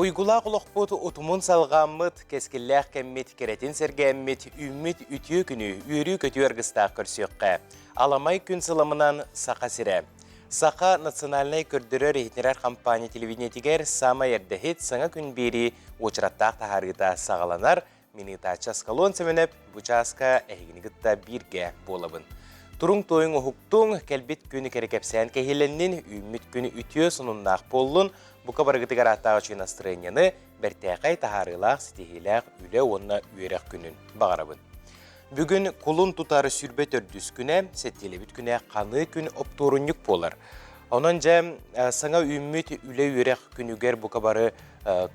Уйгулаах олохпут утумун салҕааммыт, кэскиллээх кэммит кэрэтин сэргээммит, үүммүт үтүө күнү үөрүү-көтүү аргыстаах көрсүөххэ. Аламай күн сыламынан Саха сирэ. Саха национальнай көрдөрөр-иһитиннэрэр компания телевидениетигэр саамай эрдэһит саҥа күн биэрии уочараттаах таһаарыыта саҕаланар. Мин ыытааччы Аскалон Сэмэнэп бу чааска эһигини кытта бииргэ буолабын. Туруҥ-туойуҥ уһуктуҥ, кэлбит күн кэрэ кэпсээн кэһиилэннин, үүммүт күн үтүө сонуннаах буоллун, бука барыгытыгар ааттаах үчүгэй настырыанньаны, бэртээхэй таһаарыылаах, ситиһиилээх үлэ уонна үөрэх күнүн баҕарабын. Бүгүн кулун тутар 24 күнэ, сэттиэлэбит күнэ ханыы күн оптуорунньук буолар. Онон дьэ, саҥа үүммүт үлэ-үөрэх күнүгэр бука бары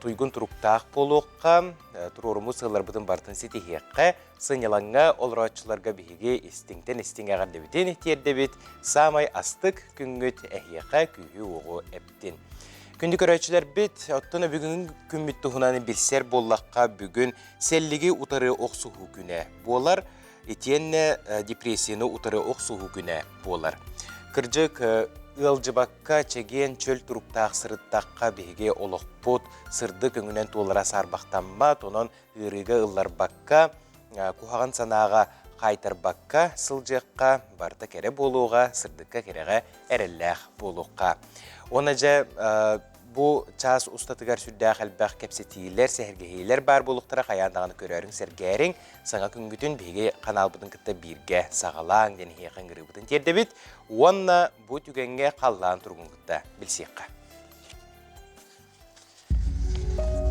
туйгун туруктаах буолуохха, туруоруммут сыалларбытын барытын ситиһиэххэ, сынньалаҥҥа олорооччуларга биһиги истиҥтэн истиҥ эҕэрдэбитин тиэрдэбит, саамай астык күҥҥүт эһиэхэ күүһү-уоҕу эптин. Күндү көрөөччүлэрбит, оттон бүгүҥҥү күммүт туһунан билсэр буоллахха, бүгүн Сэллиги утары охсуһуу күнэ буолар, итиэннэ депрессияны утары охсуһуу күнэ буолар. Кырдьык, ыалдьыбакка, чэгиэн чөл туруктаах сырыттахха биһиги олохпут сырдык өҥүнэн туолара саарбахтаммат, онон ыарыыга ылларбакка, куһаҕан санааҕа хаайтарбакка сылдьыахха, барыта кэрэ буолуоҕа, сырдыкка кэрэҕэ эрэллээх буолуохха. Уонна дьэ Бу чаас устатыгар сүрдээх элбэх кэпсэтиилэр, сэһэргэһиилэр баар буолуохтара хайаан даҕаны көрөөрүҥ, сэргээриҥ. Саҥа күҥҥүтүн биһиги ханаалбытын кытта бииргэ саҕалааҥ диэн эһиэхэ ыҥырыыбытын тиэрдэбит уонна бу түгэҥҥэ халлаан туругун кытта билсиэххэ.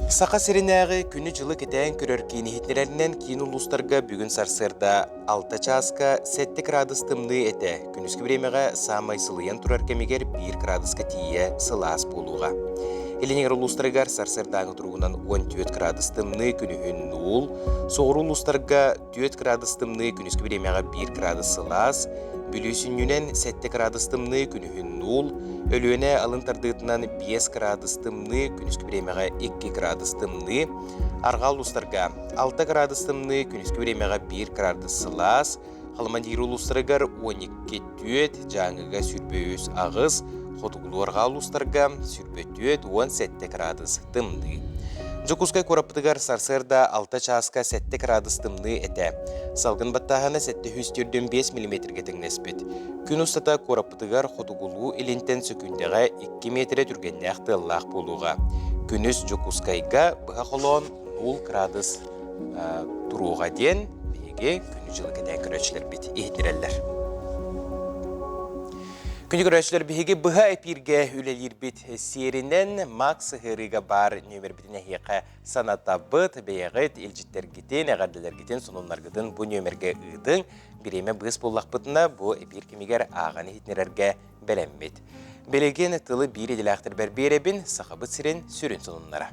Саха сиринээҕи күнү-дьылы кэтээн көрөр киин иһитиннэрэринэн киин улуустарга бүгүн сарсыарда 6 чааска 7 кыраадыс тымныы этэ. Күнүскү бириэмэҕэ саамай сылыйан турар кэмигэр 1 кыраадыска тиийэ сылаас буолуоҕа. Илиниҥэр улуустарыгар сарсыардааҥы туругунан 14 кыраадыс тымныы, күнүһүн нуул. Соҕуруу улуустарга 4 кыраадыс тымныы, күнүскү бириэмэҕэ 1 кыраадыс сылаас, Бүлүү сүнньүнэн 7 кыраадыс тымныы, күнүһүн нуул, Өлүөнэ алын тардыытынан 5 кыраадыс тымныы, күнүскү бириэмэҕэ 2 кыраадыс тымныы, Арҕаа улуустарга 6 кыраадыс тымныы, күнүскү бириэмэҕэ 1 кыраадыс сылаас, Халымандиир улуустарыгар 12 түөт, Дьааҥыга 23 аҕыс, Хотугулуу-арҕаа улуустарга 24 17 кыраадыс тымныы. Дьокуускай куораппытыгар сарсыарда 6 чааска 7 кыраадыс тымныы этэ. Салгын баттааһына 745 миллиметргэ тэҥнэспит. Күн устата куораппытыгар хотугулуу илинтэн сөкүүндэҕэ 2 миэтэрэ түргэннээх тыаллаах буолуоҕа. Күнүс Дьокуускайга быһа холоон 0 кыраадыс туруоҕа диэн биһиги күнү-дьылы кэтээн көрөөччүлэрбит иһитиннэрэллэр. Күнү көрөөччүлэр биһиги быһа эпииргэ үлэлиирбит сиэринэн Макс сыһыарыыга баар нүөмэрбитин эһиэхэ санатабыт. Бэйэҕит илдьиттэргитин, эҕэрдэлэргитин, сонуннаргытын бу нүөмэргэ ыытыҥ. Бириэмэ быыс буллахпытына бу эпиир кэмигэр ааҕан иһитиннэрэргэ бэлэммит. Билигин тылы биир идэлээхтэрбэр биэрэбин, Сахабыт сирин сүрүн сонуннара.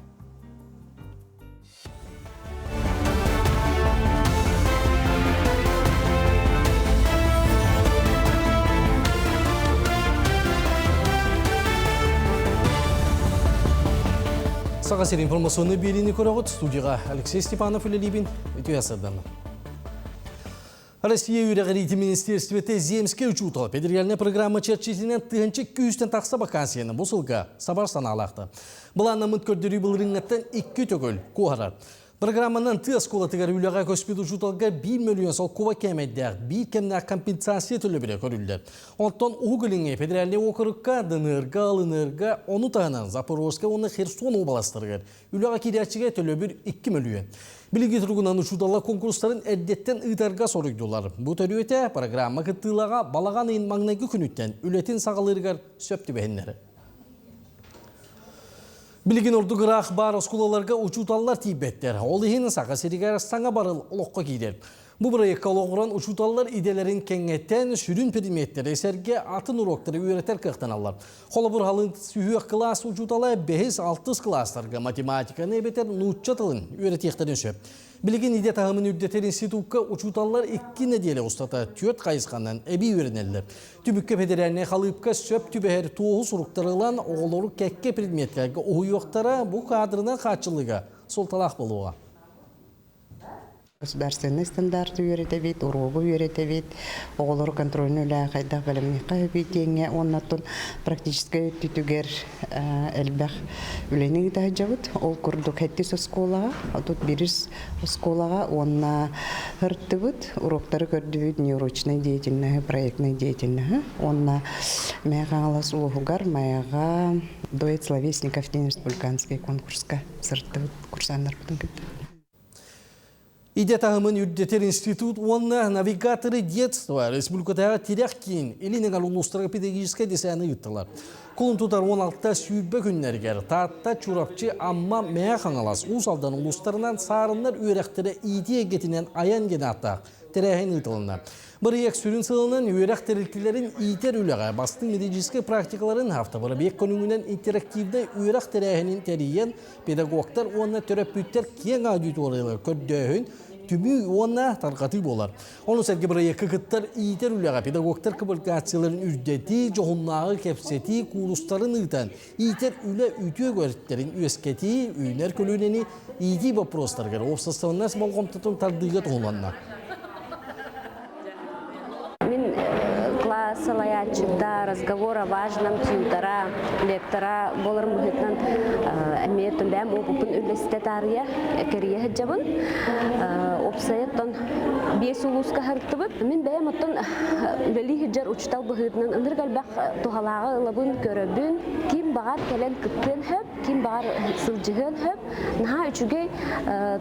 Саха сир информационный биэриини көрөҕүт студияға Алексей Степанов үлэлиибин үтүө сырдана. Россия үөрэҕириити министерствете земскэй учуутал федеральная программа чэрчитинэн тыһыынча күүстэн тахса вакансияны бу сылга сабар санаалаахта. Былааннаммыт көрдөрүү былырыыҥҥаттан икки төгүл куоһарар. Программанан тыа оскуолатыгар үлэҕэ көспүт учууталга 1 мөлүйүөн солкуоба кээмэйдээх биир кэмнээх компенсация төлөбүрэ көрүллэр. Оттон Уһук Илиҥҥи федеральнай уокурукка, ДНР-га, ЛНР-га, ону таһынан Запорожскай уонна Херсон уобаластарыгар Үлэҕэ киирээччигэ төлөбүр 2 мөлүйүөн. Билиҥҥи туругунан учууталлар конкурстарын эрдэттэн ыытарга соруйдулар. Бу төрүөтэ программа кыттыылааҕа балаҕан ыйын маҥнайгы күнүттэн үлэтин саҕалыырыгар сөп түбэһиннэрэр. Билигин ордук ыраах баар оскуолаларга учууталлар тиийбэттэр. Ол иһин Саха сиригэр саҥа барыл олоххо киирэр. Бу бырайыакка олоҕуран учууталлар идэлэрин кэҥэтэн, сүрүн предметтэри сэргэ атын уруоктары үөрэтэр кыахтаналлар. Холобур, халыҥ сүһүөх кылаас учуутала бэһис-алтыс кылаастарга математиканы эбэтэр нуучча тылын үөрэтиэхтэрин сөп. Билигин идэ таһымын үрдэтэр институкка учууталлар икки нэдиэлэ устата түөрт хайысханан эбии үөрэнэллэр. Түмүккэ федеральнай халыыпка сөп түбэһэр туоһу суруктары ылан оҕолору кэккэ предметтергэ уһуйуохтара бу кадрынан хааччыллыыга суолталаах буолуоҕа. Государственный стандарты үөрэтэбит, уруогу үөрэтэбит, оҕолору контрольнай үлэҕэ хайдах бэлэмниэххэ сөбүй диэҥҥэ уонна оттон практическай өттүтүгэр элбэх үлэни ыыта сылдьабыт. Ол курдук сэттис оскуолаҕа, 31 оскуолаҕа уонна ырыттыбыт, уруоктары көрдүбүт неурочной деятельноһы, проектной деятельноһы уонна Мэйэ Хаҥалас улууһугар Майаҕа дуэт словесников диэн республиканский конкурска сырыттыбыт курсаннарбытын кытта. Идэ таһымын үрдэтэр институт уонна навигаторы детства республикатааҕы тирэх киин Илин Эҥэр улуустарга педагогическай десаны ыыттылар. Кулун тутар 16 сүүрбэ күннэригэр Таатта, Чурапчы, Амма, Мэҥэ Хаҥалас, Уус Алдан улуустарынан саарыннар үөрэхтэрэ иитии эйгэтинэн айан диэн ааттаах тэрээһин ыытылынна. Бырайыак сүрүн сылынан үөрэх тэрилтэлэрин иитэр үлэҕэ бастыҥ методическай практикаларын автобырабиэк көрүҥүнэн интерактивнай үөрэх тэрээһинин тэрийэн педагогтар уонна төрөппүттэр киэҥ аудиториялары көрдөөһүн, түмүү уонна тарҕатыы буолар. Ону сэргэ бырайыакка кыттар иитэр үлэҕэ педагогтар квалификацияларын үрдэтии, дьоһуннааҕы кэпсэтии куурустарын ыытан, иитэр үлэ үтүө өрүттэрин үөскэтии, үүнэр көлүөнэни иитии боппуруостарыгар уопсастыбаннас болҕомтотун тардыыга туһуланна. Мин класс салайааччыта, разговор о важном тьютора, лектора буоларым быһыытынан эмиэ бэйэм опыппын үллэстэ таарыйа кэрийэ сылдьабын. Уопсайа оттон биэс улууска сырыттыбыт. Мин бэйэм оттон үлэлии сылдьар учуутал быһыытынан ынырык элбэх туһалааҕы ылабын, көрөбүн. Ким баҕар кэлэн кыттыан сөп, ким баҕар сылдьыһыан сөп. Наһаа үчүгэй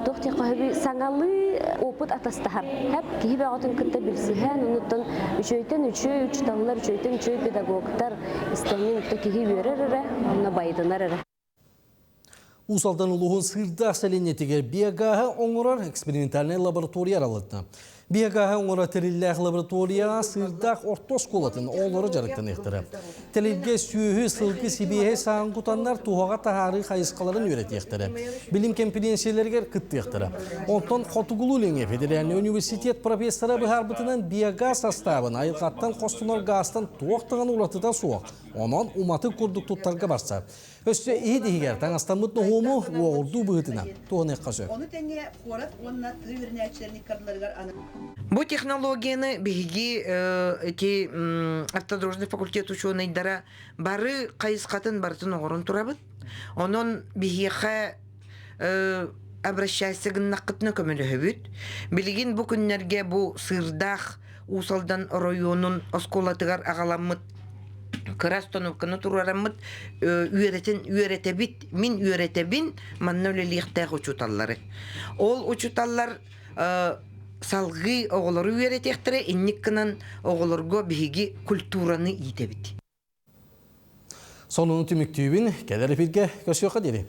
туох диэххэ сөбүй саҥалыы опыт атастаһар. Хэп киһи бөҕөтүн кытта билсиһэн, онуттан үчүгэйтэн үчүгэй учууталлар, үчүгэйтэн үчүгэй педагогтар истэҥҥин киһи үөрэр эрэ, онно байытынар эрэ. Уус Алдан улууһун Сыырдаах сэлиэнньэтигэр биогааһы оҥорор экспериментальнай лаборатория арылынна. Биогааһы оҥоро тэриллээх лабораторияҕа Сыырдаах орто оскуолатын оҕолоро дьарыктаныахтара. Тэрилгэ сүөһү, сылгы сибиэһэй сааҕын кутаннар туһаҕа таһаарыы хайысхаларын үөрэтиэхтэрэ. Билим кэмпириэнсийэлэригэр кыттыахтара. Онтон Хотугулуу-Илиҥҥи федеральнай университет профессора быһаарбытынан биогаз састаабын айылҕаттан хостонор гаастан туох даҕаны уратыта суох. Онон уматык курдук туттарга барсар. Өссө иһит иһигэр таҥастаммыт ноһуому уоҕурдуу быһыытынан туһаныахха сөп. Ону тэҥэ куорат уонна тыа үөрэнээччилэрин иккардыларыгар Бу технологияны биһиги ити автодорожный факультет учуонайдара бары хайысхатын барытын оҥорон турабыт. Онон биһиэхэ обращайся гыннаххытына көмөлөһөбүт. Билигин бу күннэргэ бу Сыырдаах Уус Алдан оройуонун оскуолатыгар аҕаламмыт кыра остановканы туруораммыт үөрэтин үөрэтэбит мин үөрэтэбин манна үлэлиэхтээх учууталлары ол учууталлар салгыы оҕолору үөрэтиэхтэрэ инник гынан оҕолорго биһиги культураны иитэбит Сонуну түмүктүүбүн кэлэр эфиргэ көрсүөххэ диэри.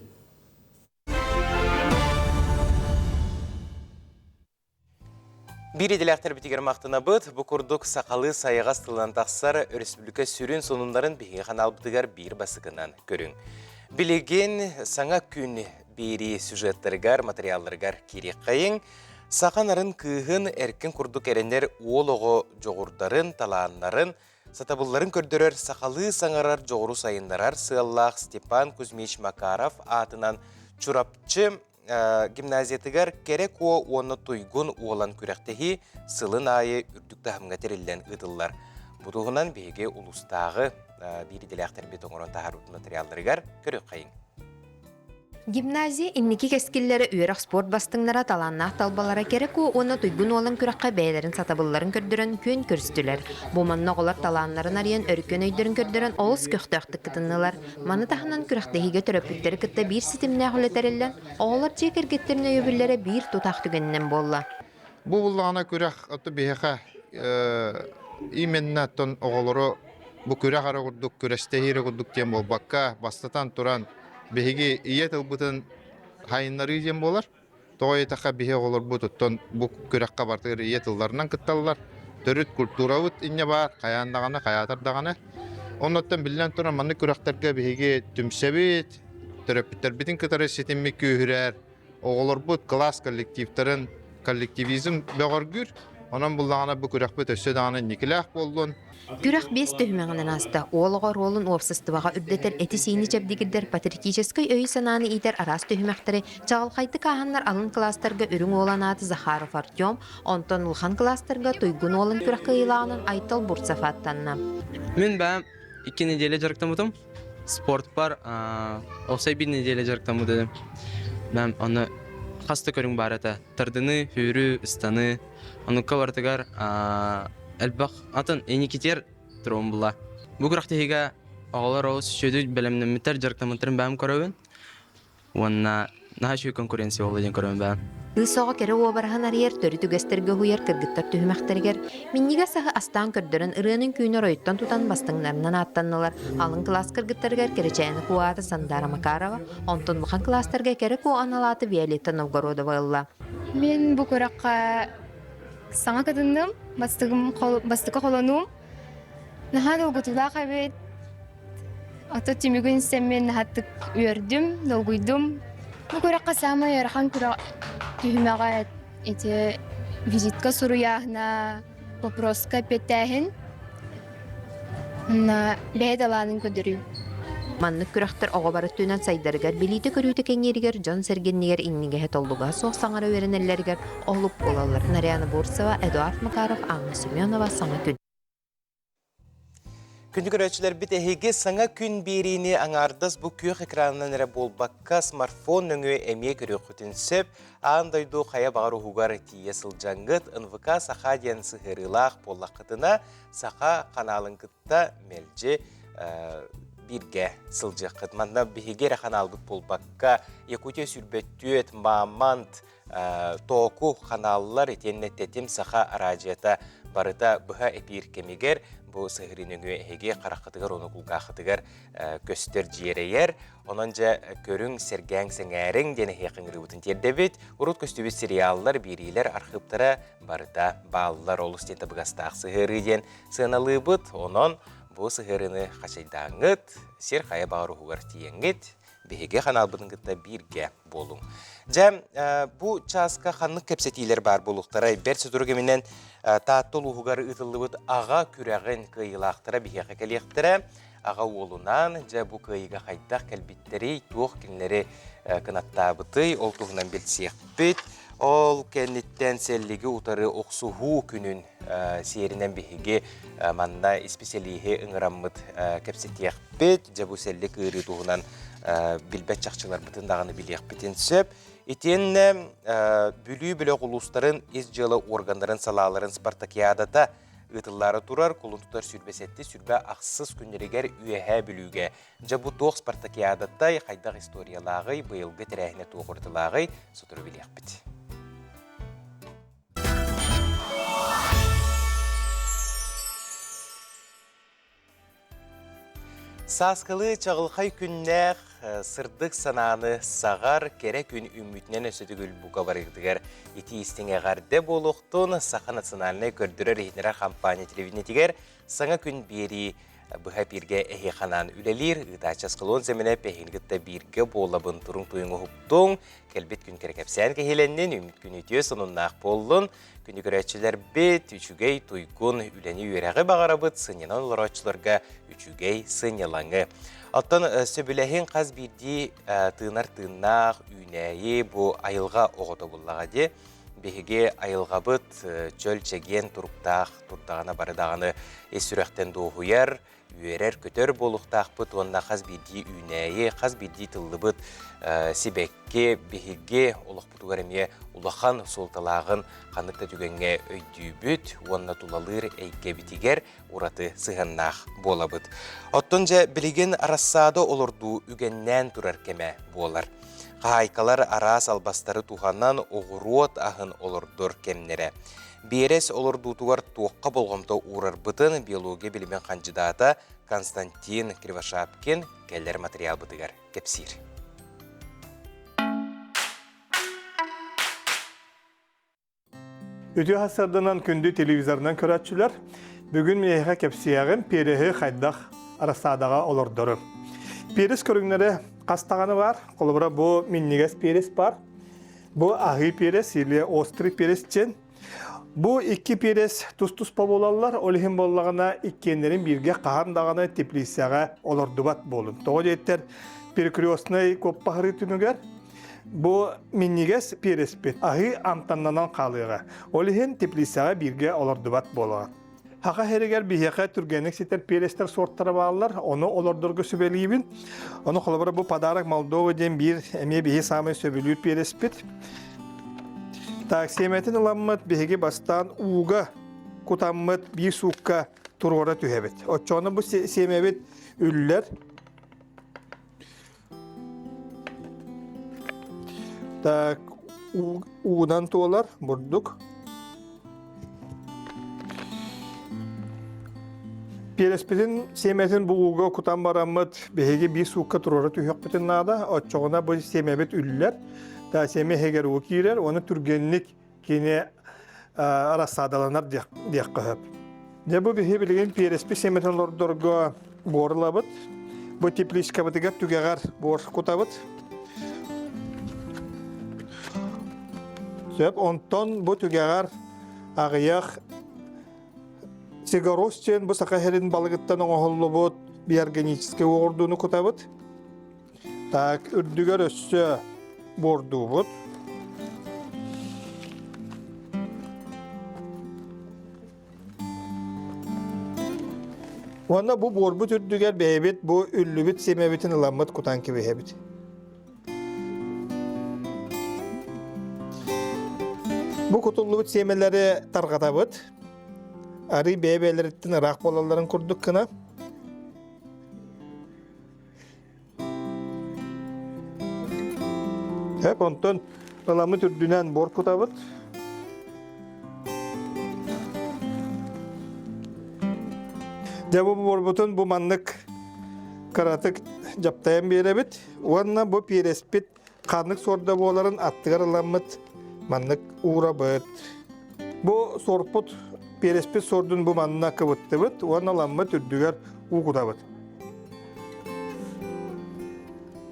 Биир идэлээхтэрбитигэр махтанабыт. Бу курдук сахалыы сайаҕас тылынан тахсар өрөспүүбүлүкэ сүрүн сонуннарын биһиги ханаалбытыгар биир басыкынан көрүҥ. Билигин саҥа күн биэрии сюжеттарыгар, материалларыгар киириэххэйиҥ. Саха нарын кыыһын эркин курдук эрэнэр уол оҕо дьоҕурдарын, талааннарын, сатабылларын көрдөрөр сахалыы саҥарар дьоҕуру сайыннарар сыаллаах Степан Кузьмич Макаров аатынан Чурапчы гимназиятыгар Кэрэ Куо уонна Туйгун Уолан күрэхтэһии сылын аайы үрдүк таһымҥа тэриллэн ыытыллар. Бу туһунан биһиги улуустааҕы биир идэлээхтэрбит оҥорон таһаарбыт материалларыгар көрүөххэйиҥ. Гимназия инники кэскиллэрэ үөрэх-спорт бастыҥнара талааннаах талбалара Кэрэ Куо уонна Туйгун Уолан күрэххэ бэйэлэрин сатабылларын көрдөрөн күөн көрүстүлэр. Бу манна оҕолор талааннарын арыйан өркөн өйдөрүн көрдөрөн олус көхтөөхтүк кытыннылар. Маны таһынан күрэхтэһиигэ төрөппүттэри кытта биир ситимнээх үлэ тэриллэн, оҕолор дьиэ кэргэттэрин өйөбүллэрэ биир тутаах түгэнинэн буолла. Бу буллаҕына күрэх ото биһиэхэ именно оттон оҕолору бу күрэх эрэ курдук күрэстэһии эрэ курдук диэн буолбакка, бастатан туран биһиги ийэ тылбытын хайыннарыы диэн буолар. Тоҕо диэтэххэ, биһи оҕолорбут оттон бу күрэххэ барытыгар ийэ тылларынан кытталлар. Төрүт культурабыт инньэ баар, хайаан даҕаны, хайаатар даҕаны. Оннуттан биллэн туран маннык күрэхтэргэ биһиги түмсэбит, төрөппүттэрбитин кытары ситиммит күүһүрэр, оҕолорбут кылаас коллективтарын коллективизм бөҕөргүүр. Онон буллаҕына бу күрэхпит өссө даҕаны инникилээх буоллун. Күрэх биэс түһүмэҕинэн ааста. Уол оҕо оруолун уопсастыбаҕа үрдэтэр, эти-сиини чэбдигирдэр, патриотическай өйү-санааны иитэр араас түһүмэхтэри чаҕылхайдык ааһаннар алын кылаастарга Үрүҥ Уолан ааты Захаров Артем, онтон улахан кылаастарга Туйгун Уолан күрэх кыайыылааҕынан Айтал Бурцев ааттанна. Мин бэйэм икки неделя дьарыктаммытым. Спортпар офсай биир неделя дьарыктаммыт этим. Бэйэм онно хас да көрүҥ баар этэ. Тардыныы, сүүрүү, ыстаныы. Онукка барытыгар элбэх атын иникитиэр туруом була. Бу күрэхтэһиигэ оҕолор олус үчүгэйдик бэлэмнэммиттэр, дьарыктаммыттарын бэйэм көрөбүн. Уонна наһаа үчүгэй конкуренция буолла диэн көрөбүн бэйэм. Кыыс оҕо кэрэ уобараһын арыйар, төрүт үгэстэргэ уһуйар кыргыттар түһүмэхтэригэр минньигэс аһы астаан көрдөрөн ырыанын күүнү оройуттан тутан бастыҥнарынан ааттаннылар. Алын кылаас кыргыттарыгар Кэрэчээнэ Куо аата Сандара Макарова, онтон улахан кылаастарга Кэрэ Куо анал ааты Виолетта Новгородова ылла. Мин бу күрэххэ саҥа кытынным, бастакы холонуум. Наһаа долгутуулаах эбит. Ото түмүгүн истэммин наһаттык үөрдүм, долгуйдум. Бу күрэххэ саамай ыарахан күрэх түһүмэҕэ ити визитка суруйааһына, вопроска эппиэттээһин уонна бэйэ талаанын көрдөрүү. Маннык күрэхтэр оҕо бары өттүнэн сайдарыгар, билиитэ-көрүүтэ кэҥииригэр, дьон-сэргэ иннигэр иҥнигэһэ толлугаһа суох саҥара үөрэнэллэригэр олук буолаллар. Нарьяна Бурцева, Эдуард Макаров, Анна Семенова «Саҥа күн». Күндү көрөөччүлэрбит эһиги саҥа күн биэриини аҥаардас бу күөх экранынан эрэ буолбакка смартфон нөҥүө эмиэ көрүөххүтүн сөп. Аан дойду хайа баҕар уһугар тиийэ сылдьаҥҥыт НВК Саха диэн сыһыарыылаах буоллаххытына Саха ханаалын кытта мэлдьи бииргэ сылдьыаххыт. Манна биһиги эрэ ханаалбыт буолбакка Якутия сүүрбэттүөт, Мамонт, Тооку ханааллар итиэннэ Тэтим Саха араадьыйата барыта быһа эпиир кэмигэр бу сыһырыы нөҥүө эһиги хараххытыгар уонна кулгааххытыгар көстөр дьиэрэйэр. Онон дьэ көрүҥ, сэргээҥ, сэҥээриҥ диэн эһиэхэ ыҥырыыбытын тиэрдэбит. Урут көстүбүт сериаллар, биэриилэр архыыптара барыта бааллар. Олус диэн табыгастаах сыһыарыы диэн сыаналыыбыт. Онон бу сыһыарыыны хачайдааҥҥыт, сир хайа баҕар уһугар тиийэҥҥит, биһиги ханаалбытын кытта бииргэ буолуҥ. Дьэ, бу чааска ханнык кэпсэтиилэр баар буолуохтарай? Бэрт сотору кэминэн Таатта улууһугар ыытыллыбыт аҕа күрэҕин кыайыылаахтара биһиэхэ кэлиэхтэрэ. Аҕа уолунаан, дьэ, бу кыайыыга хайдах кэлбиттэрий, туох кинилэри кынаттаабытый, ол туһунан билсиэхпит. Ол кэнниттэн сэллиги утары охсуһуу күнүн сиэринэн биһиги манна исписэлииһи ыҥыраммыт кэпсэтиэхпит. Дьэ бу сэллик ыарыы туһунан билбэт чахчыларбытын даҕаны билиэхпитин сөп. Итиэннэ Бүлүү бөлөх улуустарын ис дьыала органнарын салааларын спартакиадата ыытыллаары турар кулун тутар 27 26 күннэригэр Үөһээ Бүлүүгэ. Дьэ бу туох спартакиадатай, хайдах историялааҕый, быйылгы тэрээһинэ туох уратылааҕый сотору билиэхпит. Сааскылыы чаҕылхай күннээх, сырдык санааны саҕар кэрэ күн үүммүтүнэн өссө төгүл бука барыгытыгар итии истиҥ эҕэрдэ буолуохтун Саха национальнай көрдөрөр-иһитиннэрэр хампаанньа телевидениетигэр саҥа күн биэрии Быһа эпииргэ эһиэхэ анаан үлэлиир ыытааччы Аскалон Сэмэнэп эһигини кытта бииргэ буолабын туруҥ туйуҥ уһуктуҥ, кэлбит күн кэрэ кэпсээн кэһиилэннин, үүммүт күн үтүө сонуннаах буоллун. Күндү көрөөччүлэрбит, үчүгэй, туйгун үлэни-үөрэҕи баҕарабыт, сынньанан олорооччуларга үчүгэй сынньалаҥы. Оттон сөбүлэһиҥ хас биирдии тыынар тыыннаах үүнээйи бу айылҕа оҕото буллаҕа дии. Биһиги айылҕабыт чөл чэгиэн туруктаах турдаҕына бары даҕаны ис сүрэхтэн дуоһуйар, үөрэр-көтөр буолуохтаахпыт уонна хас биирдии үүнээйи, хас биирдии тыллыбыт сибэкки биһиги олохпутугар эмиэ улахан суолталааҕын ханнык да түгэҥҥэ өйдүүбүт уонна тулалыыр эйгэбитигэр ураты сыһыаннаах буолабыт. Оттон дьэ билигин рассада олордуу үгэннээн турар кэмэ буолар. Хаһаайкалар араас албастары туһанан оҕуруот аһын олордор кэмнэрэ. Биэрэс олордуутугар туохха болҕомто уурарбытын биология билимин хандьыдаата Константин Кривошапкин кэлэр материалбытыгар кэпсиир. Үтүө сарсыарданан күндү телевизорынан көрөөччүлэр, бүгүн миэхэ кэпсиэҕим переһи хайдах рассадаҕа олордору. Перес көрүҥнэрэ хас даҕаны баар. Холобура бу минньигэс перес бар. Бу аһыы перес или острый перес диэн. Бу икки перец тус-туспа буолаллар, ол иһин буоллаҕына иккиэннэрин бииргэ хаһан даҕаны теплицэҕэ олордубат буолун. Тоҕо диэттэр перекрестнай куоппаһырыы түмүгэр бу минньигэс переспит аһыы амтаннанан хаалыаҕа. Ол иһин теплицэҕэ бииргэ олордубат буолаҕын. Саха сиригэр биһиэхэ түргэнник ситэр перестэр суортара бааллар, ону олордорго сүбэлиибин. Ону холобура бу подарок Молдова диэн биир эмиэ биһи саамай сөбүлүүр переспит. Так, сиэмэтин ыламмыт биһиги бастаан ууга кутаммыт биир суукка туруора түһэбит. Оччоҕуна бу сиэмэбит үллэр. Так, уунан туолар бурдук. Пиэрэспитин сиэмэтин бу ууга кутан бараммыт биһиги биир суукка туруора түһүөхпүтүн наада. Оччоҕуна бу сиэмэбит үллэр. Та сиэмэ иһигэр уу киирэр, уонна түргэнник кини рассадаланар диэххэ сөп. Дьэ бу биһи билигин пиэрэспит сиэмэтин олордорго буор ылабыт. Бу тепличкабытыгар түгэҕэр буор кутабыт. Сөп, онтон бу түгэҕэр аҕыйах сигарос диэн бу саха сирин балыгыттан оҥоһуллубут биорганическай уоҕурдууну кутабыт. Так, үрдүгэр өссө буордуубут. Уонна бу буорбут үрдүгэр бэйэбит бу үллүбүт сиэмэбитин ыламмыт кутан кэбиһэбит. Бу кутуллубут сиэмэлэри тарҕатабыт. Арыы бэйэ-бэйэлэриттэн ыраах буолалларын курдук гына. Сөп, онтон ыламмыт үрдүнэн буор кутабыт. Дьэ бу буорбутун бу маннык кыратык дьаптайан биэрэбит уонна бу пиэрэспит ханнык суорда буоларын аттыгар ыламмыт маннык уурабыт. Бу суорпут пиэрэспит суордун бу манна кыбыттыбыт уонна ыламмыт үрдүгэр уу кутабыт.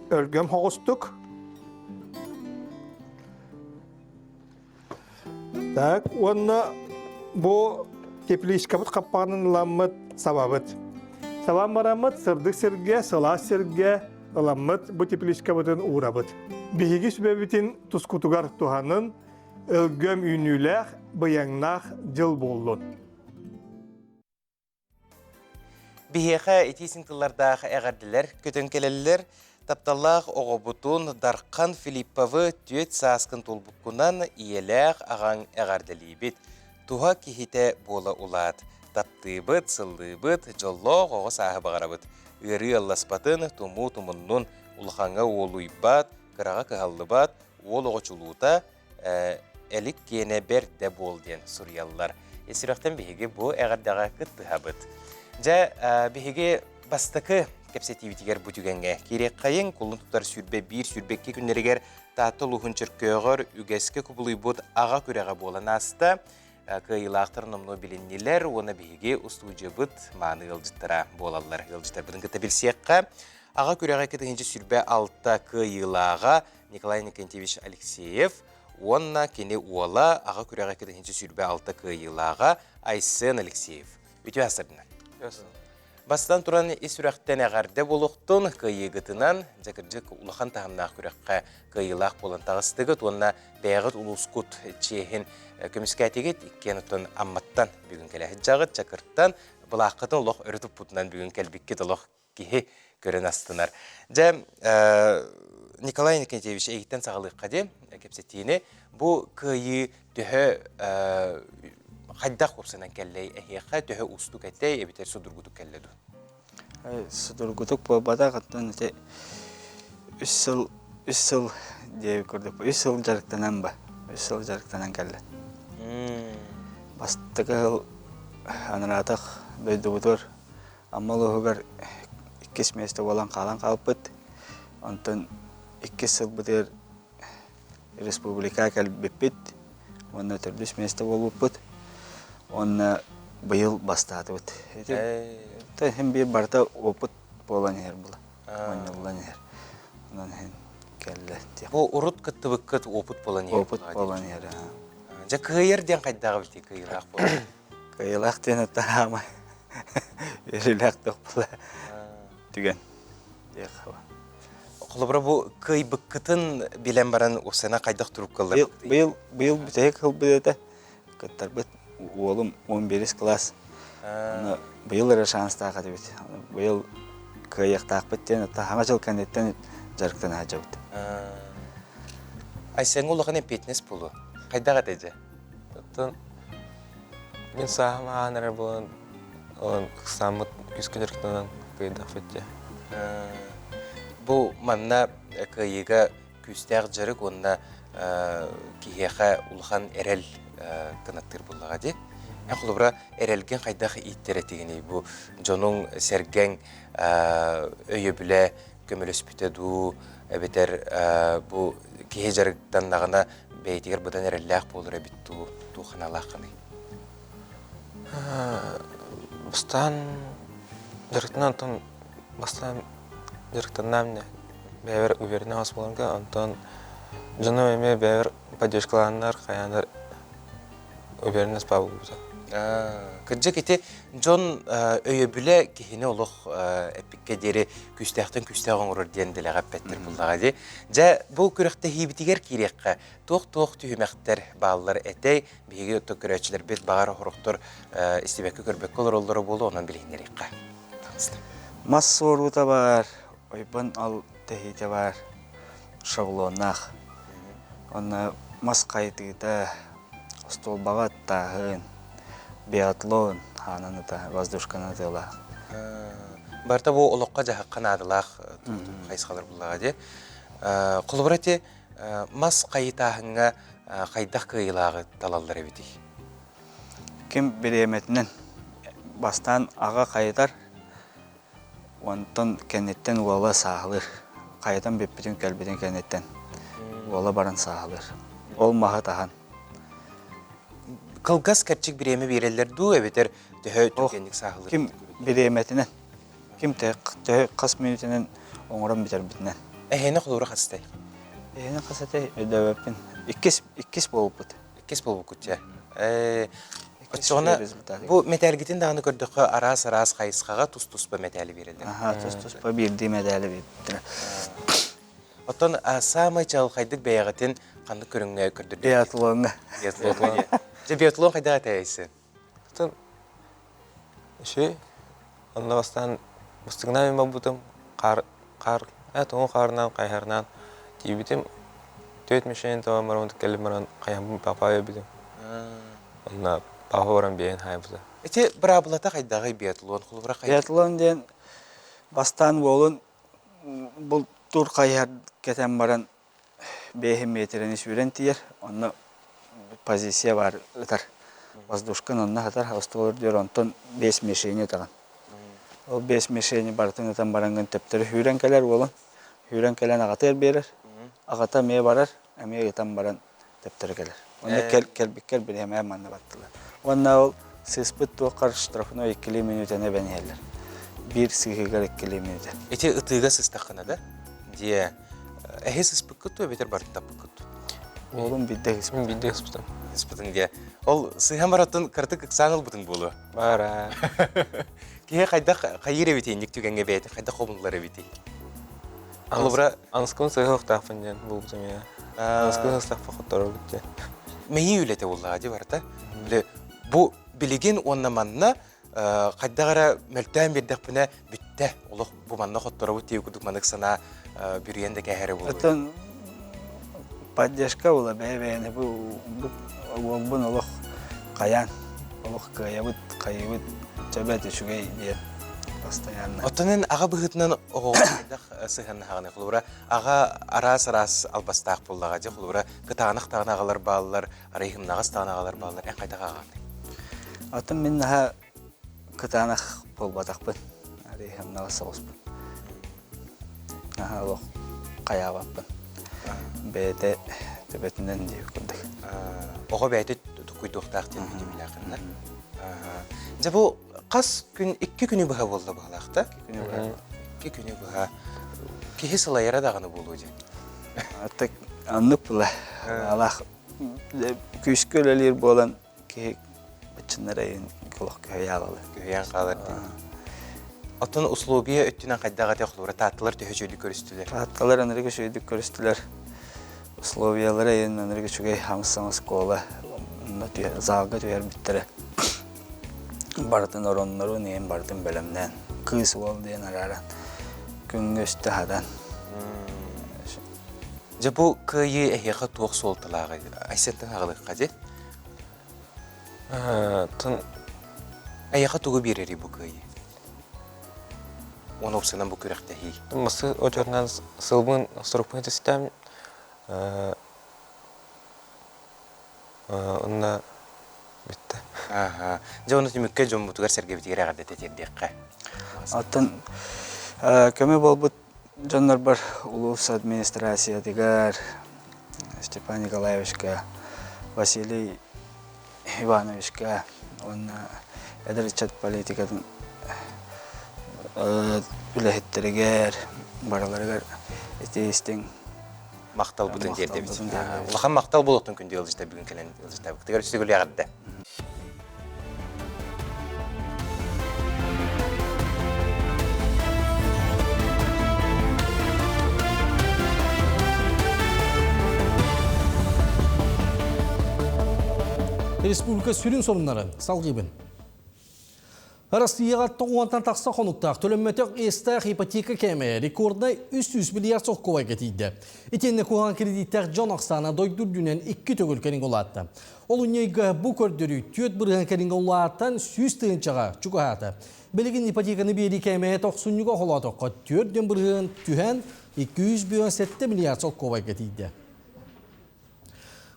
Өлгөм хоҕустук. Так, уонна бу тепличкабыт хаппаҕынан ыламмыт сабабыт. Сабан бараммыт сырдык сиргэ, сылаас сиргэ ыламмыт бу тепличкабытын уурабыт. Биһиги сүбэбитин тускутугар туһанын, өлгөм үүнүүлээх, быйаҥнаах дьыл буоллун. Биһиэхэ итии тыллардаах эҕэрдэлэр көтөн кэлэллэр. Тапталлаах оҕобутун Дархан Филипповы түөт сааскын туолбуккунан ийэлээх аҕаҥ эҕэрдэлиибит. Туһа киһитэ буола улаат. Таптыыбыт, сыллыыбыт, дьоллоох оҕо сааһы баҕарабыт. Ыарыы алласпатын, тумуу тумуннун, улахаҥҥа уолуйбат, кыраҕа кыһаллыбат, уол оҕо чулуута, элик киэнэ бэрдэ буол диэн суруйаллар. Сүрэхтэн биһиги бу эҕэрдэҕэ кыттыһабыт. Дьэ, биһиги бастакы кэпсэтиибитигэр бу түгэҥҥэ киириэххэйиҥ кулун тутар 21 22 күннэригэр Таатта улууһун Чөркөөҕөр үгэскэ кубулуйбут аҕа күрэҕэ буолан ааста. Кыайыылаахтар номнуо билиннилэр уонна биһиги устуудьуйабыт мааны ыалдьыттара буолаллар. Ыалдьыттарбытын кытта билсиэххэ. Аҕа күрэҕэ 2026 кыайыылааҕа Николай Иннокентьевич Алексеев уонна кини уола аҕа күрэҕэ 2026 кыайыылааҕа Айсен Алексеев. Үтүө астырдынан. Бастатан туран ис сүрэхтэн эҕэрдэ буолуохтун, кыайыыгытынан, дьэ кырдьык улахан таһымнаах күрэххэ кыайыылаах буолан таҕыстыгыт уонна бэйэҕит улуускут чиэһин көмүскээтигит. Иккиэн оттон Амматтан бүгүн кэлэ сылдьаҕыт, Чакыртан былааххытын олох өрө туппутунан бүгүн кэлбиккит олох киһи көрөн астынар. Дьэ, Николай Иннокентьевич эйигиттэн саҕалыахха диэн кэпсэтиини. Бу кыайыы төһө хайдах уопсанан кэллэй эһиэхэ, төһө уустук этэй, эбэтэр судургутук кэллэ дуу? Судургутук буолбатах, оттон ити үс сыл үс сыл диэбит курдук үс сыл дьарыктанан ба үс сыл дьарыктанан кэллэ. Бастакы сыл анараатах дойдубутугар Амма улууһугар иккис миэстэ буолан хаалан хаалбыт. Онтон иккис сылбытыгар республика кэлбиппит уонна төрдүс миэстэ буолбуппут. Уонна быйыл бастаатыбыт. Ити иһин биир барыта опыт буолан иһэр була. Мунньуллан иһэр. Онон иһин кэллэ. Бу урут кыттыбыккыт опыт буолан иһэр. Опыт буолан иһэр. Дьэ кыайар диэн хайдаҕа бити кыайыылаах буолар? Кыайыылаах диэн это хаамай үөрүүлээх була түгэн диэх Холобура бу кыайбыккытын билэн баран усена хайдах туруккаллар? Быйыл быйыл бүтэһик хылбыт этэ. Кыттарбыт уолум 11 класс. Аны быйыл эрэ шанстаах этибит. Быйыл кыайыахтаахпыт диэн хаҥа жыл кэнниттэн дьарыктана сылдьабыт. Айсеҥҥа улахан эппиэтинэс буолуо. Хайдах этэ дьэ? Оттон мин сааһым ааһан эрэр буолан, онон ыксааммыт күүскэ дьарыктанан кыайдахпыт дьэ. Бу манна кыайыыга күүстээх дьарык уонна киһиэхэ улахан эрэл кынаттыыр буоллаҕа дии. Эн холобура эрэлгин хайдах ииттэр этигиний? Бу дьонуҥ сэргэҥ өйөбүлэ көмөлөспүтэ дуу, эбэтэр бу киһи дьарыктаннаҕына бэйэтигэр быдан эрэллээх буолар эбит дуу, туох санаалааххыный? Бастаан дьарыктанан онтон бастаан дьарыктаннаам ини бэйэбэр уверенный аҕыс буоларга онтон дьонум эмиэ бэйэбэр поддержкалааннар хайааннар уверенность баа буолбута. Кырдьык ити дьон өйөбүлэ киһини олох эппиккэ диэри күүстээхтэн күүстээх оҥорор диэн дэлэҕэ эппэттэр буллаҕа дии. Дьэ, бу күрэхтэһиибитигэр киириэххэ туох-туох түһүмэхтэр бааллар этэй? Биһиги көрөөччүлэрбит баҕар сорохтор истибэккэ көрбөккө олороллоро буолуо, онон билиһиннэриэххэ. Мас суоруута баар, ойбон ал тэһиитэ баар, шаблоннаах. Онно мас хайытыыта, остуолбаҕа аттааһын, биатлон, хаанан ыта, воздушканы ытыалаах. Барыта бу олоххо-дьаһахха наадалаах хайысхалар буллаҕа дии. Холобура ити мас хайытааһыҥҥа хайдах кыайыылааҕы талаллар эбитий? Ким бириэмэтинэн бастаан аҕа хайытар, онтон кэнниттэн уола сааһылыыр. Хайытан бүппүтүн кэлбитин кэнниттэн уола баран сааһылыыр. Ол маһы таһан. Кылгас кэрчик бириэмэ биэрэллэр дуу эбэтэр төһө түргэнник сааһылыыр? Ким бириэмэтинэн, ким төһө хас мүнүүтэнэн оҥорон бүтэрбитинэн. Эһэни холуура хастай? Эһэни хас этэй өйдөөбөппүн. Иккис, иккис буолбут. Иккис буолбуккут дьэ. Оччоҕуна бу мэтээлгитин даҕаны көрдөххө араас-араас хайысхаҕа тус-туспа мэтээли биэрэллэр. Аха, тус-туспа биирдии мэтээли биэрдилэр. Оттон саамай чаҕылхайдык бэйэҕитин ханнык көрүҥҥэ көрдөрдүгүт? Биатлоҥҥа. Биатлоҥҥа. Дьэ, биатлон хайдах этэйсин? Оттон үчүгэй. Онно бастаан бастыҥнаан мин барбытым. Хаар, хаар, тоҥу хаарынан, хайыһарынан тиийбитим. Түөрт мишень табан баран кэлин баран хайыһарбын папа өлбүтүм. Онно папа баран биэһин хаайбыта. Ити быраабылата хайдаҕый биатлон? Холобура хайдах? Биатлон диэн бастаан уолун бултуур хайыһар кэтэн баран бэйэһин миэтэрэни сүүрэн тиийэр, онно позиция баар ытар. Воздушкан онно сытар, остуол үрдүгэр онтон биэс мишени ытаҕын. Ол биэс мишени барытын ытан бараҥҥын төптөрү сүүрэн кэлэр уолун. Сүүрэн кэлэн аҕатыгар биэрэр. Аҕата эмиэ барар, эмиэ ытан баран төптөрү кэлэр. Онно кэлбиккэр бириэмэ манна баттылар. Уонна ол сыыспыт туоххар штрафной иккилии мүнүүтэни эбэн иһэллэр. Биир сыыһыгар иккилии мүнүүтэ. Ити ытыыга сыстаххына да? Дьиэ. Эһи сыспыккыт дуо эбэтэр барыттаппыккыт дуо? Уолум биирдэ сыспытым. Мин биирдэ сыспытым. Сыспытыҥ диэ. Ол сыыһан бараттын кыратык ыксаан ылбытыҥ буолуо. Бара. Киһи хайдах хайыыр эбитий инник түгэҥҥэ бэйэтин хайдах хомуллар эбитий? Холобура аныскын сыһыахтаахпын диэн булбутум я. Аныскын сыстахпа хотторобут диэн. Мэйии үлэтэ буоллаҕа дии барыта. Бу билигин уонна манна хайдах эрэ мөлтөөн биэрдэхпинэ бүттэ олох бу манна хотторобут диye курдук манык санаа бүрүйэн да кээһэрэ буолуо. Оттон поддержка була бэйэ-бэйэни бу уолбун олох хайаан олох кыайабыт хайыбыт чэбэт үчүгэй диэн постоянно. Оттон эн аҕа быһыытынан оҕоҕо хайдах сыһыаннаһаҕыный? Холобура, аҕа араас-араас албастаах буоллаҕа дьэ, холобура, кытаанах даҕаны аҕалар бааллар, арай ымнаҕас даҕаны аҕалар бааллар. Эн хайдах аҕаҕыный? Оттон мин наһаа кытаанах буолбатахпын. Арай ымнаҕас соҕуспун. Наһаа олох хайаабаппын. Бэйэтэ төбөтүнэн диэбит курдук. Оҕо бэйэтэ тукуйдуохтаах диэн билиилээххин Дьэ бу хас күн икки күнү быһа буолла быһалаах да? Икки күнү быһа. Киһи сылайара даҕаны буолуо диэн. Аттак аннык була. Алаах. Күүскэ үлэлиир буолан киһи быччыннар эйин олох көһүйэ хаалалар. Көһүйэн хаалар дии. Оттон условия өттүнэн хайдах этэ холура таатталар төһө үчүгэйдик көрүстүлэр? Таатталар ынырык үчүгэйдик көрүстүлэр. Условиялара эйин ынырык үчүгэй хамсаҥ оскуола залга түһэрбиттэрэ. Барытын ороннорун иһин барытын бэлэмнээн кыыс уол диэн арааран күҥҥэ үстэ аһатан. Дьэ бу кыайыы эһиэхэ туох суолталааҕый? Айсентан аҕалыахха дии. Тын Эйиэхэ тугу биэрэрий бу кыайыы? Уон уопсайынан бу күрэхтэһии. Масы отчетунан сылбын сорукпун систем онно бүттэ. Аха. Дьэ ону түмүккэ дьоммутугар сэргэбитигэр эҕэрдэтэ тиэрдиэххэ. Оттон көмө буолбут дьоннорбор улуус администрациятыгар Степан Николаевичка, Василий Ивановичка уонна эдэр ыччат политикатын үлэһиттэригэр барыларыгар ити истиҥ махталбытын тиэрдэбит. Улахан махтал буолуохтун күндү ыалдьыттар бүгүн кэлэн ыалдьыттаабыкытыгар үстүгүл эҕэрдэ. Республика сүрүн сонуннарын салгыыбын. Россияға тоғуантан тақса хонуктаах төлөммөтөх иэстээх ипотека кээмэйэ рекорднай 300 миллиард солкуобайга тиийдэ. Итиэннэ куһаҕан кредиттээх дьон ахсаана дойду үрдүнэн икки төгүл кэриҥэ улаатта. Олунньуйга бу көрдөрүү 4% кэриҥэ улаатан 100 тыһыынчаҕа чугаһаата. Билигин ипотеканы биэрии кээмэйэ тохсунньуга холоотоххо 4% түһэн 257 миллиард солкуобайга тиийдэ.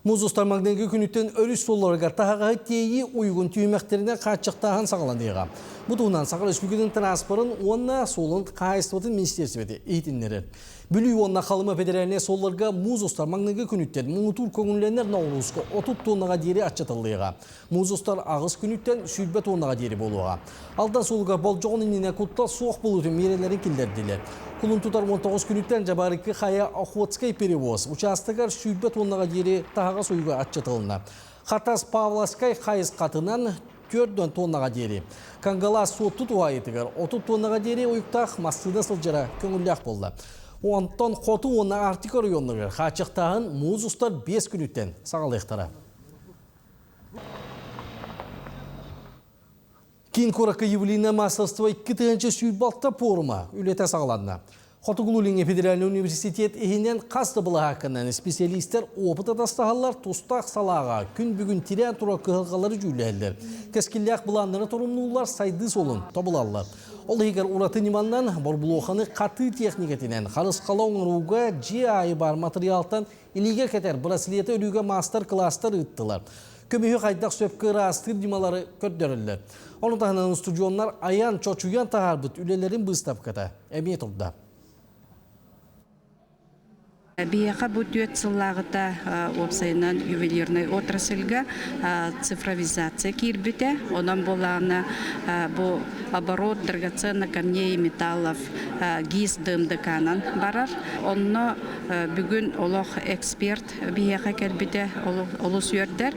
Муус устар маҥнайгы күнүттэн өрүс суолларыгар таһаҕаһы тиэйии уйгун түһүмэхтэринэн хааччахтааһын саҕаланыаҕа. Бу туһунан Саха Республикатын транспорын уонна суолун хаһаайыстыбатын министиэристибэтэ иһитиннэрэр. Бүлүү уонна Халыма федеральнай суолларга муус устар маҥнайгы күнүттэн муҥутуур көҥүллэнэр ноҕурууска 30 туоннаҕа диэри аччатыллыаҕа. Муус устар аҕыс күнүттэн 20 туоннаҕа диэри буолуоҕа. Алдан суолугар болдьоҕун иннинэ куттал суох буолуутун миэрэлэрин киллэрдилэр. Кулун тутар 19 күнүттэн Дьабарыкы хайа Охотскай перевоз учаастагар 20 туоннаҕа диэри таһаҕас уйуга аччатылынна. Хатас Павловскай хайысхатынан 4 тоннаҕа диэри. Кангалаас Суотту туһаайытыгар 30 тоннаҕа диэри уйуктаах массыына сылдьара көҥүллээх буолла. Онтон хоту уонна Арктика оройуоннарыгар хааччахтааһын муус устар 5 күнүттэн саҕалыахтара. Киин куоракка Евлина мастерство 2026 пуорума үлэтэ саҕаланна. Хотугулуу-Илиҥҥи федеральнай университет иһинэн хас да былаһаакканан специалистэр опыт атастаһаллар, тустаах салааҕа күн бүгүн тирээн турар кыһалҕалары дьүүллэһэллэр. Кэскиллээх былааннары торумнууллар, сайдыы суолун тобулаллар. Ол иһигэр ураты ньыманнан борбулуоханы хатыы техникэтинэн харысхала оҥорууга дьиэ аайы баар матырыйаалтан Илиигэ кэтэр браслеты өрүүгэ маастар-кылаастар ыыттылар. Көмүһү хайдах сөпкө ыраастыыр ньымалары көрдөрөллөр. Ону таһынан устудьуоннар айан, чочуйан таһаарбыт үлэлэрин быыстапката эмиэ турда. Биһиэхэ бу түөрт сыллааҕыта уопсайынан ювелирнай отрасльга цифровизация киирбитэ. Онон буоллаҕына бу оборот драгоценных камней и металлов ГИС ДМДК-нан барар. Онно Бүгүн олох эксперт биһиэхэ кэлбитэ олус үөрдэр.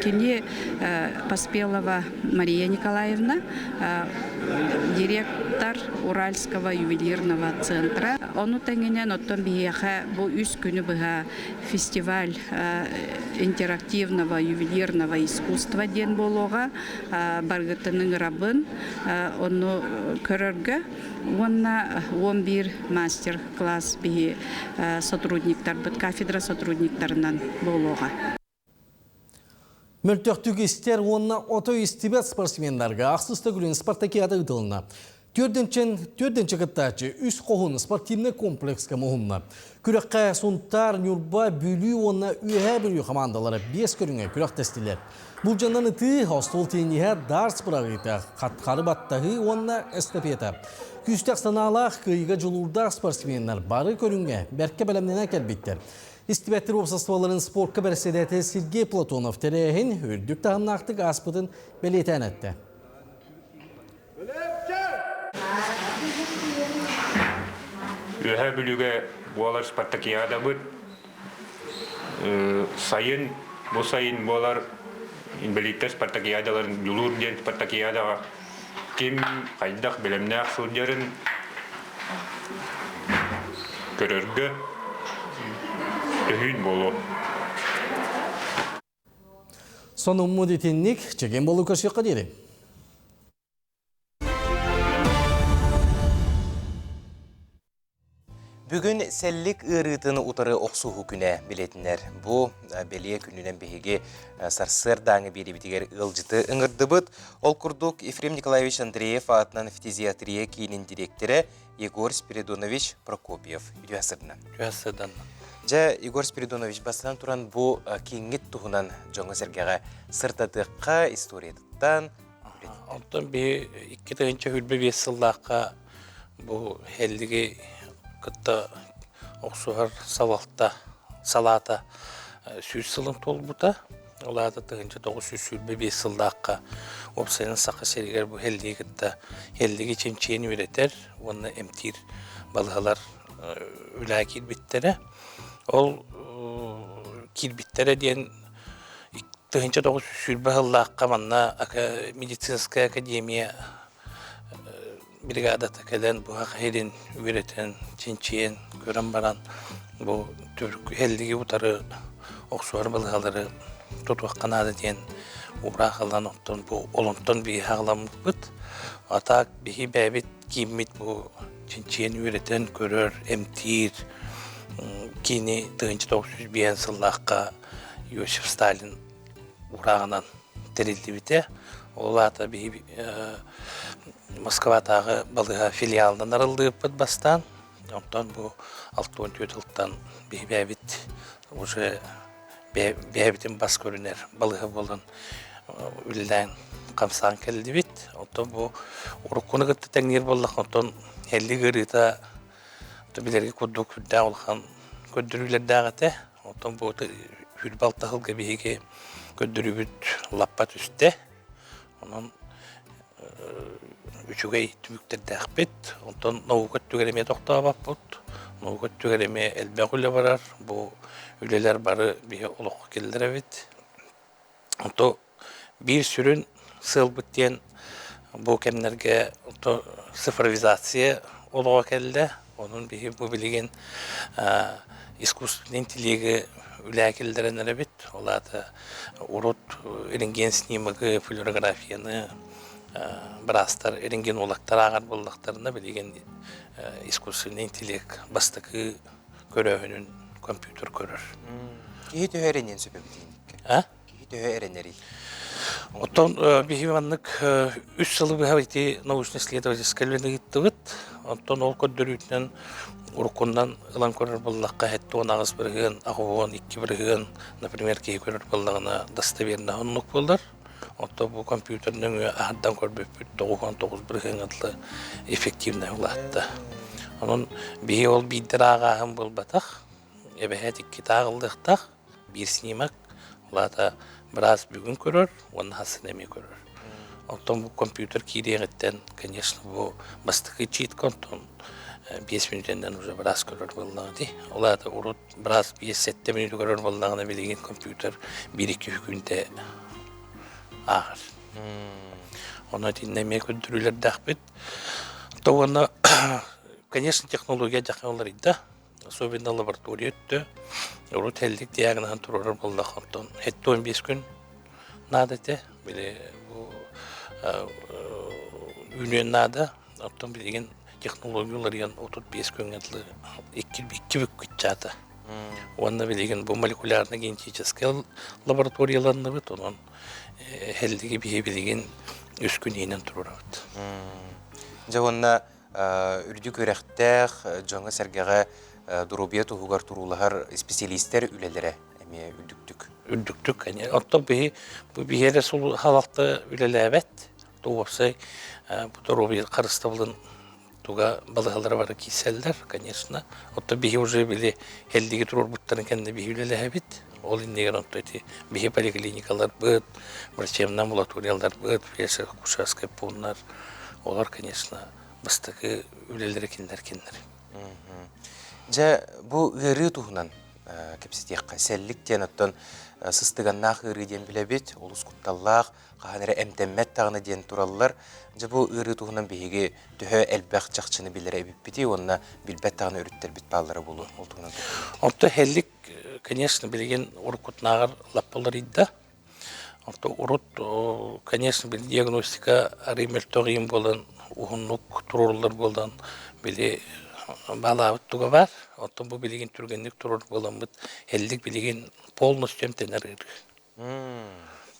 Кини Поспелова Мария Николаевна, директор Уральского ювелирного центра. Ону тэҥинэн оттон биһиэхэ бу үс күнү быһа фестиваль интерактивного ювелирного искусства диэн буолуоҕа. Баргытын ыҥырабын. Ону көрөргө уонна 11 мастер-класс биһи сотрудниктарбыт, кафедра сотрудниктарынан буолуоҕа. Мөлтөхтүк истэр уонна отой истибэт спортсменнарга ахсыс төгүлүн спартакиада ыытылынна. Төрдүнчен төрдүнче кыттааччы үс хоһун спортивный комплекска муһунна. Күрэххэ Сунтаар, Ньурба, Бүлүү уонна Үөһээ Бүлүү хамаандалара биэс көрүҥэ күрэхтэстилэр. Булдьанан ытыы, остуол тенниһэ, дартс быраҕыыта, хатхары баттаһыы уонна эстафета. Күүстээх санаалаах, кыайыыга дьулуурдаах спортсменнар бары көрүҥҥэ бэркэ бэлэмнэнэн кэлбиттэр. Истибэттэр уопсастыбаларын спортка бэрэссэдээтэлэ Сергей Платонов тэрээһин үрдүк таһымнаахтык ааспытын бэлиэтээн эттэ. Үөһээ Бүлүүгэ буолар спартакиадабыт. Сайын, бу сайын буолар инбэлииттэр спартакиадаларын Дьулуур диэн спартакиадаҕа ким хайдах бэлэмнээх сылдьарын көрөргө төһүүн буолуо. Сонуммут итинник, чэгиэн буолуу көрсүөххэ диэри. Бүгүн сэллик ыарыытын утары охсуһуу күнэ билэтинэр. Бу бэлиэ күнүнэн биһиги сарсыардааҥы биэриибитигэр ыалдьыты ыҥырдыбыт. Ол курдук Ефрем Николаевич Андреев аатынан фтизиатрия киинин дириэктэрэ Егор Спиридонович Прокопьев. Үтүө сырдынан. Үтүө сырдынан. Дьэ, Егор Спиридонович, бастатан туран бу кииҥҥит туһунан дьоҥҥо-сэргэҕэ сырдатыахха, историятыттан, Онтон биһи 2025 сыллаахха бу Һэллиги кытта охсуһар салалта салаата 100 сылын туолбута. Ол аата 1925 сыллаахха уопсайынан Саха сиригэр бу Һэллиги кытта Һэллиги чинчийэн үөрэтэр уонна эмтиир балыһалар үлэҕэ киирбиттэрэ. Ол киирбиттэрэ диэн 1920 сыллаахха манна медицинская академия бригадата кэлэн быһах иһин үөрэтэн, чинчийэн, көрөн баран бу түрк утары охсуһар балыһалары тутуохха наада диэн уураах ылан оттон бу олонтон биһи аҕаламмыппыт. А так биһи бэйэбит кииммит бу чинчийэн үөрэтэн көрөр, эмтиир киини 1905 сыллаахха Иосиф Сталин урааҕынан тэриллибитэ. Ол аата биһи Москватааҕы балыыһа филиалынан арыллыыппыт бастаан. Онтон бу 64 сылтан биһи бэйэбит уже бэйэбитин бас көрүнэр балыыһа буолан үлэлээн хамсаан кэллибит. Онтон бу уруккуну кытта тэҥниир буоллахха, онтон эллик ыарыыта билэргэ курдук үрдээх улахан көрдөрүүлэрдээх этэ. Оттон бу 26 сылга биһиги көрдөрүүбүт лаппа түстэ. Онон үчүгэй түмүктэрдээхпит. Онтон наука өттүгэр эмиэ тохтообоппут. Наука өттүгэр эмиэ элбэх үлэ барар. Бу үлэлэр бары биһи олоххо киллэрэбит. Онто биир сүрүн сыалбыт диэн бу кэмнэргэ цифровизация олоҕо кэллэ. Онон биһи бу билигин искусственный интеллеги үлэҕэ киллэрэн эрэбит. Ол аата урут рентген снимогы, флюорографияны быраастар, рентгенологтар ааҕар буоллахтарына, билигин искусственный интеллект бастакы көрөөһүнүн компьютер көрөр. Киһи төһө эрэниэн сөп эбитиин? А? Киһи төһө эрэнэрий? Оттон биһи маннык үс сылы быһа ити научно-исследовательскай үлэни ыыттыбыт. Оттон ол көрдөрүүтүнэн уруккунан ылан көрөр буоллахха, 78 бырыһыан, 82 бырыһыан, например, киһи көрөр буоллаҕына, достоверно оннук буолар. Оттон бу компьютер нөҥүө аһардан көрбүппүт 99 бырыһыаҥҥа дылы эффективнай улаатта. Онон биһи ол биирдэр ааҕааһын буолбатах, эбэһээт иккитэ ааҕыллыахтаах. Биир снимок, ол аата быраас бүгүн көрөр уонна хассын эмиэ көрөр. Оттон бу компьютер киириэҕиттэн, конечно, бу бастакы читка, онтон 5 мүнүүтэннэн уже быраас көрөр буоллаҕа дии. Ол аата урут быраас 5-7 мүнүүтэ көрөр буоллаҕына, билигин компьютер 1-2 күнтэ ааҕар. Онон итиннэ эмиэ көрдөрүүлэрдээхпит. То уонна, конечно, технология дьахан уларыйда. Особенно лаборатория өттө. Урут эллик диагноһын туруорар буоллах, онтон 75 күн наада этэ. Били бу үүнүөн наада. Оттон билигин технология уларыйан 35 күҥҥэ дылы икки икки бүк кыччаата. Уонна билигин бу молекулярно-генетическэй лабораторияланныбыт, онон эһэллиги биһи билигин үс күн иһинэн туруорабыт. Дьэ уонна үрдүк үөрэхтээх дьоҥҥо-сэргэҕэ доруобуйа туһугар туруулаһар исписэлиистэр үлэлэрэ эмиэ үрдүктүк. Үрдүктүк, оттон биһи бу биһи эрэ халалта үлэлээбэт, уопсай бу доруобуйа харыстабылын туга балыһалара бары киирсэллэр, конечно. Оттон биһи уже били эллиги туруорбуттарын кэннэ биһи үлэлэһэбит. Ол иннигэр онто ити биһи поликлиникаларбыт, врачебная амбулаторияларбыт, фельдшерско-акушерскай пууннар, олор, конечно, бастакы үлэлэрэ кинилэр кинилэр. Дьэ, бу ыарыы туһунан. кэпсэтиэххэ. Сэллик диэн оттон сыстыганнаах ыарыы диэн билэбит, олус кутталлаах, хаһан эрэ эмтэммэт даҕаны диэн тураллар. Дьэ бу ыарыы туһунан биһиги төһө элбэх чахчыны билэр эбиппитий уонна билбэт даҕаны өрүттэрбит бааллара буолуо. Ол туһунан Онто һэллик, конечно, билигин уруккутунааҕар лаппа уларыйда. Онто урут, конечно, били диагностика арыый мөлтөх иин буолан, уһуннук туруоруллар буолан, били баалаабыт туга баар. Оттон бу билигин түргэнник турар буоламмыт, һэллик билигин полностью эмтэнэр ыарыы.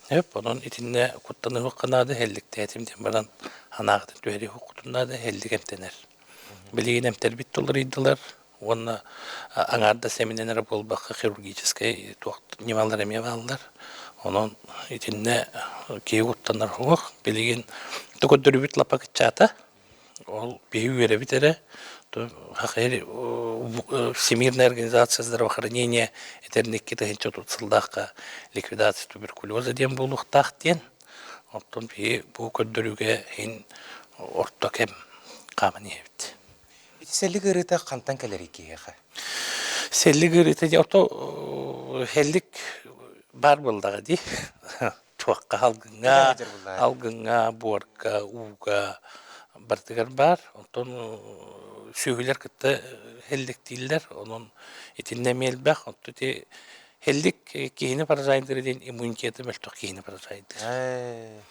Эп, онон итиннэ куттаныһыахха наада, һэлликтээтим диэн баран, анаахытын түһэриэххутун наада, һэллик эмтэнэр. Билигин эмтэрбит туларыйдылар уонна аҥаардас эминэн эрэ буолбакка хирургическай туох ньымалар эмиэ бааллар. Онон итиннэ киһи куттанар суох. Билигин көрдөрүүбүт лаппа кыччаата. Ол биһи үөрэбит эрэ. Всемирная организация здравоохранения этэрникки тыһыынча сыллаахха ликвидация туберкулеза диэн буолуохтаах диэн. Оттон биһи бу көрдөрүүгэ иһин орто кэм хааман иһэбит. Ити сэллик ыарыыта хантан кэлэрий киһиэхэ? Сэллик ыарыыта дии, ото сэллик баар буоллаҕа дии. Туохха алгыҥҥа, алгыҥҥа, буорга, ууга барытыгар баар. Онтон сүөһүлэр кытта һэлликтииллэр. Онон итиннэ эмиэ элбэх. Оттон ити һэллик киһини поражайдыыр диэн иммунитеты мөлтөх киһини поражайдыыр.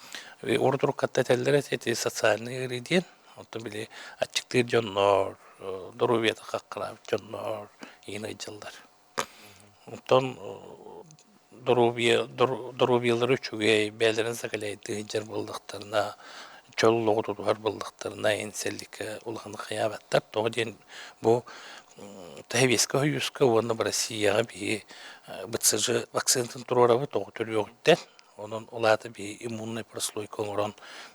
Урут уруккатта этэллэр ити социальный ыарыы диэн. Оттон били аччыктыыр дьоннор, доруобуйата хаххалаабыт дьоннор иин ыйдьаллар. Оттон доруобуйа доруобуйалара үчүгэй, бэйэлэрин сакалейдыы сылдьар буоллахтарына, чөл олоҕу тутуһар буоллахтарына, инсэлликкэ улаханнык хайаабаттар. Тоҕо диэн бу Советскай Союзка уонна Россияҕа биһи БЦЖ вакцинатын туруорабыт оҕо төрүөҕүттэн. Онон ол аата биһи иммуннай прослойка оҥорон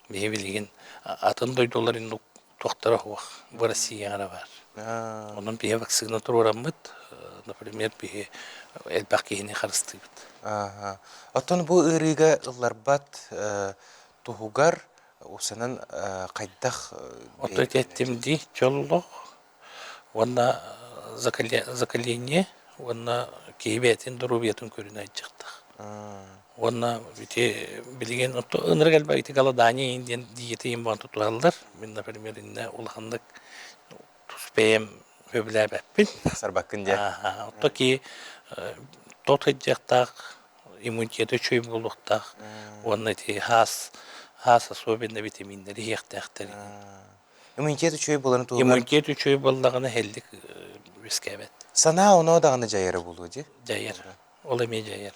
биһи билигин атын дойдулар туохтара суох бу Россияҕа эрэ баар. Онон биһи вакцина туруораммыт, например, биһи элбэх киһини харыстыыбыт. Оттон бу ыарыыга ылларбат туһугар усанан хайдах Оттон эттим дии, чөл олох уонна закаление уонна киһи бэйэтин доруобуйатын көрүнэ сылдьыахтаах. Уонна ити билигин ынырык элбэх ити голодание диэн диета иһин баҕан тутуһаллар. Мин, например, иннэ улаханнык тус бэйэм сөбүлээбэппин. Сарбаккын диэн. Отто ки тот сылдьыахтаах, иммунитета үчүгэй буолуохтаах уонна ити хаас хаас особенно витаминнэри иһиэхтээхтэр. Иммунитет үчүгэй буоларын туһугар Иммунитет үчүгэй буоллаҕына һэллик үөскээбэт. Санаа оноо даҕаны дьайара буолуо дии. Дьайар. Ол эмиэ дьайар.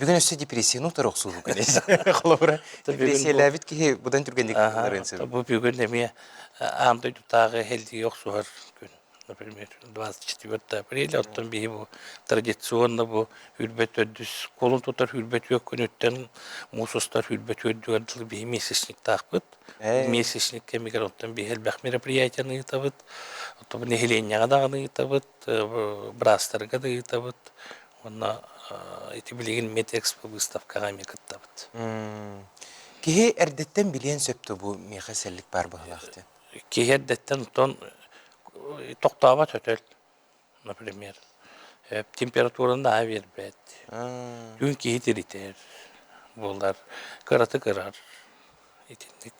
Бүгүн өссө депрессияны утары охсуһуу Холобура, депрессиялээбит киһи будан түргэнник ыларыан сөп. Бу бүгүн эмиэ аан дойдутааҕы һэллиги охсуһар күн. Например, 24 апреля, оттон биһи бу традиционно бу үрбэт төрдүс кулун тутар үрбэт үөк күнүттэн муус устар үрбэт үөрдүгэр дылы биһи месячниктаахпыт. Месячник кэмигэр оттон биһи элбэх мероприятияны ыытабыт. Оттон нэһилиэнньэҕэ даҕаны ыытабыт, быраастарга да ыытабыт. Уонна ити билигин Медэкспо выставкаҕа эмиэ кыттабыт. Киһи эрдэттэн билиэн сөп дуо бу миэхэ сэллик баар быһыылаах диэн? Киһи эрдэттэн оттон тохтообот өтөл, например. Температураны наһаа биэрбэт. Түүн киһи тиритэр буолар, кыратык ырар. Итинник.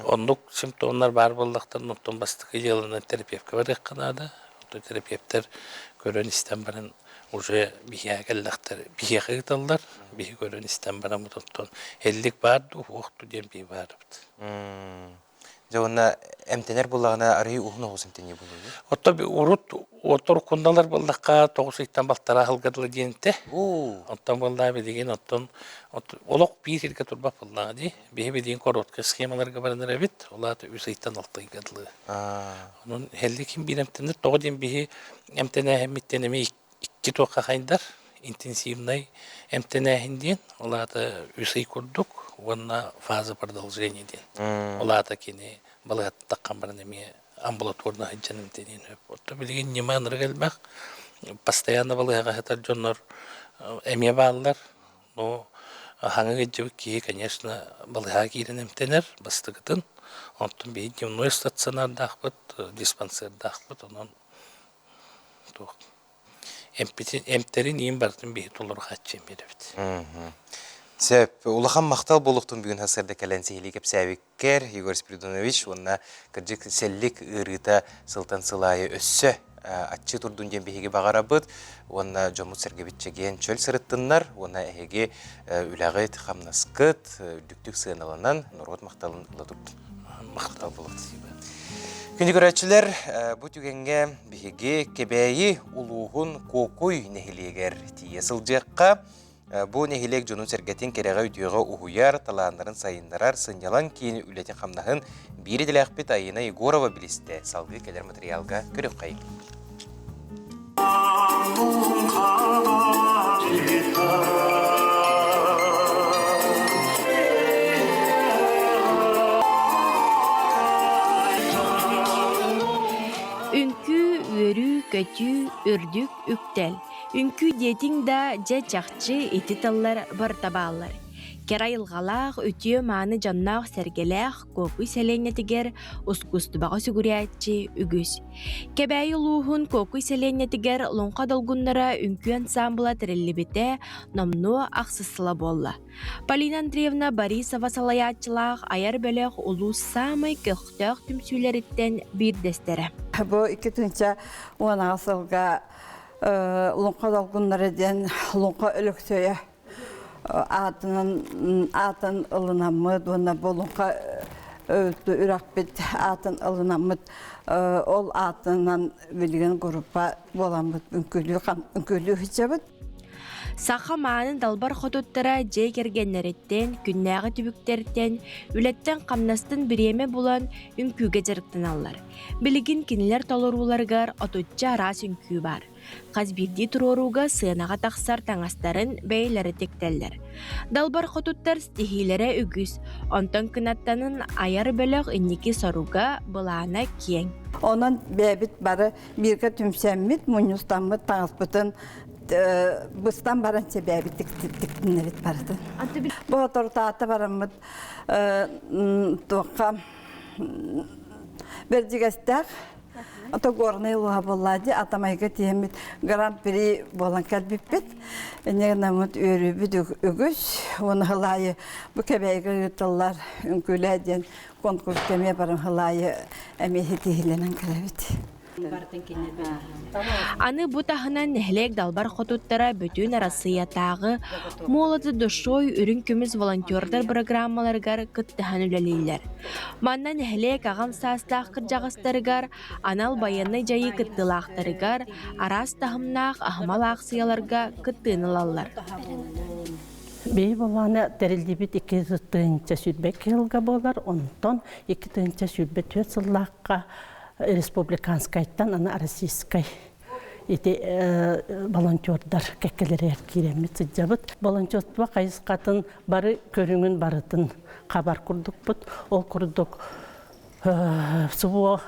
Оннук симптомнар баар буоллахтарына, оттон бастакы дьыаланан терапевка барыахха наада. Оттон терапевтэр көрөн-истэн баран уже биһиэхэ кэллэхтэр, биһиэхэ ыыталлар. Биһи көрөн-истэн бараммыт оттон эллик баар дуу, суох дуу диэн биһи баарбыт. Дьэ уонна эмтэнэр буоллаҕына арыый уһун оҕус эмтэнии буолуо Оттон урут отор кунналар буоллахха тоҕус ыйтан балтараа сылга дылы диэн этэ. Оттон буоллаа билигин оттон олох биир сиргэ турбат буоллаҕа дии. Биһи билигин короткай схемаларга баран эрэбит. Ол аата үс ыйтан алта ыйга дылы. Онон һэлли ким биир эмтэнэр тоҕо диэн биһи эмтэнээһиммиттэн эмиэ икки туохха хайдар интенсивнай эмтэнээһин диэн, ол аата үс ый курдук уонна фаза продолжения диэн. Ол аата кини балыһаттаххан баран эмиэ амбулаторно сылдьан эмтэниэн сөп. Оттон билигин ньыма ынырык элбэх. Постоянно балыһаҕа сытар дьоннор эмиэ бааллар. Но хаҥа кырдьыбыт киһи, конечно, балыһаҕа киирэн эмтэнэр бастакытын. Онтон биһи дневной стационардаахпыт, диспансердаахпыт, онон туох. Эмпитин, эмтэрин иин барытын биһи толору хааччыйан биэрэбит. Сөп. Улахан махтал буолуохтун бүгүн сарсыарда кэлэн сиһилии кэпсээбиккэр, Егор Спиридонович, уонна кырдьык сэллик ыарыыта сылтан сыл аайы өссө аччыы турдун диэн биһиги баҕарабыт уонна дьоммут-сэргэбит чэгиэн чөл сырыттыннар уонна эһиги үлэҕит, хамнаскыт үрдүктүк сыаналанан норуот махталын ыла турдун. Махтал буолуохтун. Күндү көрөөччүлэр, бу түгэҥҥэ биһиги Кэбээйи улууһун Куокуй нэһилиэгэр тиийэ сылдьыахха. Бу нэһилиэк дьонун-сэргэтин кэрэҕэ-үтүөҕэ уһуйар, талааннарын сайыннарар сынньалаҥ киин үлэтин-хамнаһын биир идэлээхпит Айына Егорова билистэ. Салгыы кэлэр материалга көрүөххэйиҥ. Үҥкүү, үөрүү, көтүү, үрдүк, үктэл. Үҥкүү диэтиҥ да, дьэ чахчы ити тыллар барыта бааллар. Кэрэ айылҕалаах, үтүө-мааны дьонноох-сэргэлээх Куокуй сэлиэнньэтигэр ускуустубаҕа сүгүрүйээччи үгүс. Кэбээйи улууһун Куокуй сэлиэнньэтигэр Лоҥхо долгуннара үҥкүү ансаамбыла тэриллибитэ номнуо ахсыс сыла буолла. Полина Андреевна Борисова салайааччылаах айар бөлөх улуус саамай көхтөөх түмсүүлэриттэн биирдэстэрэ. Бу 2018 сылга Луҥха долгуннара диэн Луҥха Өлөксөйө аатынан аатын ылынаммыт уонна бу Луҥха үрэхпит аатын ылынаммыт ол аатынан билигин группа буоламмыт үҥкүүлүү үҥкүүлүү сылдьабыт. Саха мааны далбар хотуттара дьиэ кэргэннэриттэн, күннээҕи түбүктэртэн, үлэттэн-хамнастан бириэмэ булан үҥкүүгэ дьарыктаналлар. Билигин кинилэр толорууларыгар отучча араас үҥкүү баар. Хас биирдии туруорууга сыанаҕа тахсар таҥастарын бэйэлэрэ тиктэллэр. Далбар хотуттар ситиһиилэрэ үгүс, онтон кынаттанын айар бөлөх инники соруга, былаана киэҥ. Онон бэйэбит бары бииргэ түмсэммит, мунньустаммыт таҥаспытын быстан баран сэбээбит тиктинэбит барытын. Бу отортаата бараммыт туохха Бэрдьигэстээх ото горнай улууһа буолла дии Атамайга тиийэммит гран-при буолан кэлбиппит. Инньэ гынаммыт үөрүүбүт үгүс. Уонна сыл аайы бу Кэбээйигэ ыытыллар үҥкүүлээ диэн конкурска эмиэ баран сыл аайы эмиэ ситиһиилэнэн кэлэбит. Аны бу таһынан нэһилиэк далбар хотуттара бүтүн Арассыыйатааҕы «Молоды душой» үрүҥ көмүс волонтердар бырагыраамаларыгар кыттыһан үлэлииллэр. Манна нэһилиэк аҕам саастаах кырдьаҕастарыгар, анал байыаннай дьайыы кыттыылаахтарыгар араас таһымнаах аһымал аахсыйаларга кыттыыны ылаллар. Бэйи болаана тэриллибит 2 сүүрбэ сылга буолар, онтон 2 сүүрбэ сыллаахха республиканскайтан аны российскай ити волонтердар кэккэлэригэр киирэммит сылдьабыт. Волонтерство хайысхатын бары көрүҥүн барытын хабар курдукпут. Ол курдук СВО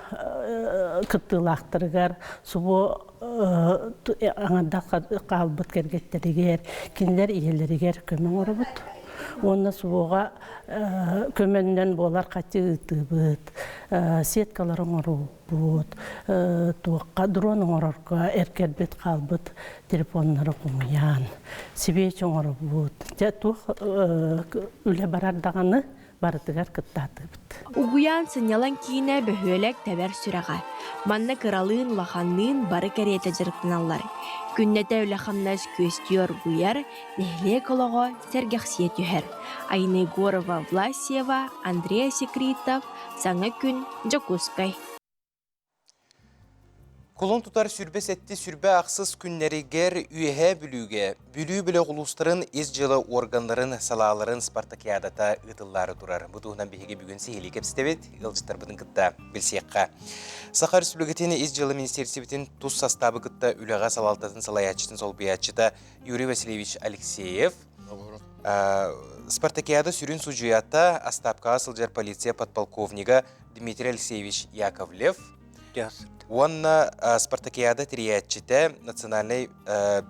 кыттыылаахтарыгар, СВО аҥардах хаалбыт кэргэттэригэр, кинилэр ийэлэригэр көмө оҥоробут. Уонна СВО-ҕа көмөннөн буолар хаччы ыытыыбыт, сеткалар оҥоруубут, туохха дрон оҥорорго эргэрбит хаалбыт телефоннары хомуйан, свечи оҥоробут. Дьэ туох үлэ барар даҕаны барытыгар кыттаатыбыт. Угуйаан сынньалаҥ киинэ бөһүөлэк тэбэр сүрэҕэ. Манна кыралыын, улаханныын бары кэриэтэ дьарыктаналлар. Күннэтэ үлэ-хамнас күөстүү оргуйар, нэһилиэк олоҕо сэргэхсийэ түһэр. Айна Егорова Власьева, Андрей Секритов, Саҥа күн, Дьокуускай. Кулун тутар 27 сүрбэ ахсыс күннэригэр Үөһээ Бүлүүгэ Бүлүү бөлөх улуустарын ис дьыала органнарын салааларын спартакиадата ыытыллаары турар. Бу туһунан биһиги бүгүн сиһилии кэпсэтэбит, ыалдьыттарбытын кытта билсиэххэ. Саха Республикатын ис дьыала министиэристибэтин тус састаабы кытта үлэҕэ салалтатын салайааччытын солбуйааччыта Юрий Васильевич Алексеев, Спартакиада сүрүн судьуйата, астаапкаҕа сылдьар полиция подполковнига Дмитрий Алексеевич Яковлев уонна Спартакиада тэрийээччитэ, Национальнай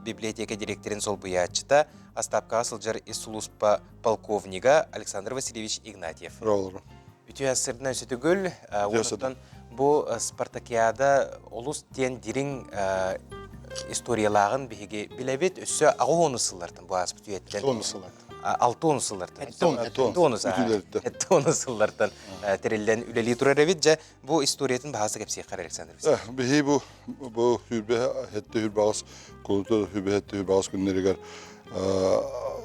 библиотека директорын солбуйааччыта, астаапкаҕа сылдьар ис сулууспа полковнига Александр Васильевич Игнатьев. Үтүө сырдына өсөтүгүл, уонуттан бу Спартакиада олус диэн дириҥ. историялааҕын биһиги билэбит. Өссө аҕыс уонус сыллартан бу ааспыт үйэттэн. Алты уонус сыллартан. Этте уонус сыллартан тэриллэн үлэлии турар эбит. Дьэ, бу историятын баһааса кэпсиэххэр Александр Васильевич. Биһи бу бу хүрбэ хетте хүрбаҕас кулуту хүрбэ хетте хүрбаҕас күннэригэр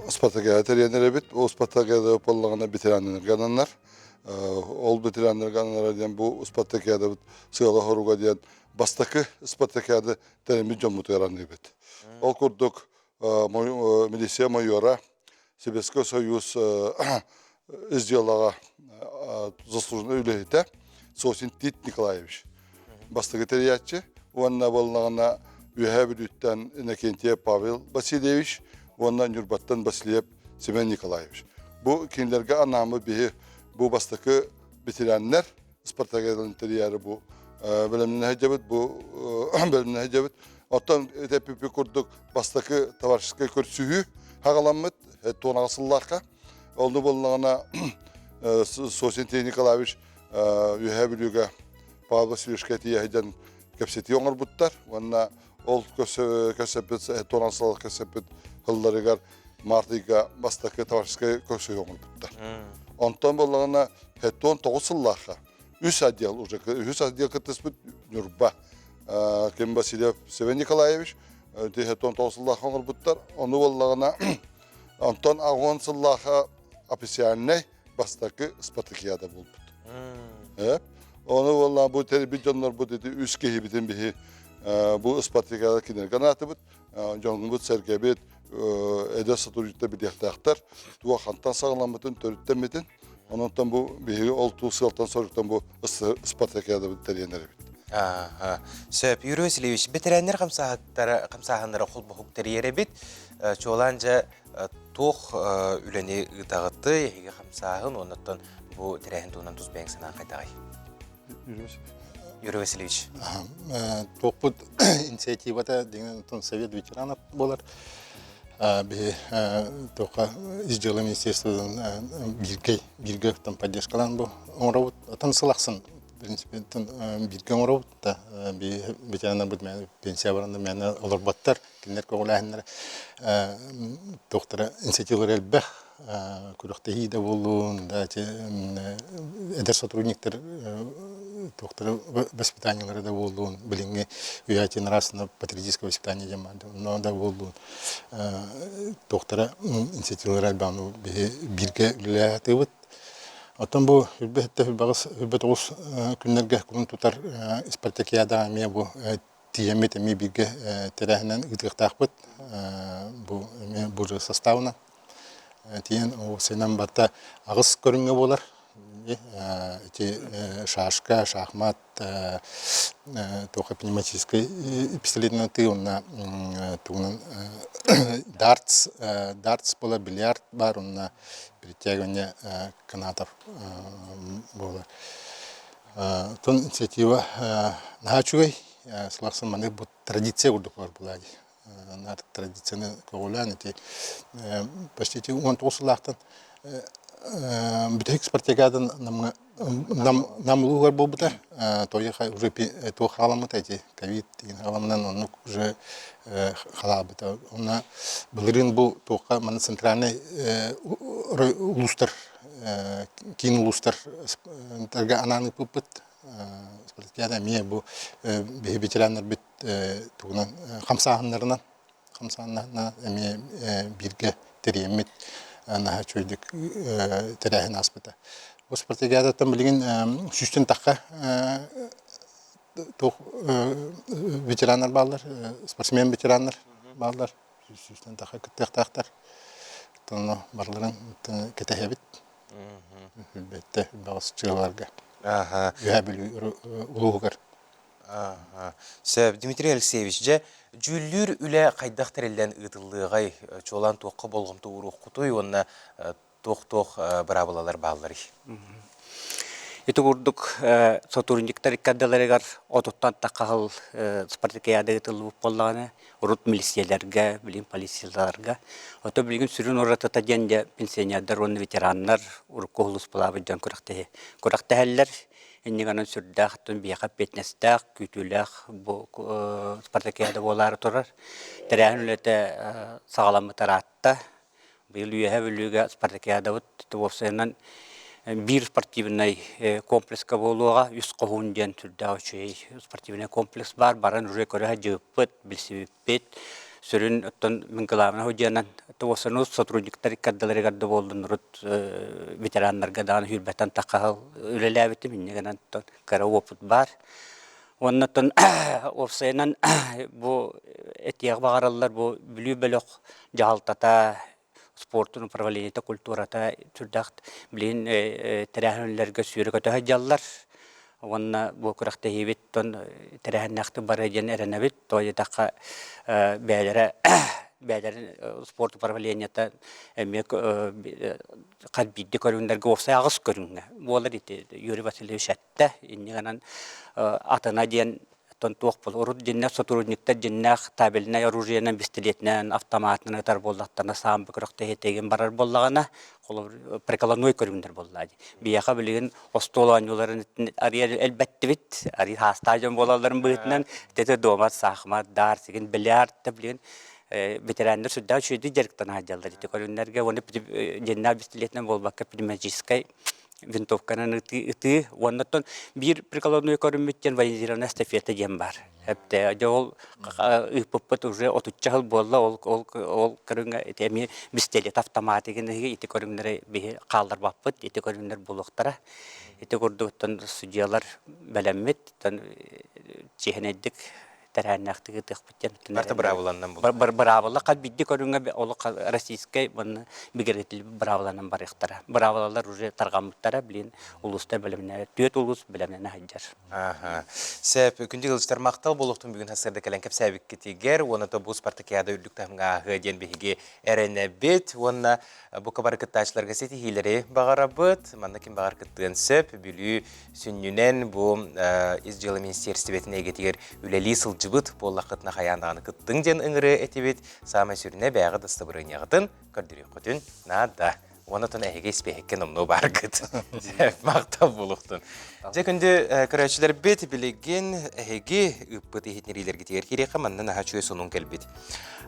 Спартакиада тэрийэн эбит. Ол Спартакиада буоллаҕына ветераннарга ананар. Ол ветераннарга ананара диэн бу Спартакиадабыт сыала-соруга диэн бастакы Спартакиада тэриммит дьоммутугар аныыбыт. Ол курдук милиция майора Советский Союз ис дьыалаҕа заслуженный үлэһитэ Сосин Тит Николаевич бастакы тэрийээччи уонна буоллаҕына Үөһээ Бүлүүттэн Иннокентьев Павел Васильевич уонна Ньурбаттан Васильев Семен Николаевич. Бу кинилэргэ анааммыт биһи бу бастакы ветераннар Спартакиаданы тэрийээри бу бэлэмнэнэ сылдьабыт, бу бэлэмнэнэ сылдьабыт. Оттон этэппиппит курдук бастакы товарищескай көрсүһүү хаҕаламмыт туонаҕа сыллаахха. Онну буоллаҕына Сосин Николаевич Үөһээ Бүлүүгэ Павел Васильевичка тиийэ сылдьан кэпсэтии оҥорбуттар уонна ол көрсөппүт туонан сыл көрсөппүт сылларыгар март ыйга бастакы товарищескай көрсүһүү оҥорбуттар. Онтон буоллаҕына 79 сыллаахха үс отдел уже үһүс отдел кыттыспыт Ньурба Ким Васильев Севен Николаевич 79 сыллаахха оҥорбуттар. Ону буоллаҕына онтон 10 сыллаахха официальнай бастакы спартакиада буолбут. Ону буоллаҕа бу тэрийбит дьоннорбут ити үс киһибитин биһи бу спартакиада кинилэргэ анаатыбыт. Дьоҥҥут-сэргэбит эдэр сотрудниктар билиэхтээхтэр. Туох хантан саҕаламмытын, төрүттэммитин. Онон бу биһиги ол туу сыалтан соруктан бу спартакиадабыт тэрийэн эрэбит. Сөп. Юрий Васильевич, бэтэрээннэр хамсааһыттара хамсааһыннара холбоһук тэрийэр эбит. Чуолаан дьэ туох үлэни ыытаҕытый, эһиги хамсааһын, оннуттан бу тэрээһин туһунан тус бэйэҥ санаан хайдаҕый? Юрий Васильевич. Туохпут инициативата деген Совет ветеранов болар. Биһи туохха ис дьыала министерствотын бииргэ бииргэ там поддержкалаан бу оҥоробут. Атын сыл ахсын в принципе бииргэ оҥоробут да ветераннарбыт пенсия баранда мээнэ олорботтор. Кинилэр көҕүлээһиннэрэ туохтара инициативалара элбэх күрэхтэһии да буоллун, да эти эдэр сотрудниктар туохтара воспитаниелара да буоллун, билиҥҥи үйэ нравственно патриотическое воспитание диэн баар онно да буоллун туохтара инициативалара элбэх биһи бииргэ үлэлээтибит. Оттон бу үрбэ хүрбэҕис үрбэ тоҕус күннэргэ курун тутар спартакиада эмиэ бу тиийэммит эмиэ бииргэ тэрээһинэн ыытыахтаахпыт. Бу эмиэ буржуа составынан. Тиийэн уопсайынан барыта аҕыс көрүҥҥэ буолар. Ити шашка, шахмат, туох пневматическай пистолетынан ытыы уонна тугунан дартс, дартс буолар, бильярд баар уонна перетягивание канатов буолар. Оттон инициатива наһаа үчүгэй. Сылахсын маны бу традиция курдук бар буолаа дии. Наар традицияны көҕүлээн ити почти ити 19 сыллаахтан бүтэһик спартакиадан намҥа нам нам улууһугар буолбута. Тоҕо уже туох халаммыта ити ковид деген халамынан оннук уже халаабыта. Онно былырыын бу туохха маны центральный улуустар киин улуустарга анаан ыыппыппыт. Спартакиада эмиэ бу биһи ветераннарбыт тугунан хамсааһыннарынан хамсааһыннарынан эмиэ бииргэ тэрийэммит наһаа үчүгэйдик тэрээһин ааспыта. Бу спартакиадаттан билигин сүүстэн тахха туох ветераннар бааллар, спортсмен ветераннар бааллар. Сүүстэн тахха кыттыахтаахтар. Оттон барыларын кэтэһэбит. Билбэттэ баҕас чыаларга. Үһэ Бүлүү улууһугар. Сөп, Дмитрий Алексеевич, дьэ, дьүүллүүр үлэ хайдах тэриллэн ыытыллыаҕай? Чуолаан туохха болҕомто ууруоххутуй уонна туох-туох быраабылалар баалларый? Ити курдук сотрудниктар иккардаларыгар отуттан тахха сыл спартакиада ыытыллыбыт буоллаҕына, урут милицияларга, билигин полицияларга. Ото билигин сүрүн уратыта диэн дьэ пенсионердар уонна ветераннар урукку сулууспалаабыт дьон күрэхтэһи күрэхтэһэллэр. Иннигэнэн сүрдээх оттон биһиэхэ эппиэтинэстээх, күүтүүлээх бу спартакиада буолаары турар. Тэрээһин үлэтэ саҕаламмыт ыраатта. Быйыл Үөһээ Бүлүүгэ спартакиадабыт уопсайынан биир спортивнай комплекска буолуоҕа. Үс хоһуун диэн сүрдээх үчүгэй спортивнай комплекс баар. Баран уже көрө сылдьыбыппыт, билсибиппит. Сүрүн оттон мин главнай судьуйанан уопсайынан сотрудниктар иккардаларыгар да буоллун урут ветераннарга даҕаны сүүрбэттэн тахха сыл үлэлээбитим. Инньэ гынан кыра уопут баар. Уонна оттон уопсайынан бу этиэх баҕараллар бу Бүлүү бөлөх дьаһалтата, спортун управлениета, культурата сүрдээх билигин тэрээһин үлэлэргэ сүүрэ-көтө сылдьаллар. Уонна бу күрэхтэһиибит тон тэрээһиннээхтик барыа диэн эрэнэбит. Тоҕо диэтэххэ бэйэлэрэ бэйэлэрин спорт управлениета эмиэ хас биирдии көрүҥнэргэ уопсай аҕыс көрүҥҥэ буолар ити Юрий Васильевич эттэ. Инньэ гынан атына диэн оттон туох буол урут дьиннээх сотрудниктар дьиннээх табельнай оружиенан бистилиэтинэн автоматынан ытар буоллахтарына саамбы күрэхтэһиитигин барар буоллаҕына холобур приколоной көрүҥнэр буоллаа дии. Биһиэхэ билигин остуол оонньууларын арыйа элбэттибит арый хаастаах дьон буолалларын быһыытынан ити дуомат саахымат даар сигин бильярд да билигин ветераннар сүрдээх үчүгэйдик дьарыктана сылдьаллар ити көрүҥнэргэ уонна дьиннээх бистилиэтинэн буолбакка пневматическай винтовканан ытыы ытыы уонна оттон биир приколодной көрүммүт диэн военизированная эстафета диэн баар. Эптэ дьэ ол ыыппыппыт уже отучча сыл буолла ол ол ол көрүҥҥэ ити эмиэ бистэлиэт автоматигын ити көрүҥнэри биһи хаалларбаппыт ити көрүҥнэр буолуохтара. Ити курдук оттон судьуйалар бэлэммит оттон чиэһинэйдик тэрээһиннээхтик ыытыахпыт диэн. Барыта быраабыланнан буолар. Быраабыла хас биирдии көрүҥҥэ олох российскай уонна бигэргэтиллибит быраабыланан барыахтара. Быраабылалар уже тарҕаммыттара, билин улуустар бэлэмнэнэ, түөрт улуус бэлэмнэнэ сылдьар. Аха. Сөп, күндү ыалдьыттар махтал буолуохтун бүгүн сарсыарда кэлэн кэпсээбиккитигэр уонна то бу спартакиада үрдүк таһымҥа ааһыа диэн биһиги эрэнэбит уонна бука бары кыттааччыларга ситиһиилэри баҕарабыт. Манна ким баҕар кыттыан сөп. Бүлүү сүнньүнэн бу Ис дьыала министиэристибэтин эйгэтигэр үлэлии сылдьыбыт буоллаххытына хайаан даҕаны кыттыҥ диэн ыҥырыа этибит. Саамай сүрүнэ бэйэҕит дастабырыанньаҕытын көрдөрүөххүтүн наада. Уонна оттон эһиги испиэһэккэ номнуо бааргыт. Махтал буолуохтун. Дьэ күндү көрөөччүлэрбит билигин эһиги ыыппыт иһитиннэриилэргитигэр киириэххэ манна наһаа үчүгэй сонун кэлбит.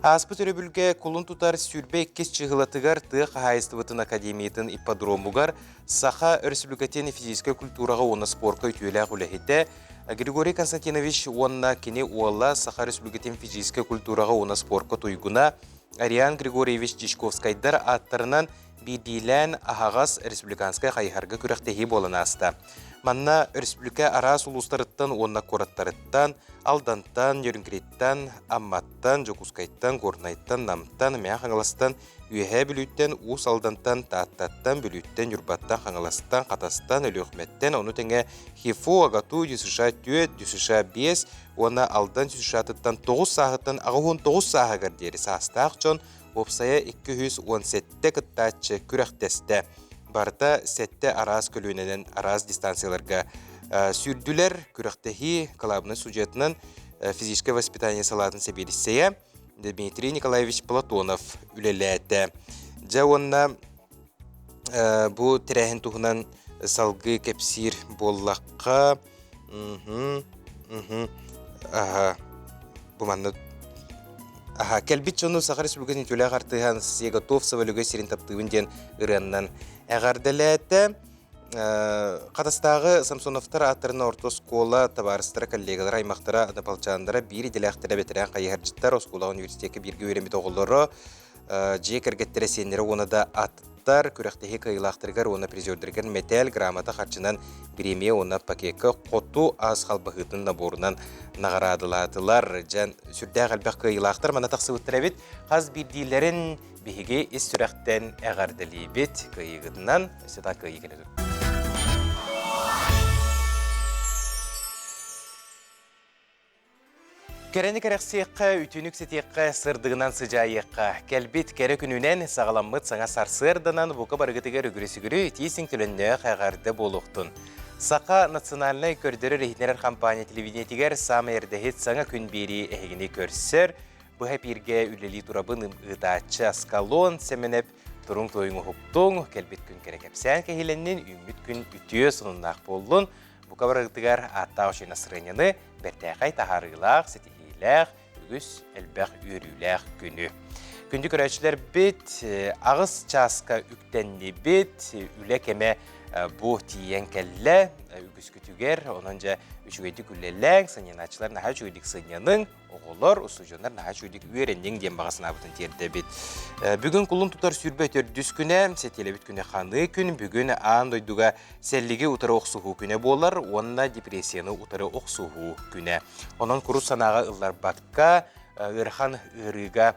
Ааспыт өрөбүлгэ кулун тутар 22 чыһылатыгар тыа хаһаайыстыбатын академиятын ипподромугар Саха Өрөспүүбүлүкэтин физическэй культураҕа уонна спорка үтүөлээх үлэһитэ Григорий Константинович уонна кини уола Саха Өрөспүүбүлүкэтин физическэй культураҕа уонна спорка туйгуна Ариан Григорьевич Дьячковскайдар ааттарынан биирдиилээн аһаҕас республиканскай хайыһарга күрэхтэһии буолан ааста. Манна өрөспүүбүлүкэ араас улуустарыттан уонна куораттарыттан, Алдантан, Нерюнгриттан, Амматтан, Дьокуускайтан, Горнайтан, Намтан, Мэҥэ Хаҥаластан, Үөһээ Бүлүүттэн, Уус Алдантан, Тааттаттан, Бүлүүттэн, Ньурбаттан, Хаҥаластан, Хатастан, Өлүөхүмэттэн, ону тэҥэ ХИФУ, АГАТУ, ДЮСШ 4, ДЮСШ 5 уонна Алдан ДЮСШ-тыттан 9 сааһыттан 89 сааһыгар диэри саастаах дьон уопсайа 217 кыттааччы күрэхтэстэ. Барыта сэттэ араас көлүөнэнэн араас дистанцияларга сүүрдүлэр. Күрэхтэһии кылаабынай судьуйатынан физическое воспитание салаатын сэбиэдиссэйэ Дмитрий Николаевич Платонов үлэлээтэ. Дьэ уонна бу тэрээһин туһунан салгыы кэпсиир буоллахха, бу манна Аха, кэлбит дьону Саха Республикатын үтүөлээх артыыһа Анастасия Готовцева Лөгөй сирин таптыыбын диэн ырыаннан эҕэрдэлээтэ. Хатастааҕы Самсоновтар ааттарынан орто оскуола табаарыстара, коллегалара, аймахтара, однополчаннара, биир идэлээхтэрэ бэтэрээн хайыһардьыттар, оскуолаҕа университекка бииргэ үөрэммит оҕолоро, дьиэ кэргэттэрэ, сиэннэрэ уонна да аттар күрэхтэһии кыайыылаахтарыгар уонна призердэригэр мэтээл, грамота харчынан бириэмийэ уонна пакекка хоту ас халбаһыытын наборунан наҕараадалаатылар. Дьэн сүрдээх элбэх кыайыылаахтар манна тахсыбыттар эбит. Хас биирдиилэрин Биһиги ис сүрэхтэн эҕэрдэлиибит, кыайыыгытынан өссө да кыайыы кэлэ тур. Кэрэни кэрэхсиэххэ, үтүөнү үксэтиэххэ, сырдыгынан сыдьаайыахха. Кэлбит кэрэ күнүнэн саҕаламмыт саҥа сарсыарданан бука барыгытыгар үгүрү-сүгүрү итии төлөннөөх эҕэрдэ буолуохтун. Саха национальнай көрдөрөр-иһитиннэрэр компания телевидениетигэр саамай эрдэһит саҥа күн биэрии эһигини көрсөр. Быһа эпииргэ үлэлии турабын ыытааччы Аскалон Сэмэнэп туруҥ туойуҥ уһуктуҥ, кэлбит күн кэрэ кэпсээн кэһиилэннин, үүммүт күн үтүө сонуннаах буоллун. Бука барыгытыгар ааттаах үчүгэй настырыанньаны бэртээхэй таһаарыылаах, ситиһиилээх, үгүс элбэх үөрүүлээх күнү. Күндү көрөөччүлэрбит, аҕыс чааска үктэннибит, үлэ кэмэ бу тиийэн кэллэ үгүскүтүгэр, онон дьэ үчүгэйдик үлэлээҥ, сынньанааччылар наһаа үчүгэйдик сынньаныҥ, оҕолор, устудьуоннар наһаа үчүгэйдик үөрэниҥ диэн баҕа санаабытын тиэрдэбит. Бүгүн кулун тутар 24 күнэ, сэтиэлэбит күнэ ханыы күн, бүгүн аан дойдуга сэллиги утары охсуһуу күнэ буолар уонна депрессияны утары охсуһуу күнэ. Онон курус санааҕа ылларбакка, ыарахан ыарыыга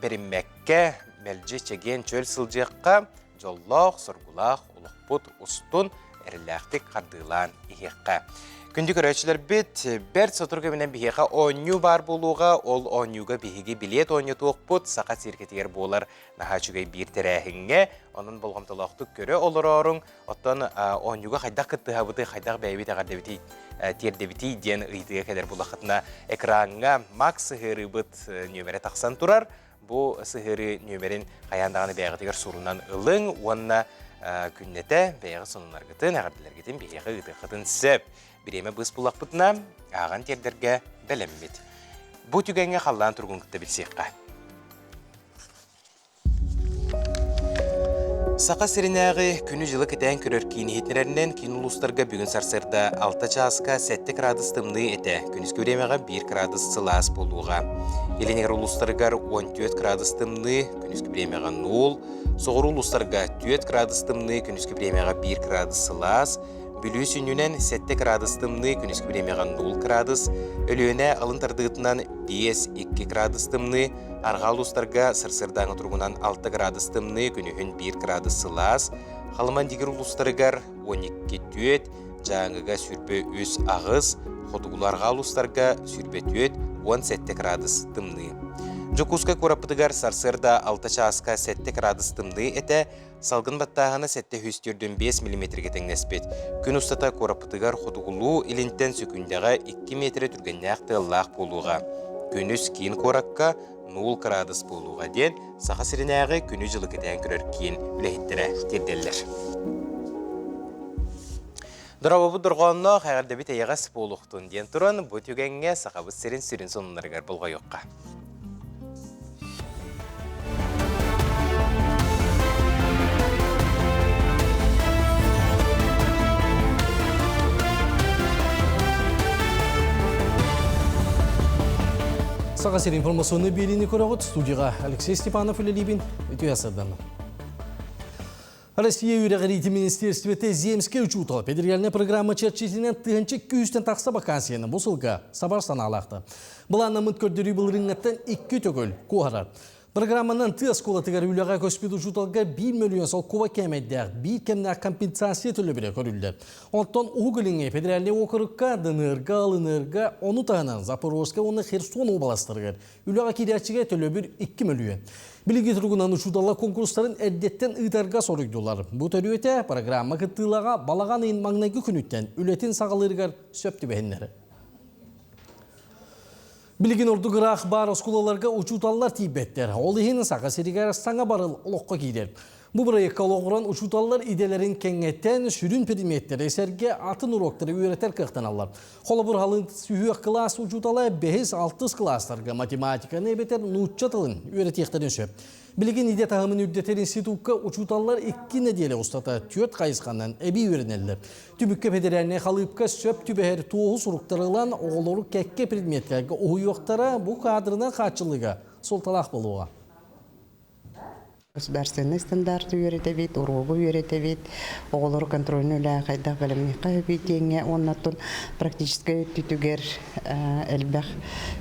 бэриммэккэ, мэлдьи чэгиэн чөл сылдьыахха, дьоллоох, соргулаах олохпут устун эрэллээхтик хардыылаан иһиэххэ. Күндү көрөөччүлэрбит, бэрт сотору кэминэн биһиэхэ оонньуу баар буолуоҕа. Ол оонньууга биһиги билиэт оонньотуохпут Саха циркэтигэр буолар наһаа үчүгэй биир тэрээһиҥҥэ. Онон болҕомтолоохтук көрө олорооруҥ. Оттон оонньууга хайдах кыттыһабытый, хайдах бэйэбит эҕэрдэбитий, тиэрдэбитий диэн ыйытыыга кэлэр буллаххытына экраҥҥа Макс сыһыарыыбыт нүөмэрэ тахсан турар. Бу сыһыарыы нүөмэрин хайаан даҕаны бэйэҕитигэр сурунан ылыҥ уонна күннэтэ бэйэҕит сонуннаргытын, эҕэрдэлэргитин биһиэхэ ыытыаххытын сөп. Бириэмэ быыс буллахпытына, ааҕан тиэрдэргэ бэлэммит. Бу түгэҥҥэ халлаан туругун кытта билсиэххэ. Саха сиринээҕи күнү-дьылы кэтээн көрөр киин иһитиннэрэринэн киин улуустарга бүгүн сарсыарда 6 чааска 7 кыраадыс тымныы этэ, күнүскү бириэмэҕэ 1 кыраадыс сылаас буолуоҕа. Илин эҥэр улуустарыгар 14 кыраадыс тымныы, күнүскү бириэмэҕэ 0, соҕуруу улуустарга 4 кыраадыс тымныы, күнүскү бириэмэҕэ 1 кыраадыс сылаас, Бүлүү сүнньүнэн 7 кыраадыс тымныы, күнүскү бириэмэҕэ 0 кыраадыс, Өлүөнэ алын тардыытынан 5-2 кыраадыс тымныы, арҕаа улуустарга сарсыардааҥы туругунан 6 кыраадыс тымныы, күнүһүн 1 кыраадыс сылаас, Халыман-Дигир улуустарыгар 12-4, Дьааҥыга 23-8, хотугулуу-арҕаа улуустарга 24-17 кыраадыс тымныы. Дьокуускай куораппытыгар сарсыарда 6 чааска 7 кыраадыс тымныы этэ, Салгын баттааһына 745 миллиметргэ тэҥнэспит. Күн устата куораппытыгар хотугулуу илинтэн сөкүүндэҕэ 2 миэтэрэ түргэннээх тыаллаах буолуоҕа. Күнүс киин куоракка 0 кыраадыс буолуоҕа диэн Саха сиринээҕи күнү-дьылы кэтээн көрөр киин үлэһиттэрэ тиэрдэллэр. Дорообобут дорҕоонноох эҕэрдэбит эйэҕэс буолуохтун диэн туран бу түгэҥҥэ Сахабыт сирин сүрүн сонуннарыгар болҕойуохха. Саха сирин информационный биэриини көрөҕүт студияға Алексей Степанов үлэлиибин үтүө сырданна. Россия үөрэҕириитин министиэристибэтэ земскэй учуутал федеральнай программа чэрчитинэн тыһыынча күүстэн тахса вакансияны бу сылга сабар санаалаахта. Былааннаммыт көрдөрүү былырыыҥҥаттан икки төгүл куоһарар. Программанан тыа оскуолатыгар үлэҕэ көспүт учууталга 1 мөлүйүөн солкуоба кээмэйдээх биир кэмнээх компенсация төлөбүрэ көрүллэр. Оттон Уһук Илиҥҥи федеральнай уокурукка, Дынырга, Ылынырга, ону таһынан Запорожскай уонна Херсон уобаластарыгар Үлэҕэ киирээччигэ төлөбүр 2 мөлүйүөн. Билиҥҥи туругунан учууталлар конкурстарын эрдэттэн ыытарга соруйдулар. Бу төрүөтэ программа кыттыылааҕа балаҕан ыйын маҥнайгы күнүттэн үлэтин саҕалыырыгар сөп түбэһиннэр. Билигин ордук ыраах баар оскуолаларга учууталлар тиийбэттэр. Ол иһин Саха сиригэр саҥа барыл олоххо киирэр. Бу бырайыакка олоҕуран учууталлар идэлэрин кэҥэтэн, сүрүн предметтэри сэргэ атын уруоктары үөрэтэр кыахтаналлар. Холобур, алын сүһүөх кылаас учуутала бэһис-алтыс кылаастарга математиканы эбэтэр нуучча тылын үөрэтиэхтэрин сөп. Билигин идэ таһымын үрдэтэр институкка учууталлар икки нэдиэлэ устата түөрт хайысханан эбии үөрэнэллэр. Түмүккэ федеральнай халыыпка сөп түбэһэр туоһу суруктары ылан, оҕолору кэккэ предметтергэ уһуйуохтара бу кадрынан хааччыллыыга суолталаах буолуоҕа. Государственный стандарты үөрэтэбит, уруогу үөрэтэбит, оҕолору контрольнай үлэҕэ хайдах бэлэмниэххэ сөбүй диэҥҥэ уонна оттон практическай өттүтүгэр элбэх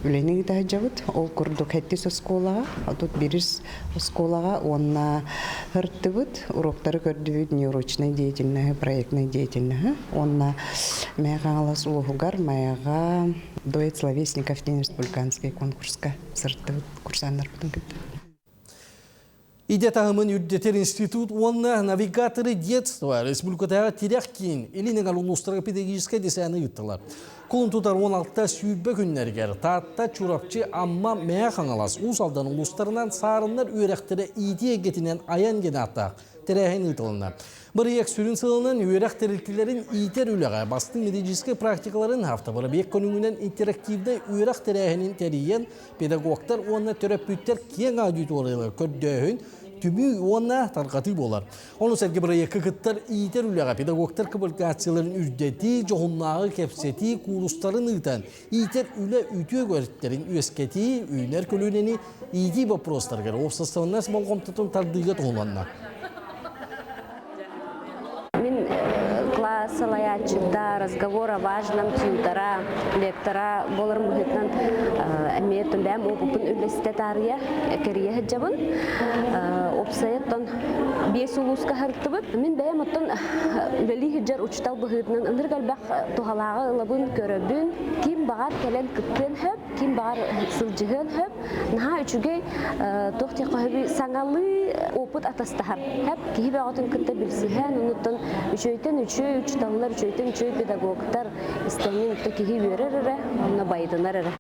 үлэни ыыта сылдьабыт. Ол курдук сэттис оскуолаҕа, 31 оскуолаҕа уонна ырыттыбыт, уруоктары көрдүбүт неурочной деятельноһы, проектной деятельноһы уонна Мэҥэ Хаҥалас улууһугар Майаҕа дуэт словесников диэн республиканскай конкурска сырыттыбыт курсаннарбытын кытта. Идэ таһымын үрдэтэр институт уонна навигаторы детства республикатааҕы тирэх киин Илин эҥэр улуустарга педагогическай десаны ыыттылар. Кулун тутар 16 сүүрбэ күннэригэр Таатта, Чурапчы, Амма, Мэҥэ Хаҥалас, Уус Алдан улуустарынан саарыннар үөрэхтэрэ иитии эйгэтинэн айан диэн ааттаах. тэрээһин ыытылынна. Бырайыак сүрүн сылынан үөрэх тэрилтэлэрин иитэр үлэҕэ бастыҥ методическай практикаларын автобырабиэк көрүҥүнэн интерактивнай үөрэх тэрээһинин тэрийэн педагогтар уонна төрөппүттэр киэҥ аудиториялар көрдөөһүн, түмүү уонна тарҕатыы буолар. Ону сэргэ бырайыакка кыттар иитэр үлэҕэ педагогтар квалификацияларын үрдэтии, дьоһуннааҕы кэпсэтии куурустарын ыытан, иитэр үлэ үтүө өрүттэрин үөскэтии, үүнэр көлүөнэни иитии боппуруостарыгар уопсастыбаннас болҕомтотун тардыыга туһуланна. Мин класс салайааччыта, разговор о важном тьютора, лектора буоларым быһыытынан эмиэ бэйэм опыппын үллэстэ таарыйа кэрийэ сылдьабын. Уопсайа оттон биэс улууска сырыттыбыт. Мин бэйэм оттон үлэлии сылдьар учуутал быһыытынан ынырык элбэх туһалааҕы ылабын, көрөбүн. Ким баҕар кэлэн кыттыан сөп, ким баҕар сылдьыһыан сөп. Наһаа үчүгэй туох диэххэ сөбүй саҥалыы опыт атастаһар. Хөп киһи бөҕөтүн кытта билсиһэн, онуттан үчүгэйтэн үчүгэй учууталлар, үчүгэйтэн үчүгэй педагогтар истэҥҥин киһи үөрэр эрэ, онно байытынар эрэ.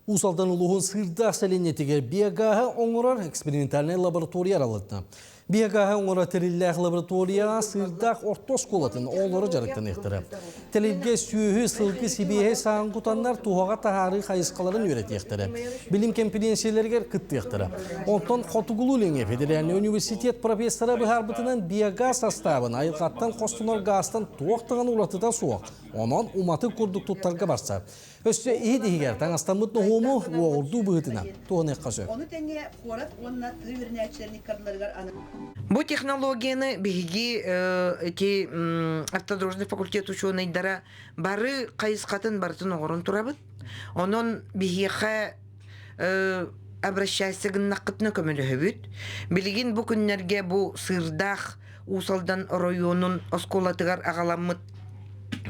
Уус Алдан улууһун Сыырдаах сэлиэнньэтигэр биогааһы оҥорор экспериментальнай лаборатория арылынна. Биогааһы оҥорор тэриллээх лабораторияҕа Сыырдаах орто оскуолатын оҕолоро дьарыктаныахтара. Тэрилгэ сүөһү, сылгы сибиэһэй сааҕын кутаннар туһаҕа таһаарыы хайысхаларын үөрэтиэхтэрэ. Билим кэмпириэнсийэлэригэр кыттыахтара. Онтон Хотугулуу-Илиҥҥи федеральнай университет профессора быһаарбытынан биогаас састаабын айылҕаттан хостонор гаастан туох даҕаны уратыта суох. Онон уматык курдук туттарга барсар. Өссө иһит иһигэр таҥастаммыт ноһуому уоҕурдуу быһыытынан туһаныахха сөп. Ону тэҥэ куорат уонна тыа үөрэнээччилэрин иккардыларыгар аны Бу технологияны биһиги ити автодорожный факультет учуонайдара бары хайысхатын барытын оҥорон турабыт. Онон биһиэхэ обращайся гыннаххытына көмөлөһөбүт. Билигин бу күннэргэ бу Сыырдаах Уус Алдан оройуонун оскуолатыгар аҕаламмыт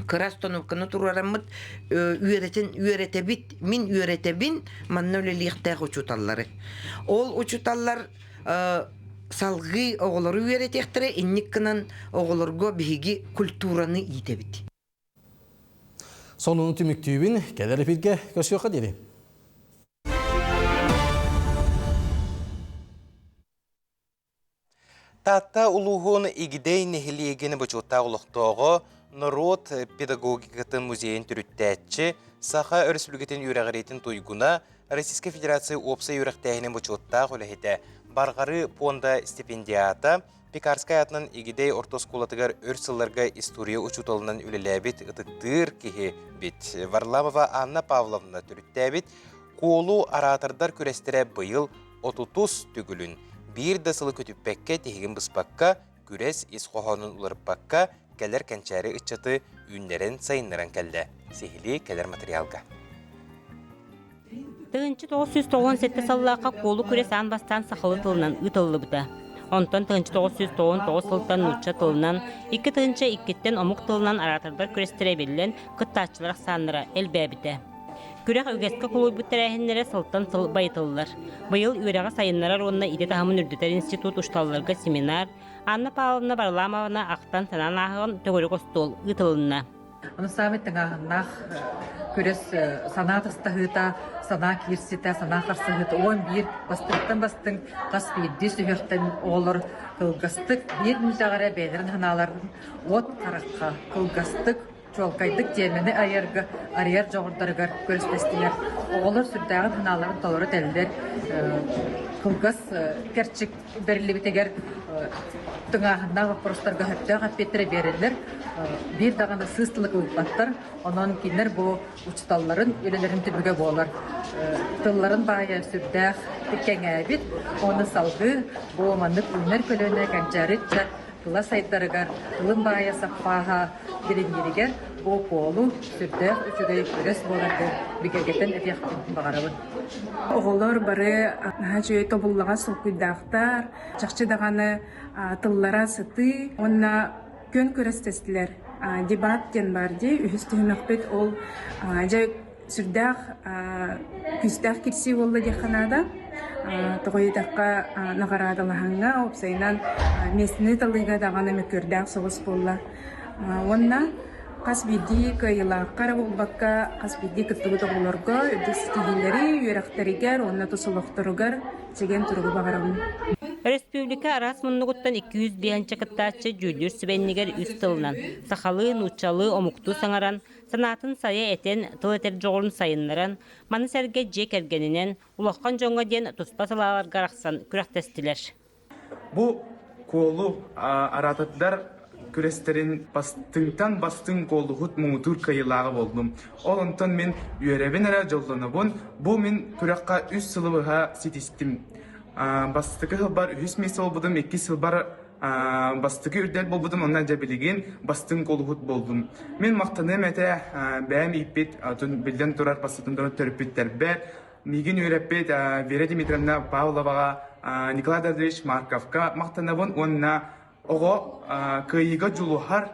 кыра остановканы туруораммыт үөрэтин үөрэтэбит мин үөрэтэбин манна үлэлиэхтээх учууталлары ол учууталлар салгыы оҕолору үөрэтиэхтэрэ инник гынан оҕолорго биһиги культураны иитэбит Сонуну түмүктүүбүн кэлэр эфиргэ көрсүөххэ диэри. Таатта улууһун Игидэй нэһилиэгин бочуоттаах олохтооҕо, норуот педагогикатын музейын төрүттээччи, Саха Өрөспүүбүлүкэтин үөрэҕириитин туйгуна, Российскай Федерация уопсай үөрэхтээһинин бочуоттаах үлэһитэ, Барҕарыы пуонда стипендиата, Пекарскай аатынан Игидэй орто оскуолатыгар өр сылларга история учууталынан үлэлээбит ытыктыыр киһи бит Варламова Анна Павловна төрүттээбит Куолу араатардар күрэстэрэ быйыл отутус төгүлүн биир да сылы көтүппэккэ тиһигин быспакка, күрэс ис хоһоонун уларыппакка кэлэр кэнчээри ыччаты үүннэрэн-сайыннаран кэллэ. Сиһилии кэлэр материалга. 1997 сыллаахха Куолу күрэс аан бастаан сахалыы тылынан ыытыллыбыта. Онтон 1999 сылтан нуучча тылынан, 2002-ттэн омук тылынан араатардар күрэстэрэ эбиллэн, кыттааччылар ахсааннара элбээбитэ. Күрэх үгэскэ кулуйбут тэрээһиннэрэ сылтан сыл байытыллар. Быйыл үөрэҕи сайыннарар уонна идэ таһымын үрдэтэр институт учууталларга семинар, Анна Павловна Варламовна ахтан-санаан ааһыан төгүрүк остуол ыытылынна. Ону саамай тыҥааһыннаах күрэс санаа тастаһыыта, санаа киирситэ, санаа харсыһыыта 11 бастыҥтан бастыҥ хас биирдии сүһүөхтэн оҕолор кылгастык биир мүнүүтэҕэ эрэ бэйэлэрин санааларын уот харахха кылгастык чуолкайдык тиэмэни айарга, арыйар дьоҕурдарыгар күрэстэстилэр. Оҕолор сүрдээҕин санааларын толору этэллэр. Кылгас кэрчик бэриллибитигэр тыҥааһыннаах боппуруостарга сөптөөх эппиэттэри биэрэллэр. Биир даҕаны сыыс тылы кыбыппаттар. Онон кинилэр бу учууталларын үлэлэрин түмүгэ буолар. Тылларын баайа сүрдээх кэҥээбит. Уонна салгыы бу маннык үүнэр көлүөнэ кэнчээри ыччат тыла сайдарыгар, тылын баайа саппааһа дириҥииригэр бу куолу сүрдээх үчүгэй күрэс буоларга бигэргэтэн этиэхпин баҕарабын. Оҕолор бары наһаа үчүгэй тобуллаҕас толкуйдаахтар, чахчы даҕаны тыллара сытыы уонна күөн күрэстэстилэр. Дебат диэн баар дии, үһүс түһүмэхпит ол дьэ сүрдээх күүстээх кирсии буолла диэххэ наада. Тоҕо диэтэххэ, наҕараадалаһаҥҥа, уопсайынан, миэстэни талыыга даҕаны мөккүөрдээх соҕус буолла. Уонна хас биирдии кыайыылаахха эрэ буолбакка, хас биирдии кыттыбыт оҕолорго үрдүк ситиһиилэри, үөрэхтэригэр уонна тус олохторугар чэгиэн туругу баҕарабын. Өрөспүүбүлүкэ араас муннугуттан 205 кыттааччы дьүүллүүр сүбэ иннигэр үс тылынан, сахалыы, нууччалыы, омуктуу саҥаран, санаатын сайа этэн, тыл этэр дьоҕурун сайыннаран, маны сэргэ дьиэ кэргэнинэн, улахан дьоҥҥо диэн туспа салааларга арахсан күрэхтэстилэр. Бу куолу араатардар күрэстэрин бастыҥтан бастыҥ куолуһут муҥутуур кыайыылааҕа буоллум. Ол онтон мин үөрэбин эрэ дьоллонобун. Бу мин күрэххэ үс сылы быһа ситистим. Бастакы сылбар үһүс миэстэ буолбутум, иккис сылбар бастакы үрдэл буолбутум, онно дьэ билигин бастыҥ куолуһут буоллум. Мин махтаныам этэ бэйэм ииппит, биллэн турар бастатан туран төрөппүттэрбэр, Миигин үөрэппит Вера Дмитриевна Павловаҕа, Николай Давыдович Марковка махтанабын уонна оҕо кыайыыга дьулуһар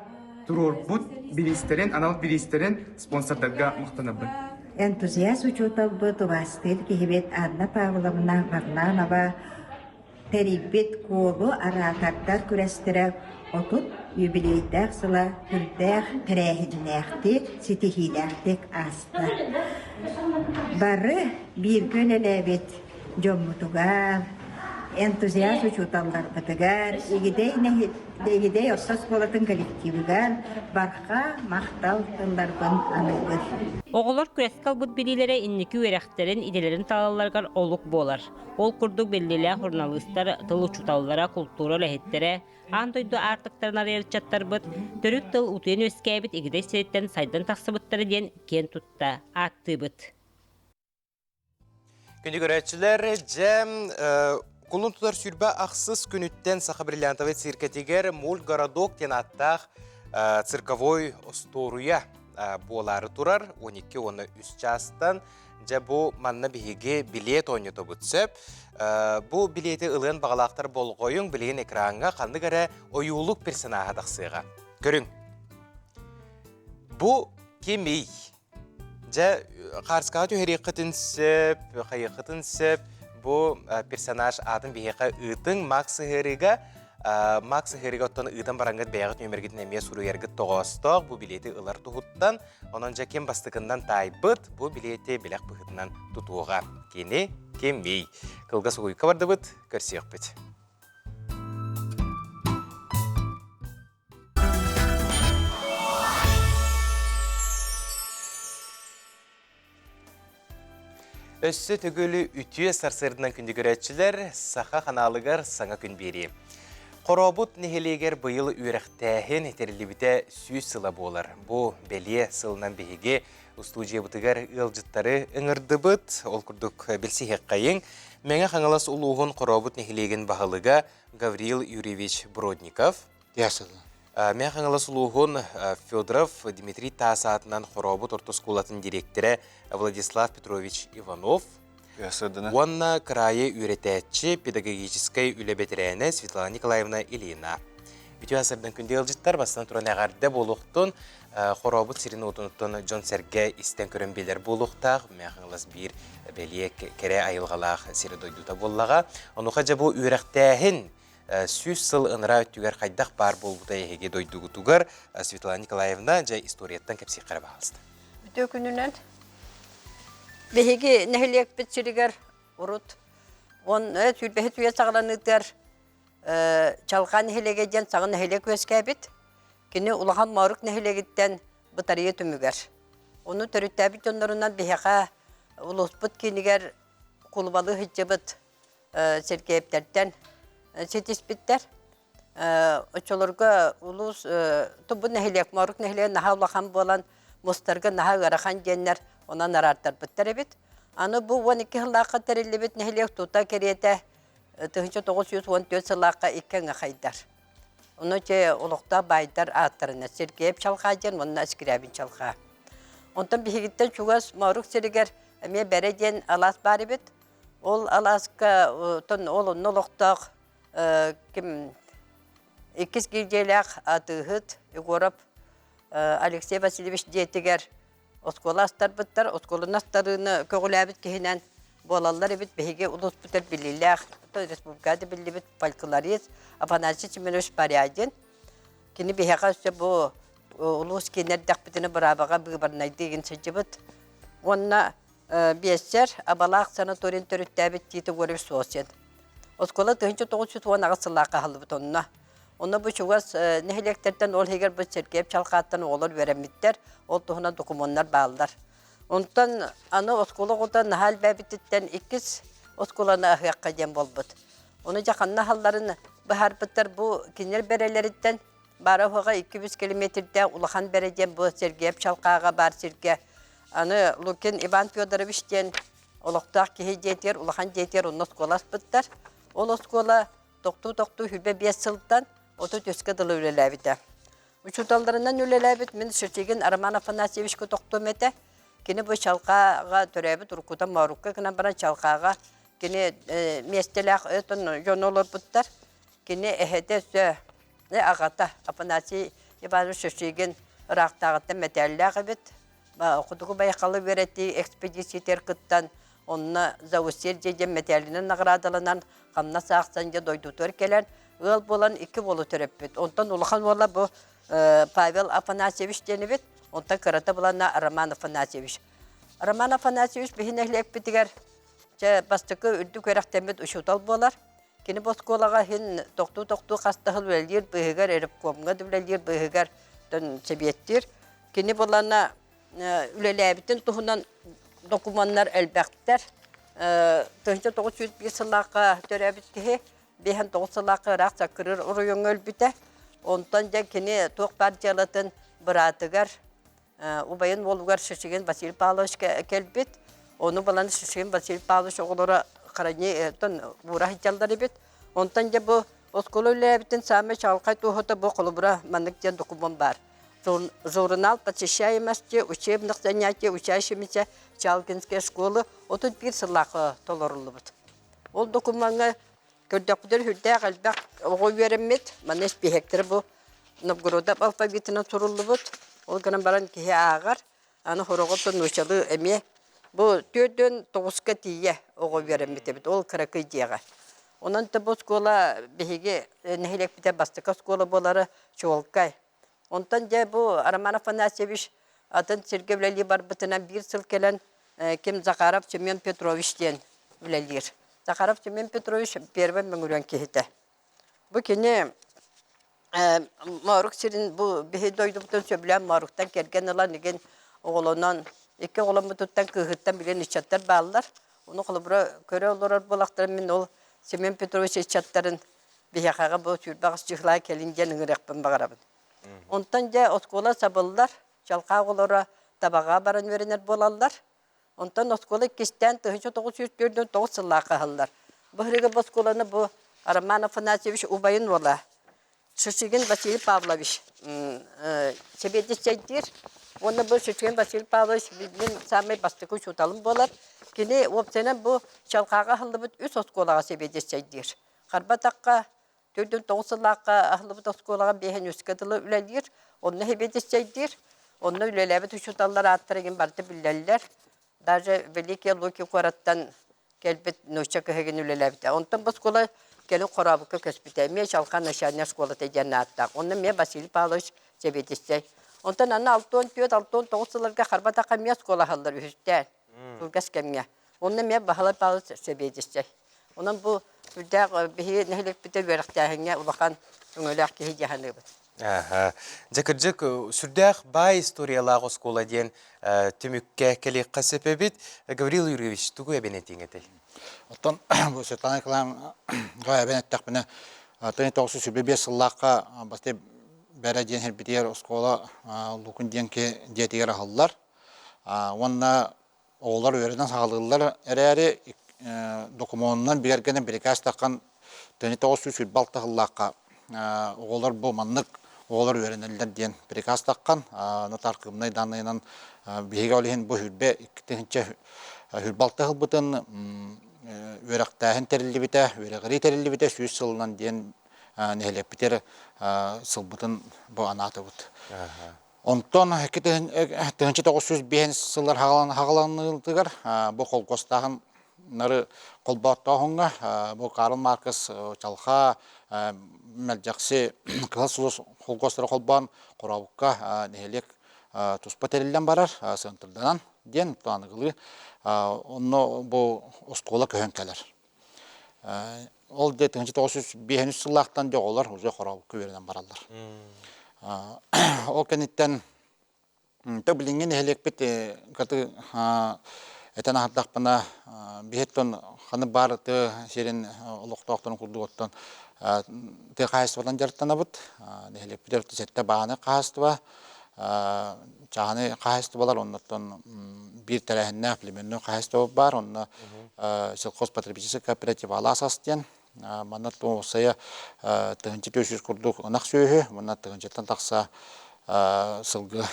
туруорбут бириистэрин, анал бириистэрин спонсордарга махтанабын. Энтузиаст учууталбыт, убаастыыр киһибит Анна Павловна Варламова тэрийбит Куолу араатардар күрэстэрэ 30 юбилейдаах сыла сүрдээх тэрээһиннээхтик, ситиһиилээхтик ааста. Бары бииргэ үлэлээбит дьоммутугар, энтузиаст учууталларбытыгар, Игидэй, Игидэй орто оскуолатын коллективыгар барҕа махтал тылларбын аныыбын. Оҕолор күрэскэ ылбыт билиилэрэ инники үөрэхтэрин, идэлэрин талалларыгар олук буолар. Ол курдук биллиилээх суруналыыстар, тыл учууталлара, култуура үлэһиттэрэ, аан дойду аартыктарын арыйар ыччаттарбыт төрүт тыл утуйан үөскээбит Игидэй сириттэн сайдан тахсыбыттара диэн киэн тутта ааттыыбыт. Күндү көрөөччүлэр, дьэ, кулун тутар сүүрбэ ахсыс күнүттэн Саха бриллиантовай циркэтигэр Мульгородок диэн ааттаах цирковой остуоруйа буолаары турар 12 уонна 3 чаастан Дьэ бу манна биһиги билиэт оонньотобут сөп. Бу билиэти ылыан баҕалаахтар болҕойуҥ, билигин экраҥҥа ханнык эрэ ойуулук персонаһа тахсыаҕа. Көрүҥ. Бу кимий? Дьэ, хаарскаҕа түһэриэххитин сөп, хайыаххытын сөп. Бу персонаж аатын биһиэхэ ыытыҥ, Макс сыһыарыыга Макс сыһыарыыга оттон ыытан бараҥҥыт бэйэҕит нүөмэргитин эмиэ суруйаргыт тоҕоостоох. Бу билиэти ылар туһуттан Онон дьэ ким бастакыннан таайбыт, бу билиэти бэлэх быһыытынан тутуоҕа. Кини кимий? Кылгас угуйка бардыбыт, көрсүөхпүт. Өссө төгүл үтүө сарсыарданан күндү көрөөччүлэр, Саха ханаалыгар саҥа күн биэрии. Хорообут нэһилиэгэр быйыл үөрэхтээһин тэриллибитэ 100 сыла буолар. Бу бэлиэ сылынан биһиги устуудьуйабытыгар ыалдьыттары ыҥырдыбыт. Ол курдук билсиһиэххэйиҥ. Мэҥэ Хаҥалас улууһун Хорообут нэһилиэгин баһылыга Гаврил Юрьевич Бродников. Мэҥэ Хаҥалас улууһун Федоров Дмитрий Таас аатынан Хорообут орто оскуолатын дириэктэрэ Владислав Петрович Иванов уонна кыраайы үөрэтээччи, педагогическай үлэ бэтэрээнэ Светлана Николаевна Ильина. Үтүө сырдан күндү ыалдьыттар, бастан туран эҕэрдэ буолуохтун, Хорообут сирин уотунуттан дьон-сэргэ истэн көрөн билэр буолуохтаах. Мэҥэ Хаҥалас биир бэлиэ кэрэ айылҕалаах сирэ дойдута буоллаҕа. Онуоха дьэ бу үөрэхтээһин 100 сыл ынараа өттүгэр хайдах баар буолбута эһиги дойдугутугар Светлана Николаевна дьэ историяттан кэпсиэххэ эрэ баҕаласта. Үтүө күнүнэн биһиги нэһилиэкпит сиригэр урут он сүүрбэһит үйэ саҕаланыытыгар Чалҕаа нэһилиэгэ диэн саҥа нэһилиэк үөскээбит. Кини Улахан Моорук нэһилиэгиттэн бытарыйа түмүгэр. Ону төрүттээбит дьоннорунан биһиэхэ улууспут киинигэр кулубалыы сылдьыбыт Сергеевтэртэн ситиспиттэр. Оччолорго улуус тубу нэһилиэк, Моорук нэһилиэгэ наһаа улахан буолан, мустарга наһаа ыарахан диэннэр онон араартарбыттар эбит. Аны бу 12 сыллаахха тэриллибит нэһилиэк тута кэриэтэ 1914 сыллаахха икки аҥы хайдар. Ону чэ олохтоох баайдар ааттарынан Сергеев Чалхаа диэн уонна Скрябин Чалхаа. Онтон биһигиттэн чугас Моорук сиригэр эмиэ Бэрэ диэн алаас баар эбит. Ол алааска оттон ол онно олохтоох ким иккис гильдиялээх атыыһыт Егоров Алексей Васильевич дьиэтигэр оскуола астарбыттар. Оскуоланы астарыыны көҕүлээбит киһинэн буолаллар эбит. Биһиги улууспутар биллиилээх, республикада биллибит фольклорист Афанасий Семенович Порядин. Кини биһиэхэ өссө бу улуус киинэ эрдэхпитинэ быраабаҕа быыбарнайдыы игин сылдьыбыт. Уонна Биэссэр Абалаах санаторийын төрүттээбит Тито Горович Сосин. Оскуола 1918 сыллаахха аһыллыбыт онно. Онно бу чугас нэһилиэктэртэн ол иһигэр бу Сергеев Чалхааттан оҕолор үөрэммиттэр, ол туһунан докумуоннар бааллар. Онтон аны оскуола оҕото наһаа элбээбититтэн иккис оскуоланы аһыахха диэн буолбут. Ону дьэ ханна аһалларын быһаарбыттар бу кинилэр бэрэлэриттэн баара-суоҕа 200 километрдээх улахан бэрэ диэн бу Сергеев Чалхааҕа баар сиргэ аны Лукин Иван Федорович диэн олохтоох киһи дьиэтигэр улахан дьиэтигэр онно оскуола аспыттар. Ол оскуола тохтуу-тохтуу 25 сылтан 33-кэ дылы үлэлээбитэ. Учууталларынан үлэлээбит мин Шутигин Роман Афанасьевичка тохтуом этэ. Кини бу Чалхааҕа төрөөбүт уруккута Моорукка гынан баран Чалхааҕа кини миэстэлээх өтөн дьону олорбуттар. Кини эһэтэ өссө аҕата Афанасий Иванович Шишигин ыраахтааҕыттан мэтээллээх эбит. Хотугу Байкалы үөрэтии экспедициятыгар кыттан, онно за усердие диэн мэтээлинэн наҕараадаланан, хамнас аахсан дьэ дойдутугар кэлэн, ыал буолан икки уолу төрөппүт. Онтон улахан уола бу Павел Афанасьевич диэн эбит, онтон кырата буланна Роман Афанасьевич. Роман Афанасьевич биһи нэһилиэкпитигэр чэ бастакы үрдүк үөрэхтэммит учуутал буолар. Кини бу оскуолаҕа иһин тохтуу-тохтуу хас да сыл үлэлиир быыһыгар, ревкомҥа да үлэлиир быыһыгар сэбиэттиир. Кини булана үлэлээбитин туһунан докумуоннар элбэхтэр. 1901 сыллаахха төрөөбүт киһи 59 сыллаахха ыраах Саккырыыр оройуоҥҥа өлбүтэ. Онтон дьэ кини туох баар дьыалатын быраатыгар убайын уолугар Шишигин Василий Павлович кэлбит. Ону балан Шишигин Василий Павлович оҕолоро хранитон уура сылдьаллар эбит. Онтон дьэ бу оскуола үлэлээбитин саамай чаҕылхай туоһута бу холобура маннык диэн докумуон баар. Журнал посещаемости учебных занятий учащимися Чалкинской школы 31 сыллаах толоруллубут. Ол докумуоҥҥа көрдөхпүтүгэр сүрдээх элбэх оҕо үөрэммит. Манна испииһэктэрэ бу Новгородов алфавитынан суруллубут. Ол гынан баран киһи ааҕар. Аны хороҕоттон нууччалыы эмиэ бу түөртүөн тоҕуска тиийэ оҕо үөрэммит эбит. Ол кыракый дьиэҕэ. Онон да бу оскуола биһиги нэһилиэкпитэ бастакы оскуола буолара чуолкай. Онтон дьэ бу Роман Афанасьевич атын сиргэ үлэлии барбытынан биир сыл кэлэн ким Захаров Семен Петрович диэн үлэлиир. Захаров Семен Петрович первый мөҥүрүөн киһитэ. Бу кини Моорук сирин бу биһи дойдубутун сөбүлээн Мооруктан кэргэн ылан игин оҕолонон икки оҕоломмутуттан кыыһыттан билэн ыччаттар бааллар. Ону холобура көрө олорор буолахтарын мин ол Семен Петрович ыччаттарын биһиэхэҕэ бу сүүрбэҕис чыһылаа кэлин диэн ыҥырыахпын баҕарабын. Онтон дьэ оскуола сабыллар, чалхаа оҕолоро табаҕа баран үөрэнэр буолаллар. Онтон оскуола иккистээн 1949 сыллаахха аһыллар. Бу ырыга бу оскуоланы бу Роман Афанасьевич убайын уола Шишигин Василий Павлович сэбиэдиссэйдиир. Уонна бу Шишигин Василий Павлович мин саамай бастакы учууталым буолар. Кини уопсайынан бу Чалхааҕа аһыллыбыт үс оскуолаҕа сэбиэдиссэйдиир. Харбатахха 49 сыллаахха аһыллыбыт оскуолаҕа биэһин үскэ дылы үлэлиир, онно сэбиэдиссэйдиир. Онно үлэлээбит учууталлар ааттара игин барыта биллэллэр. Даже Великие Луки куораттан кэлбит нуучча кыһыгын үлэлээбитэ. Онтон бу оскуола кэлин Хорообукка көспүтэ. Эмиэ Чалхан начальнай школата диэн ааттаах. Онно эмиэ Василий Павлович сэбиэдиссэй. Онтон аны 64-69 сылларга Харбатахха эмиэ оскуола аһыллар үһүстээн. Кылгас кэмҥэ. Онно эмиэ Баһылай Павлович сэбиэдиссэй. Онон бу сүрдээх биһиги нэһилиэкпитэ үөрэхтээһиҥҥэ улахан өҥөлөөх киһи дии саныыбын. Дьэ кырдьык сүрдээх баай историялаах оскуола диэн түмүккэ кэлиэххэ сөп эбит. Гаврил Юрьевич, тугу эбэн этиҥ этэй? Оттон бу Светлана Николаевнаҕа эбэн эттэхпинэ, 1905 сыллаахха басты бэрэ диэн сирбитигэр оскуола Лукун диэн дьиэтигэр аһыллар. Уонна Оҕолор үөрэнэн саҕалыыллар эрээри, докумуонунан бигэргэнэн бирикээс таххан 1926 сыллаахха оҕолор бу маннык оҕолор үөрэнэллэр диэн приказ таххан, нотаркыбнай данныйынан биһиги ол иһин бу сүүрбэ икки тыһыынча сүүрбэ алта сылбытын үөрэхтээһин тэриллибитэ, үөрэҕирии тэриллибитэ сүүс сылынан диэн нэһилиэкпитигэр сылбытын бу анаатыбыт. Онтон 1905 сыллар хаҕаланыытыгар бу холкуостааһын нары холбооттооһуҥҥа бу Карл Маркс Чалха Мэлдьэхси Кыһыл Сулус холкуостары холбоон Хорообукка нэһилиэк туспа тэриллэн барар сыантырданан диэн аныгылыы онно бу оскуола көһөн кэлэр. Ол де 1905 сыллаахтан де оҕолор уже хорообукка үөрэнэн бараллар. Ол кэнниттэн то билиҥҥи нэһилиэкпит каты этэн аһардахпына биһиттэн ханы баар тыа сирин олохтоохторун курдук оттон тыа хаһаайыстыбатынан дьарыктанабыт. Нэһилиэкпит сэттэ бааны хаһаайыстыба чааһынай хаһаайыстыбалар оннуттан биир тэрээһиннээх племенной хаһаайыстыба баар онно сельхозпотребительскай кооператив алаас ас диэн манна уопсайа 1400 курдук ынах сүөһү уонна тыһыынчаттан тахса сылгы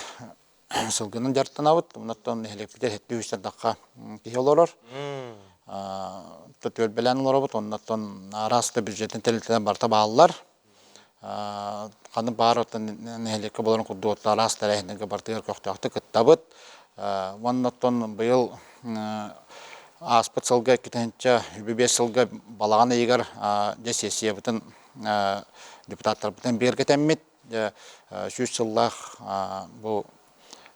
сылгынан дьарыктанабыт оннуттан нэһилиэкпитигэр сэттэ үстэн тахха киһи олорор түөлбэлээн олоробут оннуттан араас да бюджетин тэрилтэлэр барыта бааллар Ханнык баар оттон нэһилиэккэ буоларын курдук араас тэрээһиннэргэ барытыгар көхтөөхтүк кыттабыт. Уонна оттон быйыл ааспыт сылга 2005 сылга балаҕан ыйыгар дьэ сессиябытын депутаттарбытын бигэргэтэммит дьэ 100 сыллаах бу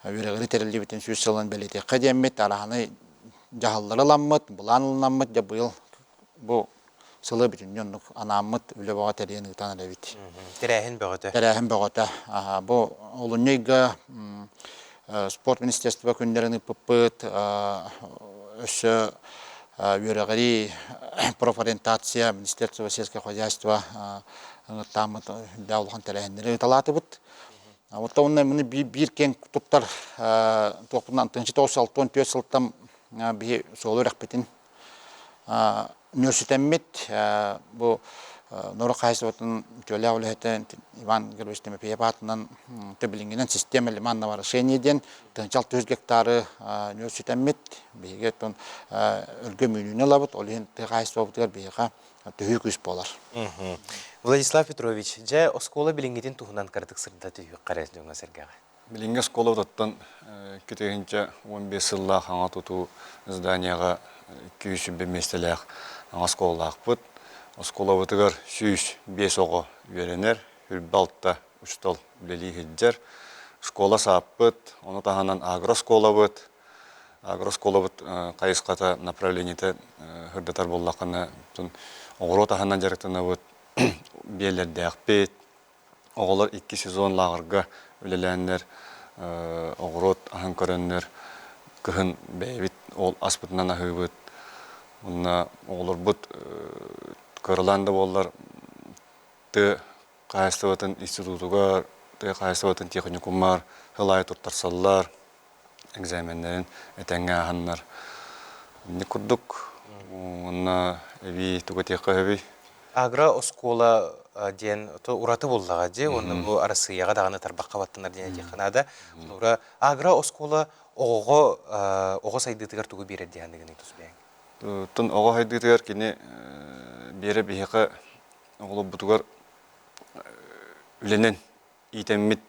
үөрэҕири тэриллибитин 100 сылын бэлиэтиэххэ диэммит араһаны дьаһаллары ыламмыт, былаан ылынаммыт дьэ быйыл бу сылы бүтүннүү оннук анааммыт үлэ бөҕө тэрийэн ыытан эрэбит. Тэрээһин бөҕөтө. Тэрээһин бөҕөтө. Бу олунньу ыйга спорт министерство күннэрин ыыппыппыт, өссө үөрэҕирии, профориентация, министерство сельского хозяйства ыҥыртааммыт үрдээх улахан тэрээһиннэри ыыталаатыбыт. Вот онно муну биир киэҥ туттар туохпунан 1964 сылтан биһи суолу үрэхпитин Нүөрсүтэммит бу норуот хаһаайыстыбатын үтүөлээх үлэһитэ Иван Григорьевич Тимофеев аатынан төбүлүҥҥүнэн система лиманного орошения диэн 16 гектары нүөрсүтэммит. Биһиги оттон өлгөм үүнүүнү ылабыт, ол иһин тыа хаһаайыстыбабытыгар биһиэхэ төһүү күүс буолар. Владислав Петрович, дьэ оскуола билиҥҥитин туһунан кыратык сырдата түһүөххэ эрэ дьоҥҥо-сэргэҕэ. Билиҥҥи оскуолабытыттан 2015 сыллаах хаҥа тутуу зданияҕа 220 миэстэлээх аҥа оскуолалаахпыт. Оскуолабытыгар 105 оҕо үөрэнэр, 26 учуутал үлэлии сылдьар. Школа сааппыт, ону таһынан агрооскуолабыт. Агрооскуолабыт хайысхата, направлениета сырдатар буоллаххына, оҕуруот аһынан дьарыктанабыт, биэлэрдээхпит, Оҕолор икки сезон лааҕырга үлэлээннэр, оҕуруот аһын көрөннөр, кыһын бэйэбит ол аспытынан аһыыбыт. Уонна оҕолорбут кыралаан да буоллар тыа хаһаайыстыбатын институтугар, тыа хаһаайыстыбатын техникумар сыл аайы туттарсаллар. Экзаменнэрин этэҥҥэ ааһаннар. Инник курдук уонна эбии тугу этиэххэ сөбүй? Агро-оскуола диэн ураты буллаҕа дии уонна бу Арассыыйаҕа даҕаны тарбахха баттанар диэн этиэххэ наада. Холобура, агро-оскуола оҕоҕо оҕо сайдыытыгар тугу биэрэр дии саныыгыный тус бэйэҥ? Оттон оҕо сайдыытыгар кини биэрэ биһиэхэ оҕолорбутугар үлэнэн иитэммит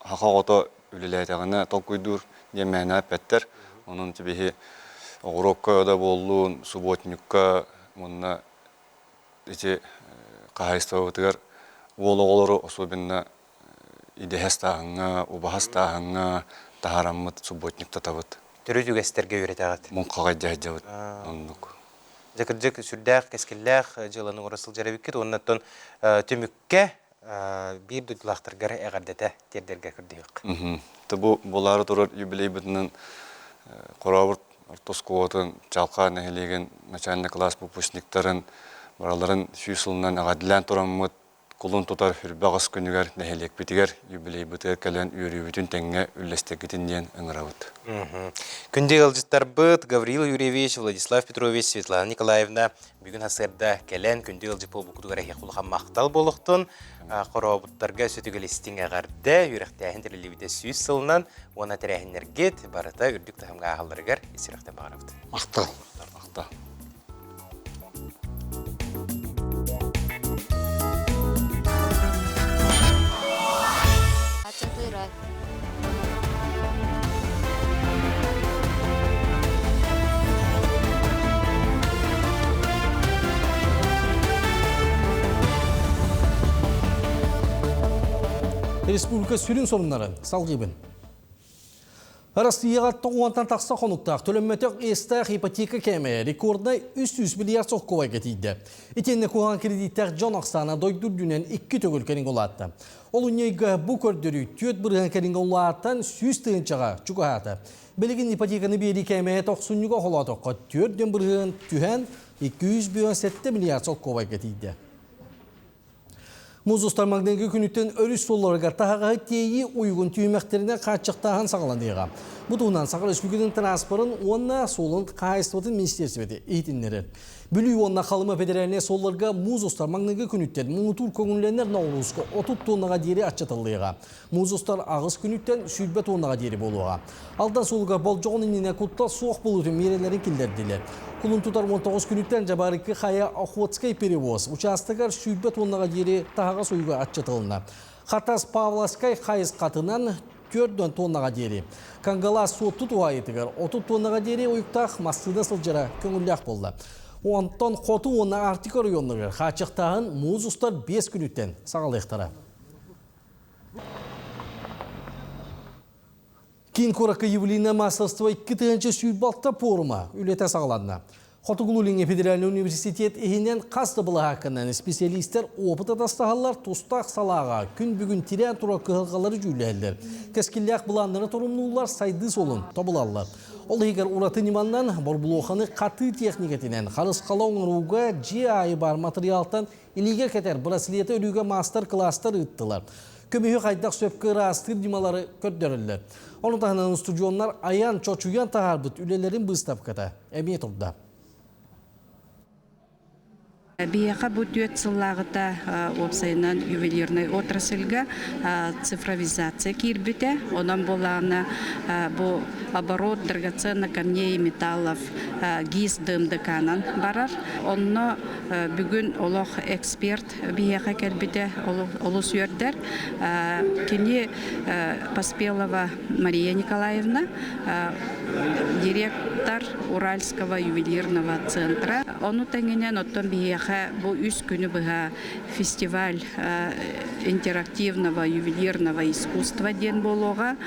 саха оҕото үлэлээтэҕинэ толкуйдуур диэн мээнэ эппэттэр. Онон биһи оҕуруокка да буоллун, субботникка уонна ити хаһаайыстыбабытыгар уол оҕолору особенно идэһэ астааһыҥҥа, убаһа астааһыҥҥа таһаараммыт субботниктатабыт. Төрүт үгэстэргэ үөрэтэҕит. Муҥхаҕа илдьэ сылдьабыт. Оннук. Дьэ кырдьык сүрдээх кэскиллээх дьыаланы оҥоро сылдьар эбиккит уонна оттон түмүккэ биир дойдулаахтаргар эҕэрдэтэ тиэрдэргэ көрдөһүөххэ. Бу буолаары турар юбилейбытынан Хорообут орто оскуолатын Чалхаа нэһилиэгин начальный класс выпускниктарын бараларын 100 сылынан эҕэрдэлээн тураммыт кулун тутар үрбэ аҕыс күнүгэр нэһилиэкпитигэр юбилейбытыгар кэлэн үөрүүбүтүн тэҥҥэ үллэстэргитин диэн ыҥырабыт. Күндү ыалдьыттарбыт Гаврил Юрьевич, Владислав Петрович, Светлана Николаевна Бүгүн сарсыарда кэлэн күндү ыалдьыт буолбуккутугар эһиэхэ улахан махтал буолуохтун. Хорообуттарга өссө истиҥ эҕэрдэ, үөрэхтээһин тэриллибитэ 100 сылынан уонна тэрээһиннэргит барыта үрдүк таһымҥа ааһалларыгар ис сүрэхтэн баҕарабыт. Махтал. Махтал. Республика сүрүн сонуннары салгыыбын. Россияҕа тоҕуонтан тахса хонуктаах төлөммөтөх иэстээх ипотека кээмэйэ рекорднай 300 миллиард солкуобайга тиийдэ. Итиэннэ куһаҕан кредиттээх дьон ахсаана дойду үрдүнэн икки төгүл кэриҥэ улаатта. Олунньуйга бу көрдөрүү 4% кэриҥэ улаатан 100 тыһыынчаҕа чугаһаата. Билигин ипотеканы биэрии кээмэйэ тохсунньуга холоотоххо 4% түһэн 257 миллиард солкуобайга тиийдэ. Муус устар маҥнайгы күнүттэн өрүс суолларыгар таһаҕаһы тиэйии уйгун түһүмэхтэринэн хааччахтааһын саҕаланыаҕа. Бу туһунан Саха Республикатын транспорын уонна суолун хаһаайыстыбатын министиэристибэтэ иһитиннэрэр. Бүлүү уонна Халыма федеральнай суолларга муус устар маҥнайгы күнүттэн муҥутуур көҥүллэнэр ноҕурууска 30 туоннаҕа диэри аччатыллыаҕа. Муус устар аҕыс күнүттэн 20 туоннаҕа диэри буолуоҕа. Алдан суолугар болдьоҕун иннинэ куттал суох буолуутун миэрэлэрин киллэрдилэр. Кулун тутар 19 күнүттэн Дьабарыкы хайа Охотскай перевоз учаастагар 20 туоннаҕа диэри таһаҕас уйуга аччатылынна. Хатас Павловскай хайысхатынан 4 тоннаҕа диэри. Кангалаас Суотту туһаайытыгар 30 тоннаҕа диэри уйуктаах массыына сылдьара көҥүллээх буолла. Онтон хоту уонна Арктика оройуоннарыгар хааччахтааһын муус устар 5 күнүттэн саҕалыахтара. Киин куоракка Евлина мастерство 2026 пуорума үлэтэ саҕаланна. Хотугулуу-Илиҥҥи федеральнай университет иһинэн хас да былаһаакканан специалистэр опыт атастаһаллар, тустаах салааҕа күн бүгүн тирээн турар кыһалҕалары дьүүллэһэллэр. Кэскиллээх былааннары торумнууллар, сайдыы суолун тобулаллар. Ол иһигэр ураты ньыманнан борбулуоханы хатыы техникэтинэн харысхала оҥорууга дьиэ аайы баар матырыйаалтан Илиигэ кэтэр браслеты өрүүгэ маастар-кылаастар ыыттылар. Көмүһү хайдах сөпкө ыраастыыр ньымалары көрдөрөллөр. Ону таһынан устудьуоннар айан, чочуйан таһаарбыт үлэлэрин быыстапката эмиэ турда. Биһиэхэ бу түөрт сыллааҕыта уопсайынан ювелирнай отрасльга цифровизация киирбитэ. Онон буоллаҕына бу оборот драгоценных камней и металлов ГИС ДМДК-нан барар. Онно Бүгүн олох эксперт биһиэхэ кэлбитэ олус үөрдэр. Кини Поспелова Мария Николаевна, директор Уральского ювелирного центра. Ону тэҥинэн оттон биһиэхэ бу үс күнү быһа фестиваль интерактивного ювелирного искусства диэн буолуоҕа.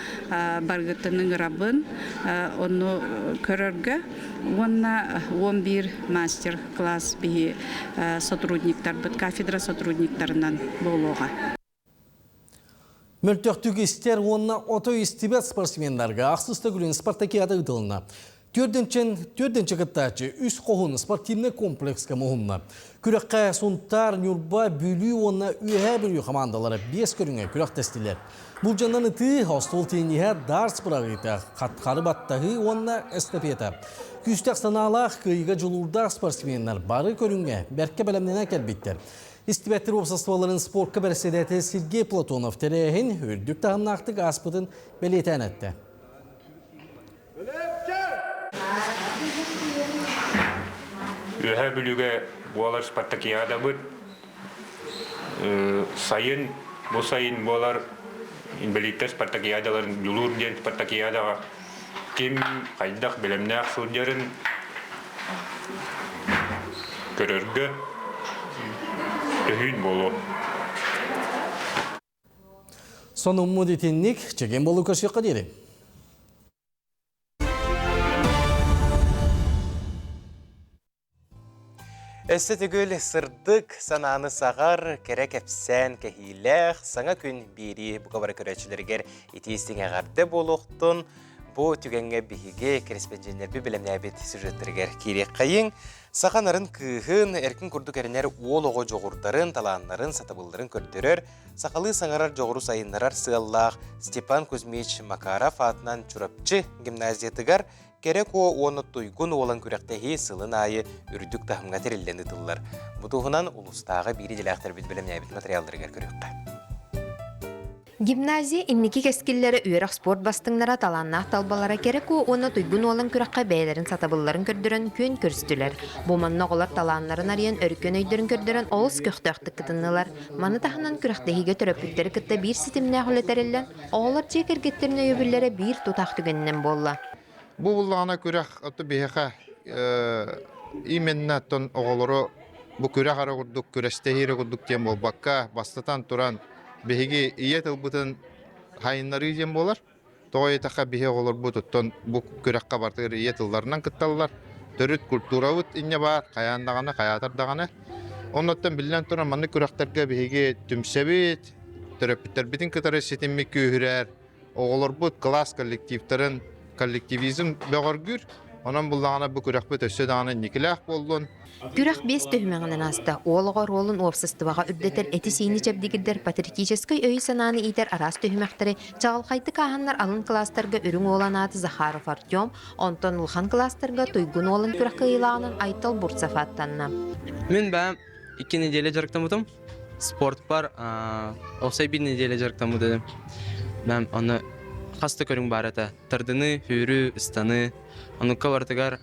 Баргытын ыҥырабын. Ону көрөргө уонна 11 мастер класс биһи сотрудниктарбыт кафедра сотрудниктарынан буолуоҕа. Мөлтөхтүк истэр уонна отой истибэт спортсменнарга ахсыс төгүлүн спартакиада ыытылынна. Төрдүнчен төрдүнче кыттааччы үс хоһун спортивный комплекска муһунна. Күрэххэ Сунтаар, Ньурба, Бүлүү уонна Үөһээ Бүлүү хамаандалара биэс көрүҥэ күрэхтэстилэр. Булдьанан ытыы, остуол тенниһэ, дартс быраҕыыта, хатхары баттаһыы уонна эстафета. Күүстээх санаалаах, кыайыыга дьулуурдаах спортсменнар бары көрүҥҥэ бэркэ бэлэмнэнэн кэлбиттэр. Истибэттэр уопсастыбаларын спортка бэрэссэдээтэлэ Сергей Платонов тэрээһин үрдүк таһымнаахтык ааспытын бэлиэтээн эттэ. Үөһээ Бүлүүгэ буолар спартакиадабыт сайын, бу сайын буолар инбэлииттэр спартакиадаларын Дьулуур диэн спартакиадаҕа ким хайдах бэлэмнээх сылдьарын көрөргө төһүүн буолуо. Сонуммут итинник, чэгиэн буолуу көрсүөххэ диэри. Өссө төгүл сырдык санааны саҕар, кэрэ кэпсээн кэһиилээх саҥа күн биэрии бука бары көрөөччүлэригэр итии истиҥ эҕэрдэ буолуохтун. Бу түгэҥҥэ биһиги кэрэспэдьиэннэрбит бэлэмнээбит сюжеттэригэр киириэххэйиҥ. Саха нарын кыыһын, эркин курдук эрэнэр уол оҕо дьоҕурдарын, талааннарын, сатабылларын көрдөрөр, сахалыы саҥарар дьоҕуру сайыннарар сыаллаах Степан Кузьмич Макаров аатынан Чурапчы гимназиятыгар Кэрэ Куо уонна Туйгун Уолан күрэхтэһии сылын аайы үрдүк таһымҥа тэриллэн ыытыллар. Бу туһунан улуустааҕы биир идэлээхтэрбит бэлэмнээбит материалларыгар көрүөххэ. Гимназия инники кэскиллэрэ үөрэх-спорт бастыҥнара, талааннаах талбалара Кэрэ Куо уонна Туйгун Уолан күрэххэ бэйэлэрин сатабылларын көрдөрөн күөн көрүстүлэр. Бу манна оҕолор талааннарын арыйан, өркөн өйдөрүн көрдөрөн олус көхтөөхтүк кытыннылар. Маны таһынан күрэхтэһиигэ төрөппүттэри кытта биир ситимнээх үлэ тэриллэн, оҕолор дьиэ кэргэттэрин өйөбүллэрэ биир тутаах түгэнинэн буолла. Бу буллаҕына күрэх ото биһиэхэ именно оттон оҕолору бу күрэх эрэ курдук күрэстэһии эрэ курдук диэн буолбакка, бастатан туран биһиги ийэ тылбытын хайыннарыы диэн буолар. Тоҕо диэтэххэ биһи оҕолорбут оттон бу күрэххэ барытыгар ийэ тылларынан кытталлар. Төрүт культурабыт инньэ баар, хайаан даҕаны, хайаатар даҕаны. Оннуттан биллэн туран маннык күрэхтэргэ биһиги түмсэбит, төрөппүттэрбитин кытары ситиммит күүһүрэр, оҕолорбут кылаас коллективтарын коллективизм бөҕөргүүр. Онон буллаҕына бу күрэхпит өссө даҕаны инникилээх буоллун. Күрэх биэс түһүмэҕинэн ааста. Уол оҕо оруолун уопсастыбаҕа үрдэтэр, эти-сиини чэбдигирдэр, патриотическай өйү-санааны иитэр араас түһүмэхтэри чаҕылхайдык ааһаннар алын кылаастарга Үрүҥ Уолан ааты Захаров Артем, онтон улахан кылаастарга Туйгун Уолан күрэх кыайыылааҕынан Айтал Бурцев ааттанна. Мин бэйэм икки неделя дьарыктаммытым. Спортпар уопсай биир неделя дьарыктаммыт этим. Бэйэм онно хас да көрүҥ баар этэ. Тардыныы, сүүрүү, ыстаныы. Онукка барытыгар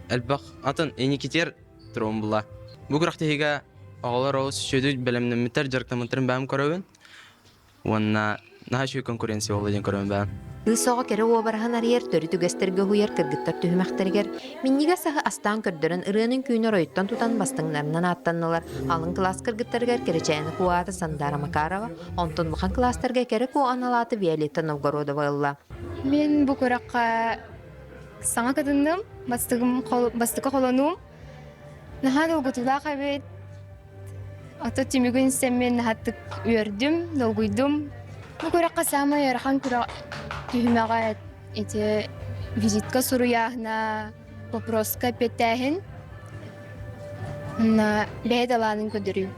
элбэх атын инникитиэр туруом була. Бу күрэхтэһиигэ оҕолор олус үчүгэйдик бэлэмнэммиттэр, дьарыктаммыттарын бэйэм көрөбүн. Уонна наһаа үчүгэй конкуренция буолла диэн көрөбүн бэйэм. Кыыс оҕо кэрэ уобараһын арыйар төрүт үгэстэргэ уһуйар кыргыттар түһүмэхтэригэр минньигэс аһы астаан көрдөрөн ырыанын күүнү оройуттан тутан бастыҥнарынан ааттаннылар. Алын кылаас кыргыттарыгар Кэрэчээнэ Куо ааты Сандаара Макарова, онтон улахан кылаастарга Кэрэ Куо анал ааты Виолетта Новгородова ылла. Мин бу күрэххэ саҥа кытынным, бастакы холонуум. Наһаа долгутуулаах эбит. Ото түмүгүн истэммин наһаттык үөрдүм, долгуйдум. Бу күрэххэ саамай ыарахан күрэх түһүмэҕэ ити визитка суруйааһына, вопроска эппиэттээһин. Уонна бэйэ талаанын көрдөрүү.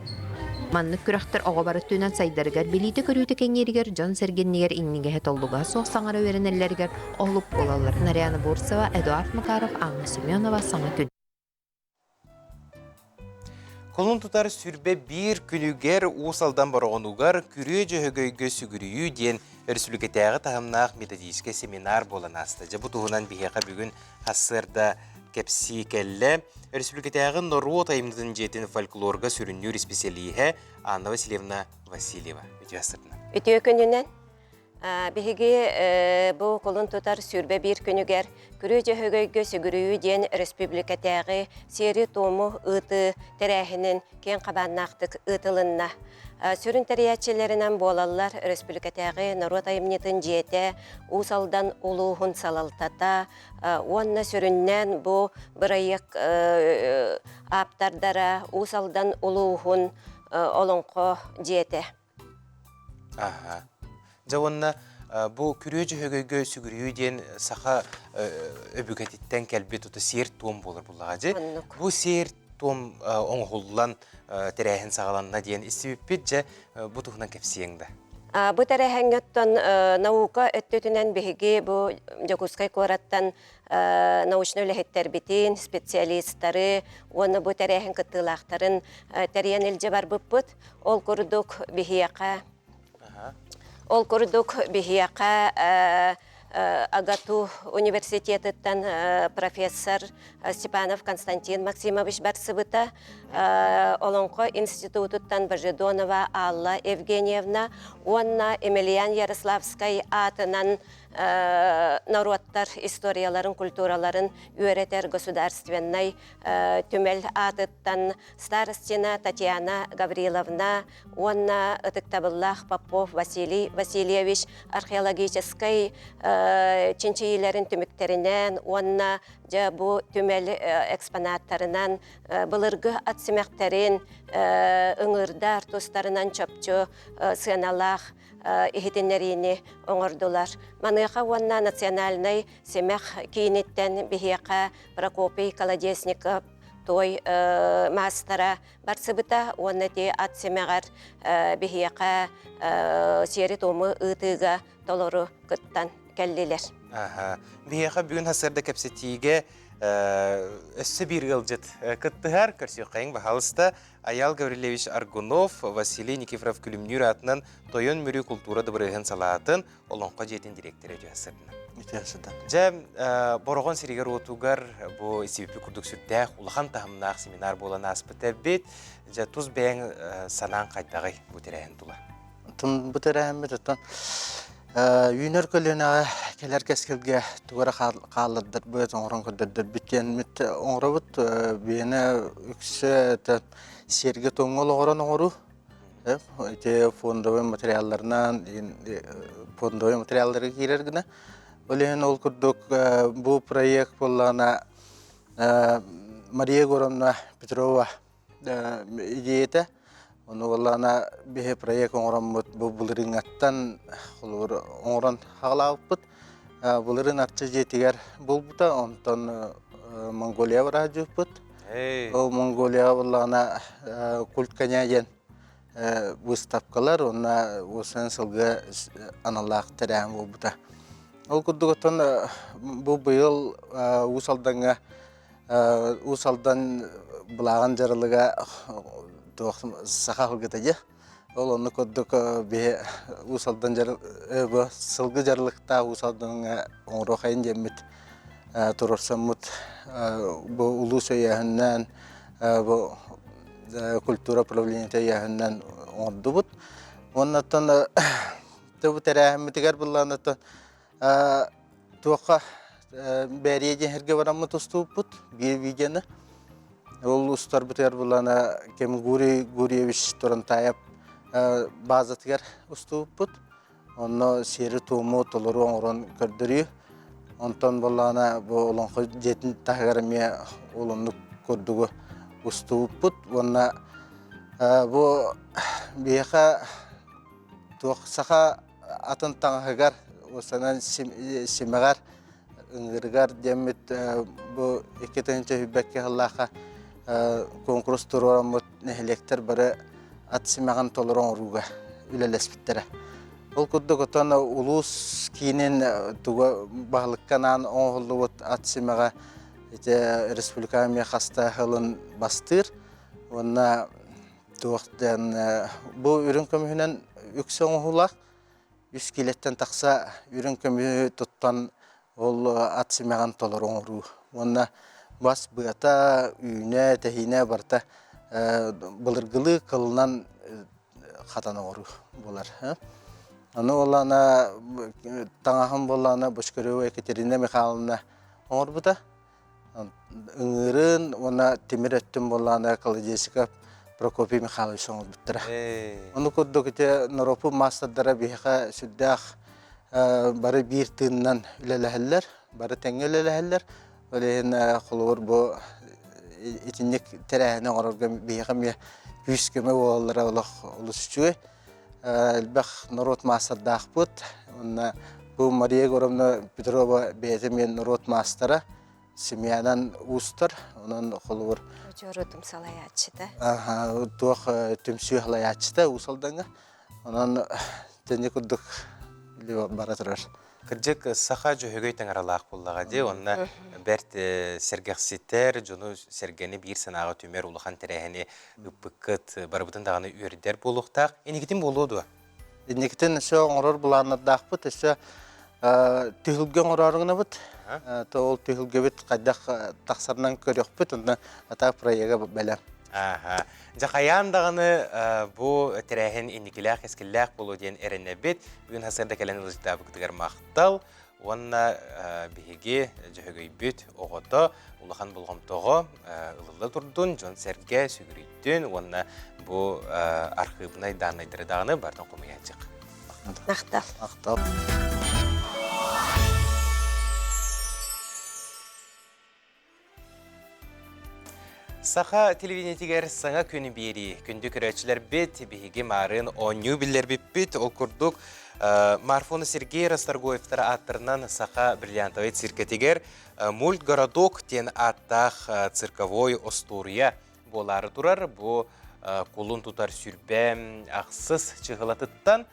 Маннык күрэхтэр оҕо бары өттүнэн сайдарыгар, билиитэ-көрүүтэ кэҥииригэр, дьон-сэргэ иннигэр иҥнигэһэ толлугаһа суох саҥара үөрэнэллэригэр олук буолаллар. Нарьяна Бурцева, Эдуард Макаров, Анна Семенова «Саҥа күн». Кулун тутар сүрбэ биир күнүгэр Уус Алдан Бороҕонугар Күрүө Дьөһөгөйгө сүгүрүйүү диэн өрөспүүбүлүкэтээҕи таһымнаах методическай семинар буолан ааста. Дьэ бу туһунан биһиэхэ бүгүн сарсыарда кэпсии кэллэ. Өрөспүүбүлүкэтээҕи норуот айымньытын дьиэтин фольклорга сүрүннүүр исписэлииһэ Анна Васильевна Васильева. Үтүө сырдына. Үтүө күнүнэн. Биһиги бу кулун тутар 21 күнүгэр Күрүө Дьөһөгөйгө сүгүрүйүү диэн өрөспүүбүлүкэтээҕи сиэри-туому ыытыы тэрээһинин киэҥ хабааннаахтык ыытылынна. Сүрүн тэрийээччилэринэн буолаллар өрөспүүбүлүкэтээҕи норуот айымньытын дьиэтэ, Уус Алдан улууһун салалтата уонна сүрүннээн бу бырайыак ааптардара Уус Алдан улууһун Олоҥхо дьиэтэ. Аха. Дьэ уонна бу күрүө дьөһөгөйгө сүгүрүйүү диэн саха өбүгэтиттэн кэлбит ото сиэр-туом буолар буллаҕа дьи. Бу сиэр-туом оҥоһуллан тэрээһин саҕаланна диэн истибиппит дьэ бу туһунан кэпсиэҥ да. Бу тэрээһиҥҥэ оттон наука өттүтүнэн биһиги бу Дьокуускай куораттан научнай үлэһиттэрбитин, специалистары уонна бу тэрээһин кыттыылаахтарын тэрийэн илдьэ барбыппыт. Ол курдук биһиэхэ Ол курдук биһиэхэ АГАТУ университетыттан профессор Степанов Константин Максимович барсыбыта, Олоҥхо институтуттан Божедонова Алла Евгеньевна уонна Емельян Ярославскай аатынан норуоттар историяларын, культураларын үөрэтэр государственнай түмэл аатыттан Старостина Татьяна Гавриловна уонна ытыктабыллаах Попов Василий Васильевич археологическай чинчийиилэрин түмүктэринэн уонна дьэ бу түмэл экспонаттарынан былыргы ат симэхтэрин ыҥыырдар тустарынан чопчу сыаналаах иһитиннэриини оҥордулар. Маныаха уонна национальнай симэх кииниттэн биһиэхэ Прокопий Колодезников той маастара барсыбыта уонна ити ат симэҕэр биһиэхэ сиэри-туому ыытыыга толору кыттан кэллилэр. Биһиэхэ бүгүн сарсыарда кэпсэтиигэ өссө биир ыалдьыт кыттыһар. Көрсүөххэйиҥ баһаалыста Аял Гаврильевич Аргунов, Василий Никифоров Күлүмнүүр аатынан Тойон Мүрү култуура дыбарыаһын салаатын Олоҥхо дьиэтин дириэктэрэ үтүө сырдына. Үтүө сырдына. Дьэ, Бороҕон сиригэр-уотугар бу исибиппи курдук сүрдээх улахан таһымнаах семинар буолан ааспыт эбит. Дьэ, тус бэйэҥ санааҥ хайдаҕый бу тэрээһин тула? Оттон бу тэрээһиммит оттон үүнэр көлүөнэҕэ кэлэр кэскилгэ тугу эрэ хааллардарбыт, оҥорон көрдөрдөрбүт диэммит оҥоробут. Биэнэ үксэ сиэргэ-туомҥа олоҕуран оҥоруу. Ити фондовый материалларынан фондовый материаллары киирэр гына. Ол иһин ол курдук бу проект буоллаҕына Мария Егоровна Петрова идеята. Ону буоллаҕына биһи проект оҥороммут бу былырыыҥҥаттан холобур оҥорон хаалаабыппыт. Былырыын Арчы дьиэтигэр буолбута, онтон Монголия бараадьыппыт. Ол Монголияҕа буоллаҕына культ коня диэн выставкалар уонна уосанан сылга аналлаах тэрээһин буолбута. Ол курдук оттон бу быйыл Уус Алдаҥҥа Уус Алдан былааҕын дьаралыга туох саха сылгыта дьэ. Ол онно курдук биһи Уус Алдан бу сылгы дьаралыктаах Уус Алдаҥҥа оҥоруохайын диэммит туруорсаммыт бу улуус өйөөһүннээн бу культура управлениета өйөөһүннэн оҥордубут. Уоннаттан бу тэрээһиммитигэр былаанаттан туохха бээрийэ диэн сиргэ бараммыт устубуппут биир видеоны. Ол устарбытыгар былаана кем Гурий Гурьевич Турантаев базатыгар устубуппут. Онно сиэри-туому толору оҥорон көрдөрүү. Онтон буоллаҕына бу Олоҥхо дьиэтин таһыгар эмиэ ол оннук курдугу устубуппут. Уонна бу биһиэхэ туох саха атын таҥаһыгар уосанан симэҕэр ыҥыырыгар диэммит бу 2021 сыллаахха куонкурус туруораммыт нэһилиэктэр бары ат симэҕин толору оҥорууга үлэлэспиттэрэ. Ол курдук отон улуус киинин туга баһылыкка анаан оҥоһуллубут ат симэҕэ ити республика эмиэ хаста сылын бастыыр уонна туох диэн бу үрүҥ көмүһүнэн үксэ оҥоһуулаах үс киилэттэн тахса үрүҥ көмүһү туттан ол ат симэҕин толору оҥоруу уонна бас быата, үүнэ, тэһиинэ барыта былыргылыы кылынан хатан оҥоруу буолар. Аны буоллаҕына таҥаһым буоллаҕына Бочкарева Екатерина Михайловна оҥорбута. Ыҥыырын уонна тимир өттүн буоллаҕына Колодезников Прокопий Михайлович оҥорбуттара. Ону курдук ити норуоппут маастардара биһиэхэ сүрдээх бары биир тыынынан үлэлэһэллэр, бары тэҥҥэ үлэлэһэллэр. Ол иһин холобур бу итинник тэрээһини оҥорорго биһиэхэ эмиэ күүс-көмө буолаллара олох олус үчүгэй. Элбэх норуот маастардаахпыт. Уонна бу Мария Егоровна Петрова бэйэтэ эмиэ норуот маастара, семьянан уустар. Онон холобур Удьуорутум салайааччыта. Туох түмсүү салайааччыта Уус Алдаҥҥа. Онон тэнни курдук бара турар. Кырдьык, саха дьөһөгөй таҥаралаах буоллаҕа дии. Онно бэрт сэргэхситэр, дьону сэргэни биир санааҕа түмэр улахан тэрээһини ыппыккыт барыбытын даҕаны үөрдэр буолуохтаах. Инникитин буолуо дуо? Инникитин өссө оҥорор былааннардаахпыт, өссө түһүлгэ оҥороору гынабыт. То ол түһүлгэбит хайдах тахсарынан көрүөхпүт, онно атаак проега бэлэм. Аха. Дьэ хайаан даҕаны бу тэрээһин инникилээх, кэскиллээх буолуо диэн эрэнэбит. Бүгүн сарсыарда кэлэн ыалдьыттаабыккытыгар махтал. Уонна биһиги Дьөһөгөйбүт оҕото улахан болҕомтоҕо ылылла турдун, дьон-сэргэ сүгүрүйдүн уонна бу архыыбынай дааннайдары даҕаны барытын хомуйааччык. Махтал. Махтал. Саха телевидениетигэр саҥа күн биэрии. Күндү көрөөччүлэрбит, биһиги маарын оонньуу биллэрбиппит. Ол курдук, Марфона Сергей Расторгуевтар ааттарынан Саха бриллиантовай циркэтигэр «Мультгородок» диэн ааттаах цирковой остуоруйа буолаары турар. Бу кулун тутар сүрбэ ахсыс чыһылатыттан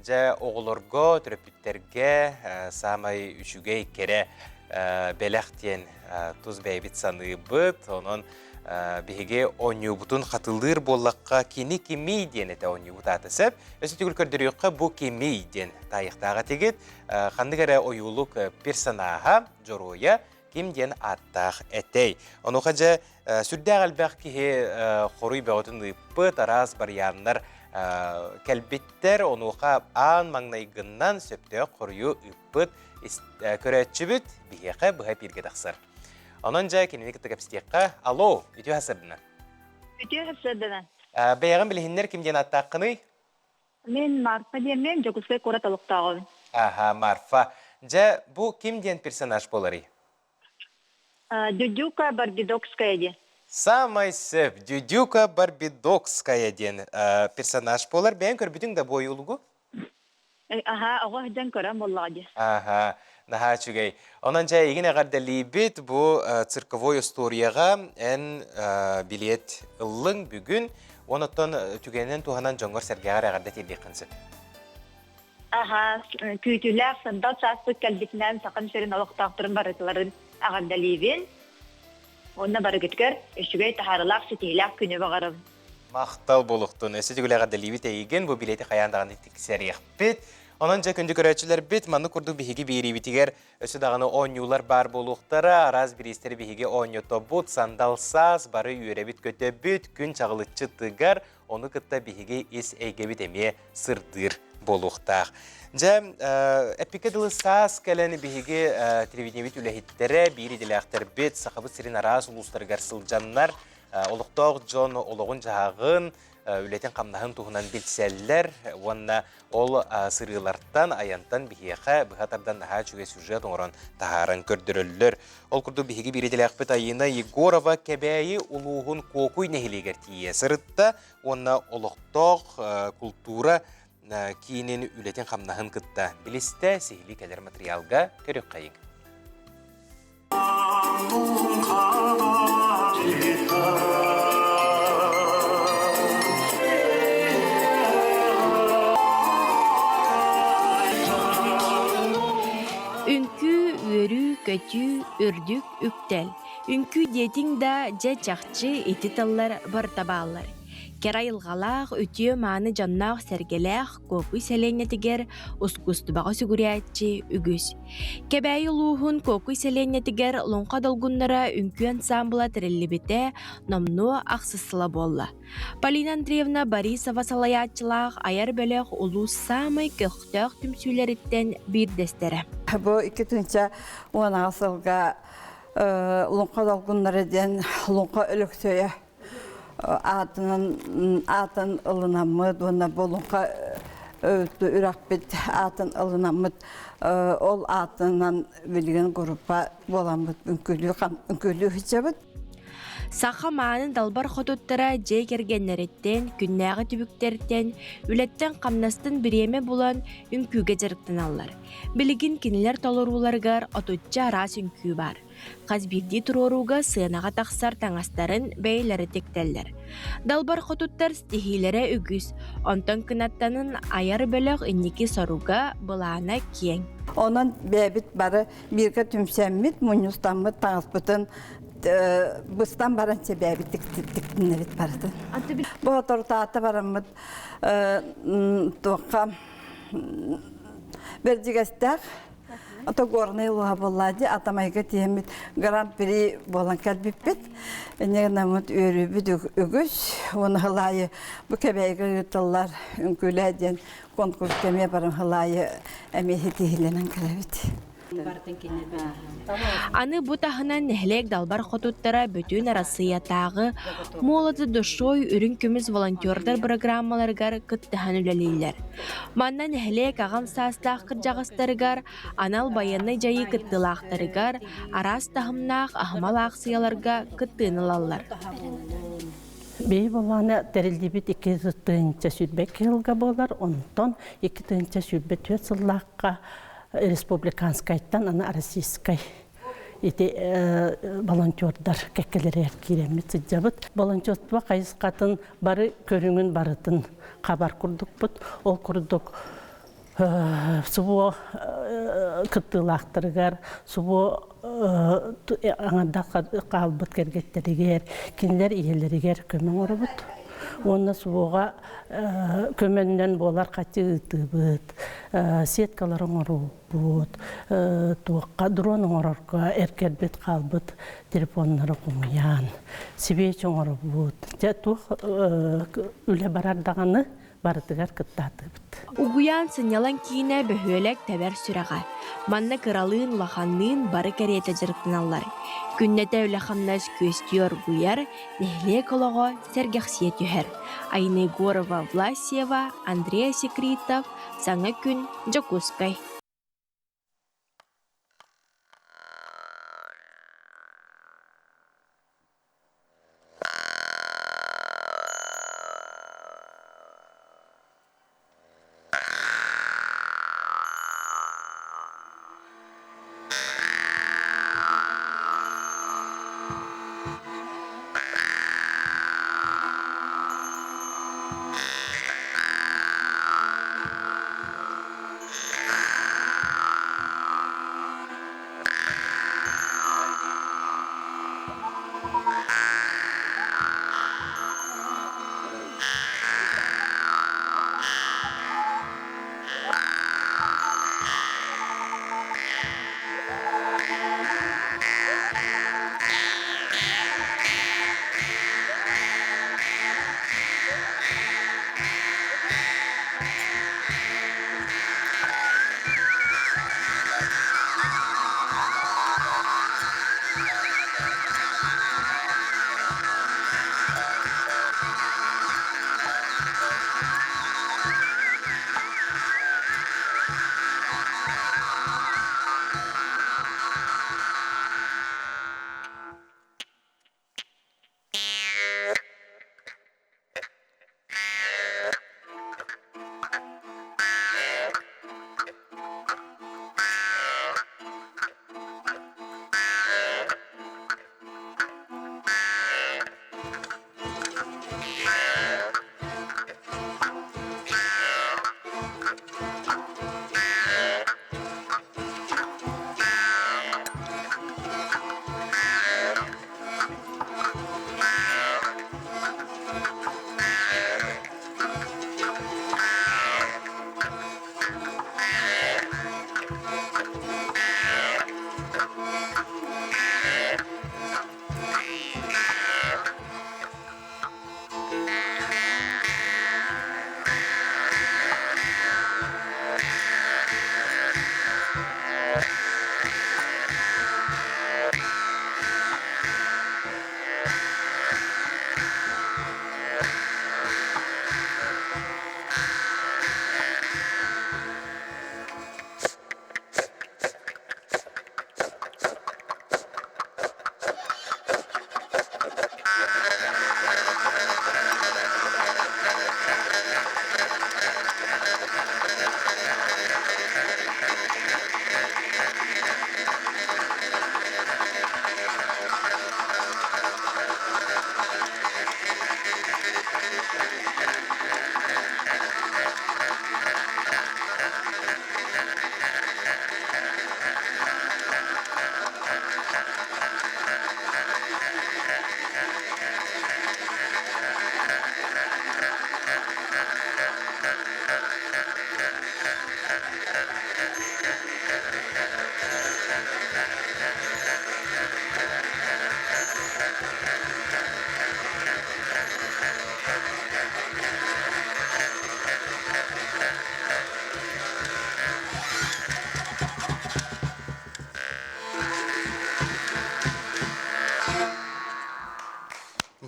Дьэ, оҕолорго, төрөппүттэргэ саамай үчүгэй, кэрэ бэлэх диэн тус бэйэбит саныыбыт. Онон биһиги оонньуубутун хатылыыр буоллахха, кини кимий диэн этэ оонньуубут аата сөп. Өссө төгүл көрдөрүөххэ, бу кимий диэн таайыахтаах этигит. Ханнык эрэ ойуулук персонаһа, дьоруойа ким диэн ааттаах этэй. Онуоха дьэ сүрдээх элбэх киһи хоруй бөҕөтүн ыыппыт, араас барыйааннар кэлбиттэр. Онуоха аан маҥнайгыннан сөптөөх хоруйу ыыппыт көрөөччүбүт биһиэхэ быһа эпииргэ тахсар. Онон дьэ кинини кытта кэпсэтиэххэ. Алло, үтүө сарсыарданан. Үтүө сарсыарданан. Бэйэҕин билиһиннэр ким диэн ааттааххыный? Мин Марфа диэммин, Дьокуускай куорат олохтооҕум. Аха, Марфа. Дьэ, бу ким диэн персонаж буоларый? Дюдюка Барбидокская диэн. Самай сөп, Дюдюка Барбидокская диэн персонаж буолар. Бэйэҥ көрбүтүҥ да бу ойуулугу? Аһаа, оҕо сылдьан көрөн буоллаҕа дии. Аха, наһаа үчүгэй. Онон дьэ эйигин эҕэрдэлиибит бу цирковой остуоруйаҕа эн билиэт ыллыҥ бүгүн. Онуттан түгэнинэн туһанан дьоҥҥор-сэргэҕэр эҕэрдэ тиэрдиэххин сөп. Аһаа, күүтүүлээх сандал сааспыт кэлбитинэн Сахам сирин олохтоохторун барытыларын эҕэрдэлиибин. Уонна барыгытыгар үчүгэй таһаарыылаах ситиһиилээх күнү баҕарабын. Махтал буолуохтун. Өссө төгүл эҕэрдэлиибит эйигин. Бу билиэти хайаан даҕаны тиксэриэхпит. Онон дьэ күндү көрөөччүлэрбит, маннык курдук биһиги биэриибитигэр өссө даҕаны оонньуулар баар буолуохтара. Араас бириистэри биһиги оонньотобут, сандал саас, бары үөрэбит-көтөбүт, күн чаҕылыччы тыгар, ону кытта биһиги ис эйгэбит эмиэ сырдыыр буолуохтаах. Дьэ, эппиккэ дылы саас кэлэн биһиги телевидениебит үлэһиттэрэ, биир идэлээхтэрбит Сахабыт сирин араас улуустарыгар сылдьаннар олохтоох дьон олоҕун-дьаһаҕын, үлэтин-хамнаһын туһунан билсэллэр уонна ол сырыылартан, айантан биһиэхэ быһа тардан наһаа үчүгэй сюжет оҥорон таһааран көрдөрөллөр. Ол курдук биһиги биир идэлээхпит Айыына Егорова Кэбээйи улууһун Куокуй нэһилиэгэр тиийэ сырытта уонна олохтоох култуура киинин үлэтин-хамнаһын кытта билистэ, сиһилии кэлэр матырыйаалга көрүөххэйиҥ. Үҥкүү, үөрүү, көтүү, үрдүк үктэл. Үҥкүү диэтиҥ да, дьэ чахчы ити тыллар барыта бааллар. Кэрэ айылҕалаах, үтүө-мааны дьонноох-сэргэлээх Куокуй сэлиэнньэтигэр ускуустубаҕа сүгүрүйээччи үгүс. Кэбээйи улууһун Куокуй сэлиэнньэтигэр Луҥха долгуннара үҥкүү ансаамбыла тэриллибитэ номнуо ахсыс сыла буолла. Полина Андреевна Борисова салайааччылаах айар бөлөх улуус саамай көхтөөх түмсүүлэриттэн биирдэстэрэ. Бу 2018 сылга Луҥха долгуннара диэн Луҥха Өлөксөйө аатынан аатын ылынаммыт уонна бу Луҥха үрэхпит аатын ылынаммыт ол аатынан билигин группа буоламмыт үҥкүүлүү үҥкүүлүү сылдьабыт. Саха мааны далбар хотуттара дьиэ кэргэннэриттэн, күннээҕи түбүктэртэн, үлэттэн-хамнастан бириэмэ булан үҥкүүгэ дьарыктаналлар. Билигин кинилэр толорууларыгар отучча араас үҥкүү баар. Хас биирдии туруорууга сыанаҕа тахсар таҥастарын бэйэлэрэ тиктэллэр. Далбар хотуттар ситиһиилэрэ үгүс, онтон кынаттанын айар бөлөх инники соруга, былаана киэҥ. Онон бэйэбит бары бииргэ түмсэммит, мунньустаммыт таҥаспытын быстан баран сэбээбит тиктинэбит барытын. Бу отортаата бараммыт туохха Бэрдьигэстээх Ото горнай улууһа буоллаа дии Атамайга тиэммит гран-при буолан кэлбиппит. Инньэ гынаммыт үөрүүбүт үгүс. Уонна хылаайы бу Кэбээйигэ ыытыллар үҥкүүлээ диэн конкурска эмиэ баран хылаайы эмиэ ситиһиилэнэн кэлэбит. Аны бу таһынан нэһилиэк далбар хотуттара бүтүн Арассыыйатааҕы «Молоды душой» үрүҥ көмүс волонтердар бырагыраамаларыгар кыттыһан үлэлииллэр. Манна нэһилиэк аҕам саастаах кырдьаҕастарыгар, анал байыаннай дьайыы кыттыылаахтарыгар араас таһымнаах аһымал аахсыйаларга кыттыыны ылаллар. Биһи буоллаҕына тэриллибит 2 сүүрбэ сылга буолар, онтон 2 сүүрбэ сыллаахха республиканскайтан аны российскай ити волонтердар кэккэлэригэр киирэммит сылдьабыт. Волонтерство хайысхатын бары көрүҥүн барытын хабар курдукпут. Ол курдук СВО кыттыылаахтарыгар, СВО аҥардах хаалбыт кэргэттэригэр, кинилэр ийэлэригэр көмө оҥоробут. Уонна СВО-ҕа көмөннөн буолар хаччы ыытыыбыт, сеткалар оҥоруубут, туохха дрон оҥорорго эргэрбит хаалбыт телефоннары хомуйан, свечи оҥоробут. Дьэ туох үлэ барар даҕаны. Барытыгар кыттаатыбыт. Угуйаан сынньалаҥ киинэ бөһүөлэк тэбэр сүрэҕэ. Манна кыралыын, улаханныын бары кэриэтэ дьарыктаналлар. Күннэтэ үлэ-хамнас күөстүү оргуйар, нэһилиэк олоҕо сэргэхсийэ түһэр. Айна Егорова Власьева, Андрей Секритов, Саҥа күн, Дьокуускай.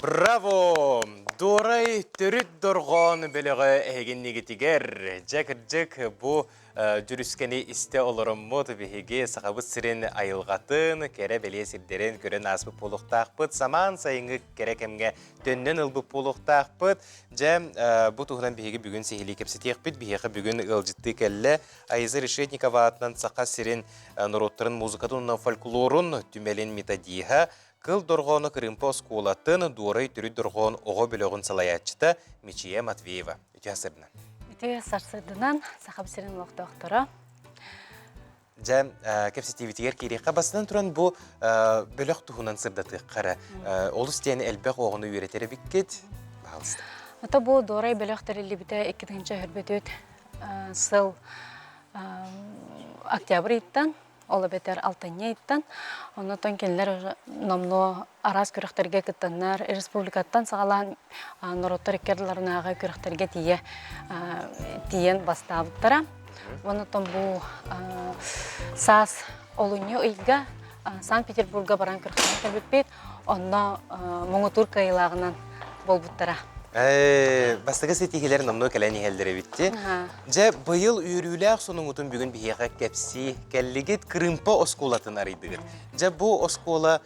Браво! Дуорай төрүт дорҕоон бөлөҕө эһигиннигитигэр дьэ кырдьык бу дьүрүскэни истэ олороммут биһиги Сахабыт сирин айылҕатын, кэрэ-бэлиэ сирдэрин көрөн ааспыт буолуохтаахпыт. Самаан сайыҥҥы кэрэ кэмҥэ төннөн ылбыт буолуохтаахпыт. Дьэ, бу туһунан биһиги бүгүн сиһилии кэпсэтиэхпит. Биһиэхэ бүгүн ыалдьыттыы кэллэ Айза Решетникова аатынан Саха сирин норуоттарын музыкатын уонна фольклорун түмэлин методиһа, Кыл дорҕооно кырыымпа оскуолатын Дуорай төрүт дорҕоон оҕо бөлөҕүн салайааччыта Мичийэ Матвеева. Үтүө сарсыарданан. Үтүө сарсыарданан Сахам сирин олохтоохторо. Дьэ, кэпсэтиибитигэр киириэххэ бастатан туран бу бөлөх туһунан сырдатыахха эрэ. Олус диэн элбэх оҕону үөрэтэр эбиккит. Пожалуйста. Ото бу Дуорай бөлөх тэриллибитэ 2024 сыл октябрь ыйыттан. Ол эбэтэр алтынньы ыйыттан. Оннотон кинилэр номнуо араас күрэхтэргэ кыттаннар, республикаттан саҕалаан норуоттар икки ардыларынааҕы күрэхтэргэ тиийэ тиийэн бастаабыттара. Оннотон бу саас олунньу ыйга Санкт-Петербурга баран күрэхтэһэ кэлбиппит. Онно муҥутуур кыайыылааҕынан буолбуттара. Бастакы ситиһиилэр номнуо кэлэн иһэллэр эбитти. Дьэ, быйыл үөрүүлээх сонуҥутун бүгүн биһиэхэ кэпсии кэллигит Крымпа оскуолатын арыйдыгыт. Дьэ, бу оскуола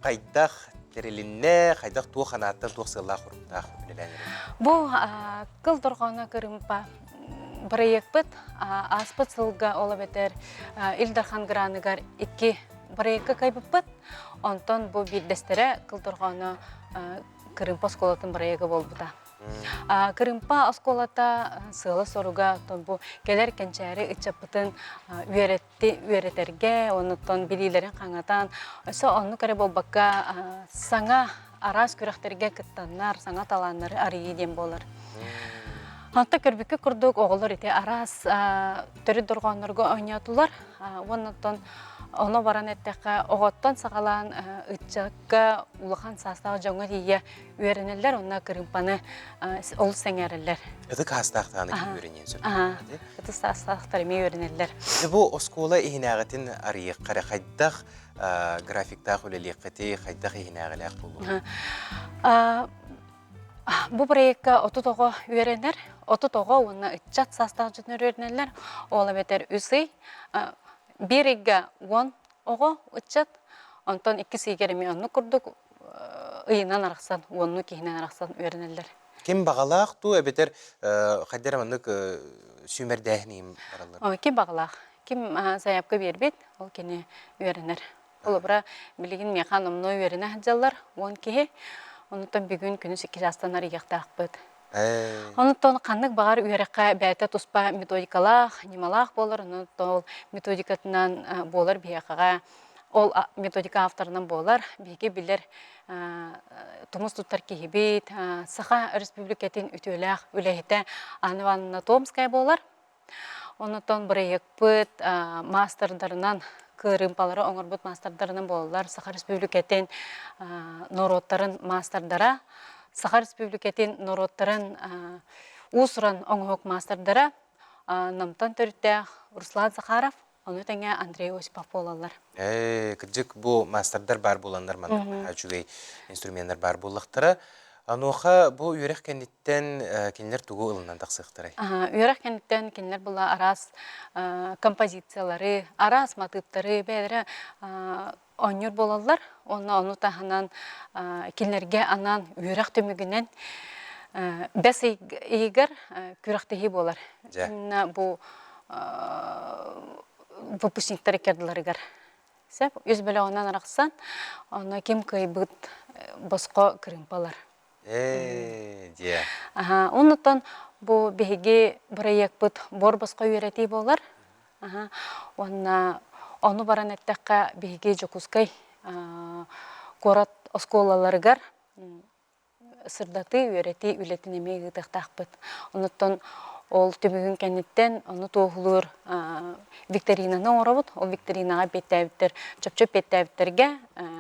хайдах тэрилиннэ, хайдах туох анааттан туох сыаллаах уруктаах үлэлээн эрэр? Бу кыл дорҕооно Кырымпа бырайыакпыт ааспыт сылга ол эбэтэр Ил Дархан граныгар икки бырайыакка кыайбыппыт. Онтон бу биирдэстэрэ кыл дорҕооно Кырыымпа оскуолатын бырайыага буолбута. Кырыымпа оскуолата сыала-соруга бу кэлэр кэнчээри ыччаппытын үөрэтти үөрэтэргэ, оннуттан билиилэрин хаҥатан, өссө оннук эрэ буолбакка саҥа араас күрэхтэргэ кыттаннар, саҥа талааннары арыйыы диэн буолар. Онто көрбүккэ курдук оҕолор ити араас төрүт дорҕооннорго оонньоотулар. Уонна ону баран эттэххэ, оҕоттон саҕалаан ыччакка улахан саастаах дьоҥҥо тиийэ үөрэнэллэр уонна кырыымпаны олус сэҥээрэллэр. Ытык саастаах даҕаны киһи үөрэниэн сөп. Ытык саастаахтар эмиэ үөрэнэллэр. Бу оскуола иһинээҕитин арыйыахха эрэ хайдах графиктаах үлэлиэххитий, хайдах иһинээҕилээх буолуо? Бу проекка 30 оҕо үөрэнэр, 30 оҕо уонна ыччат саастаах дьоннор үөрэнэллэр. Ол эбэтэр үс ый, биир ыйга 10 оҕо ыччат, онтон иккис ыйгар эмиэ оннук курдук ыйынан арахсан, уоннуу киһинэн арахсан үөрэнэллэр. Ким баҕалаах дуу эбэтэр хайдах эрэ маннык сүүмэрдээһин иһин бараллар? Ким баҕалаах, ким заявка биэрбит, ол кини үөрэнэр. Холобура, билигин миэхэ номнуо үөрэнэ сылдьаллар 10 киһи. Онтон бүгүн күнүс икки чаастан арыйыахтаахпыт. Онтон ханнык баҕар үөрэххэ бэйэтэ туспа методикалаах, ньымалаах буолар. Онон ол методикатынан буолар биһиэхэҕэ ол методика авторынан буолар. Биһиги билэр тумус туттар киһибит, Саха Республикатын үтүөлээх үлэһитэ Анна Ивановна Томская буолар. Онотон бырайыакпыт маастардарынан, кыарыымпалары оҥорбут маастардарынан буолаллар Саха Республикатын норуоттарын маастардара, Саха Республикатын норуоттарын уус-уран оҥоһук маастардара Намтан төрүттээх Руслан Захаров, ону тэҥэ Андрей Осипов буолаллар. Ээ, кырдьык бу маастардар баар буоланнар маннык үчүгэй инструменнар баар буоллахтара. Онуоха бу үөрэх кэнниттэн кинилэр тугу ылынан тахсыахтарай? Үөрэх кэнниттэн кинилэр була араас композициялары, араас матыыптары бэйэлэрэ оонньуур буолаллар. Уонна ону таһынан кинилэргэ анаан үөрэх түмүгүнэн бэс ыйыгар күрэхтэһии буолар. Бу выпускниктар иккардыларыгар сөп үс бөлөҕүнэн арахсан онно ким кыайбыт босхо кырыымпалар ээ диэ аха оннуттан бу биһиги бырайыакпыт бор босхо үөрэтии буолар аха уонна ону баран эттэххэ биһиги Дьокуускай куорат оскуолаларыгар сырдатыы, үөрэтии үлэтин эмиэ ыытыахтаахпыт. Онуттан ол түмүгүн кэнниттэн ону туоһулуур викторинаны оҥоробут. Ол викторинаҕа эппиэттээбиттэр, чопчу эппиэттээбиттэргэ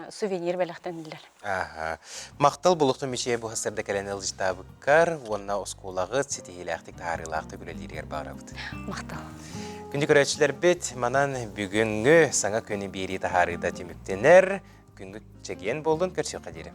сувенир бэлэхтэниллэр. Аха. Махтал булуктун мичийэ бу сырда кэлэн ылдьытаабыккар уонна оскуолаҕыт ситиһиилээхтик таһаарыылаахтык үлэлииригэр баҕарабыт. Махтал. Күндү көрөөччүлэрбит, манан бүгүҥҥү саҥа күнү биэрии таһаарыыта түмүктэнэр. Күнгүт чэгиэн буоллун, көрсүөххэ диэри.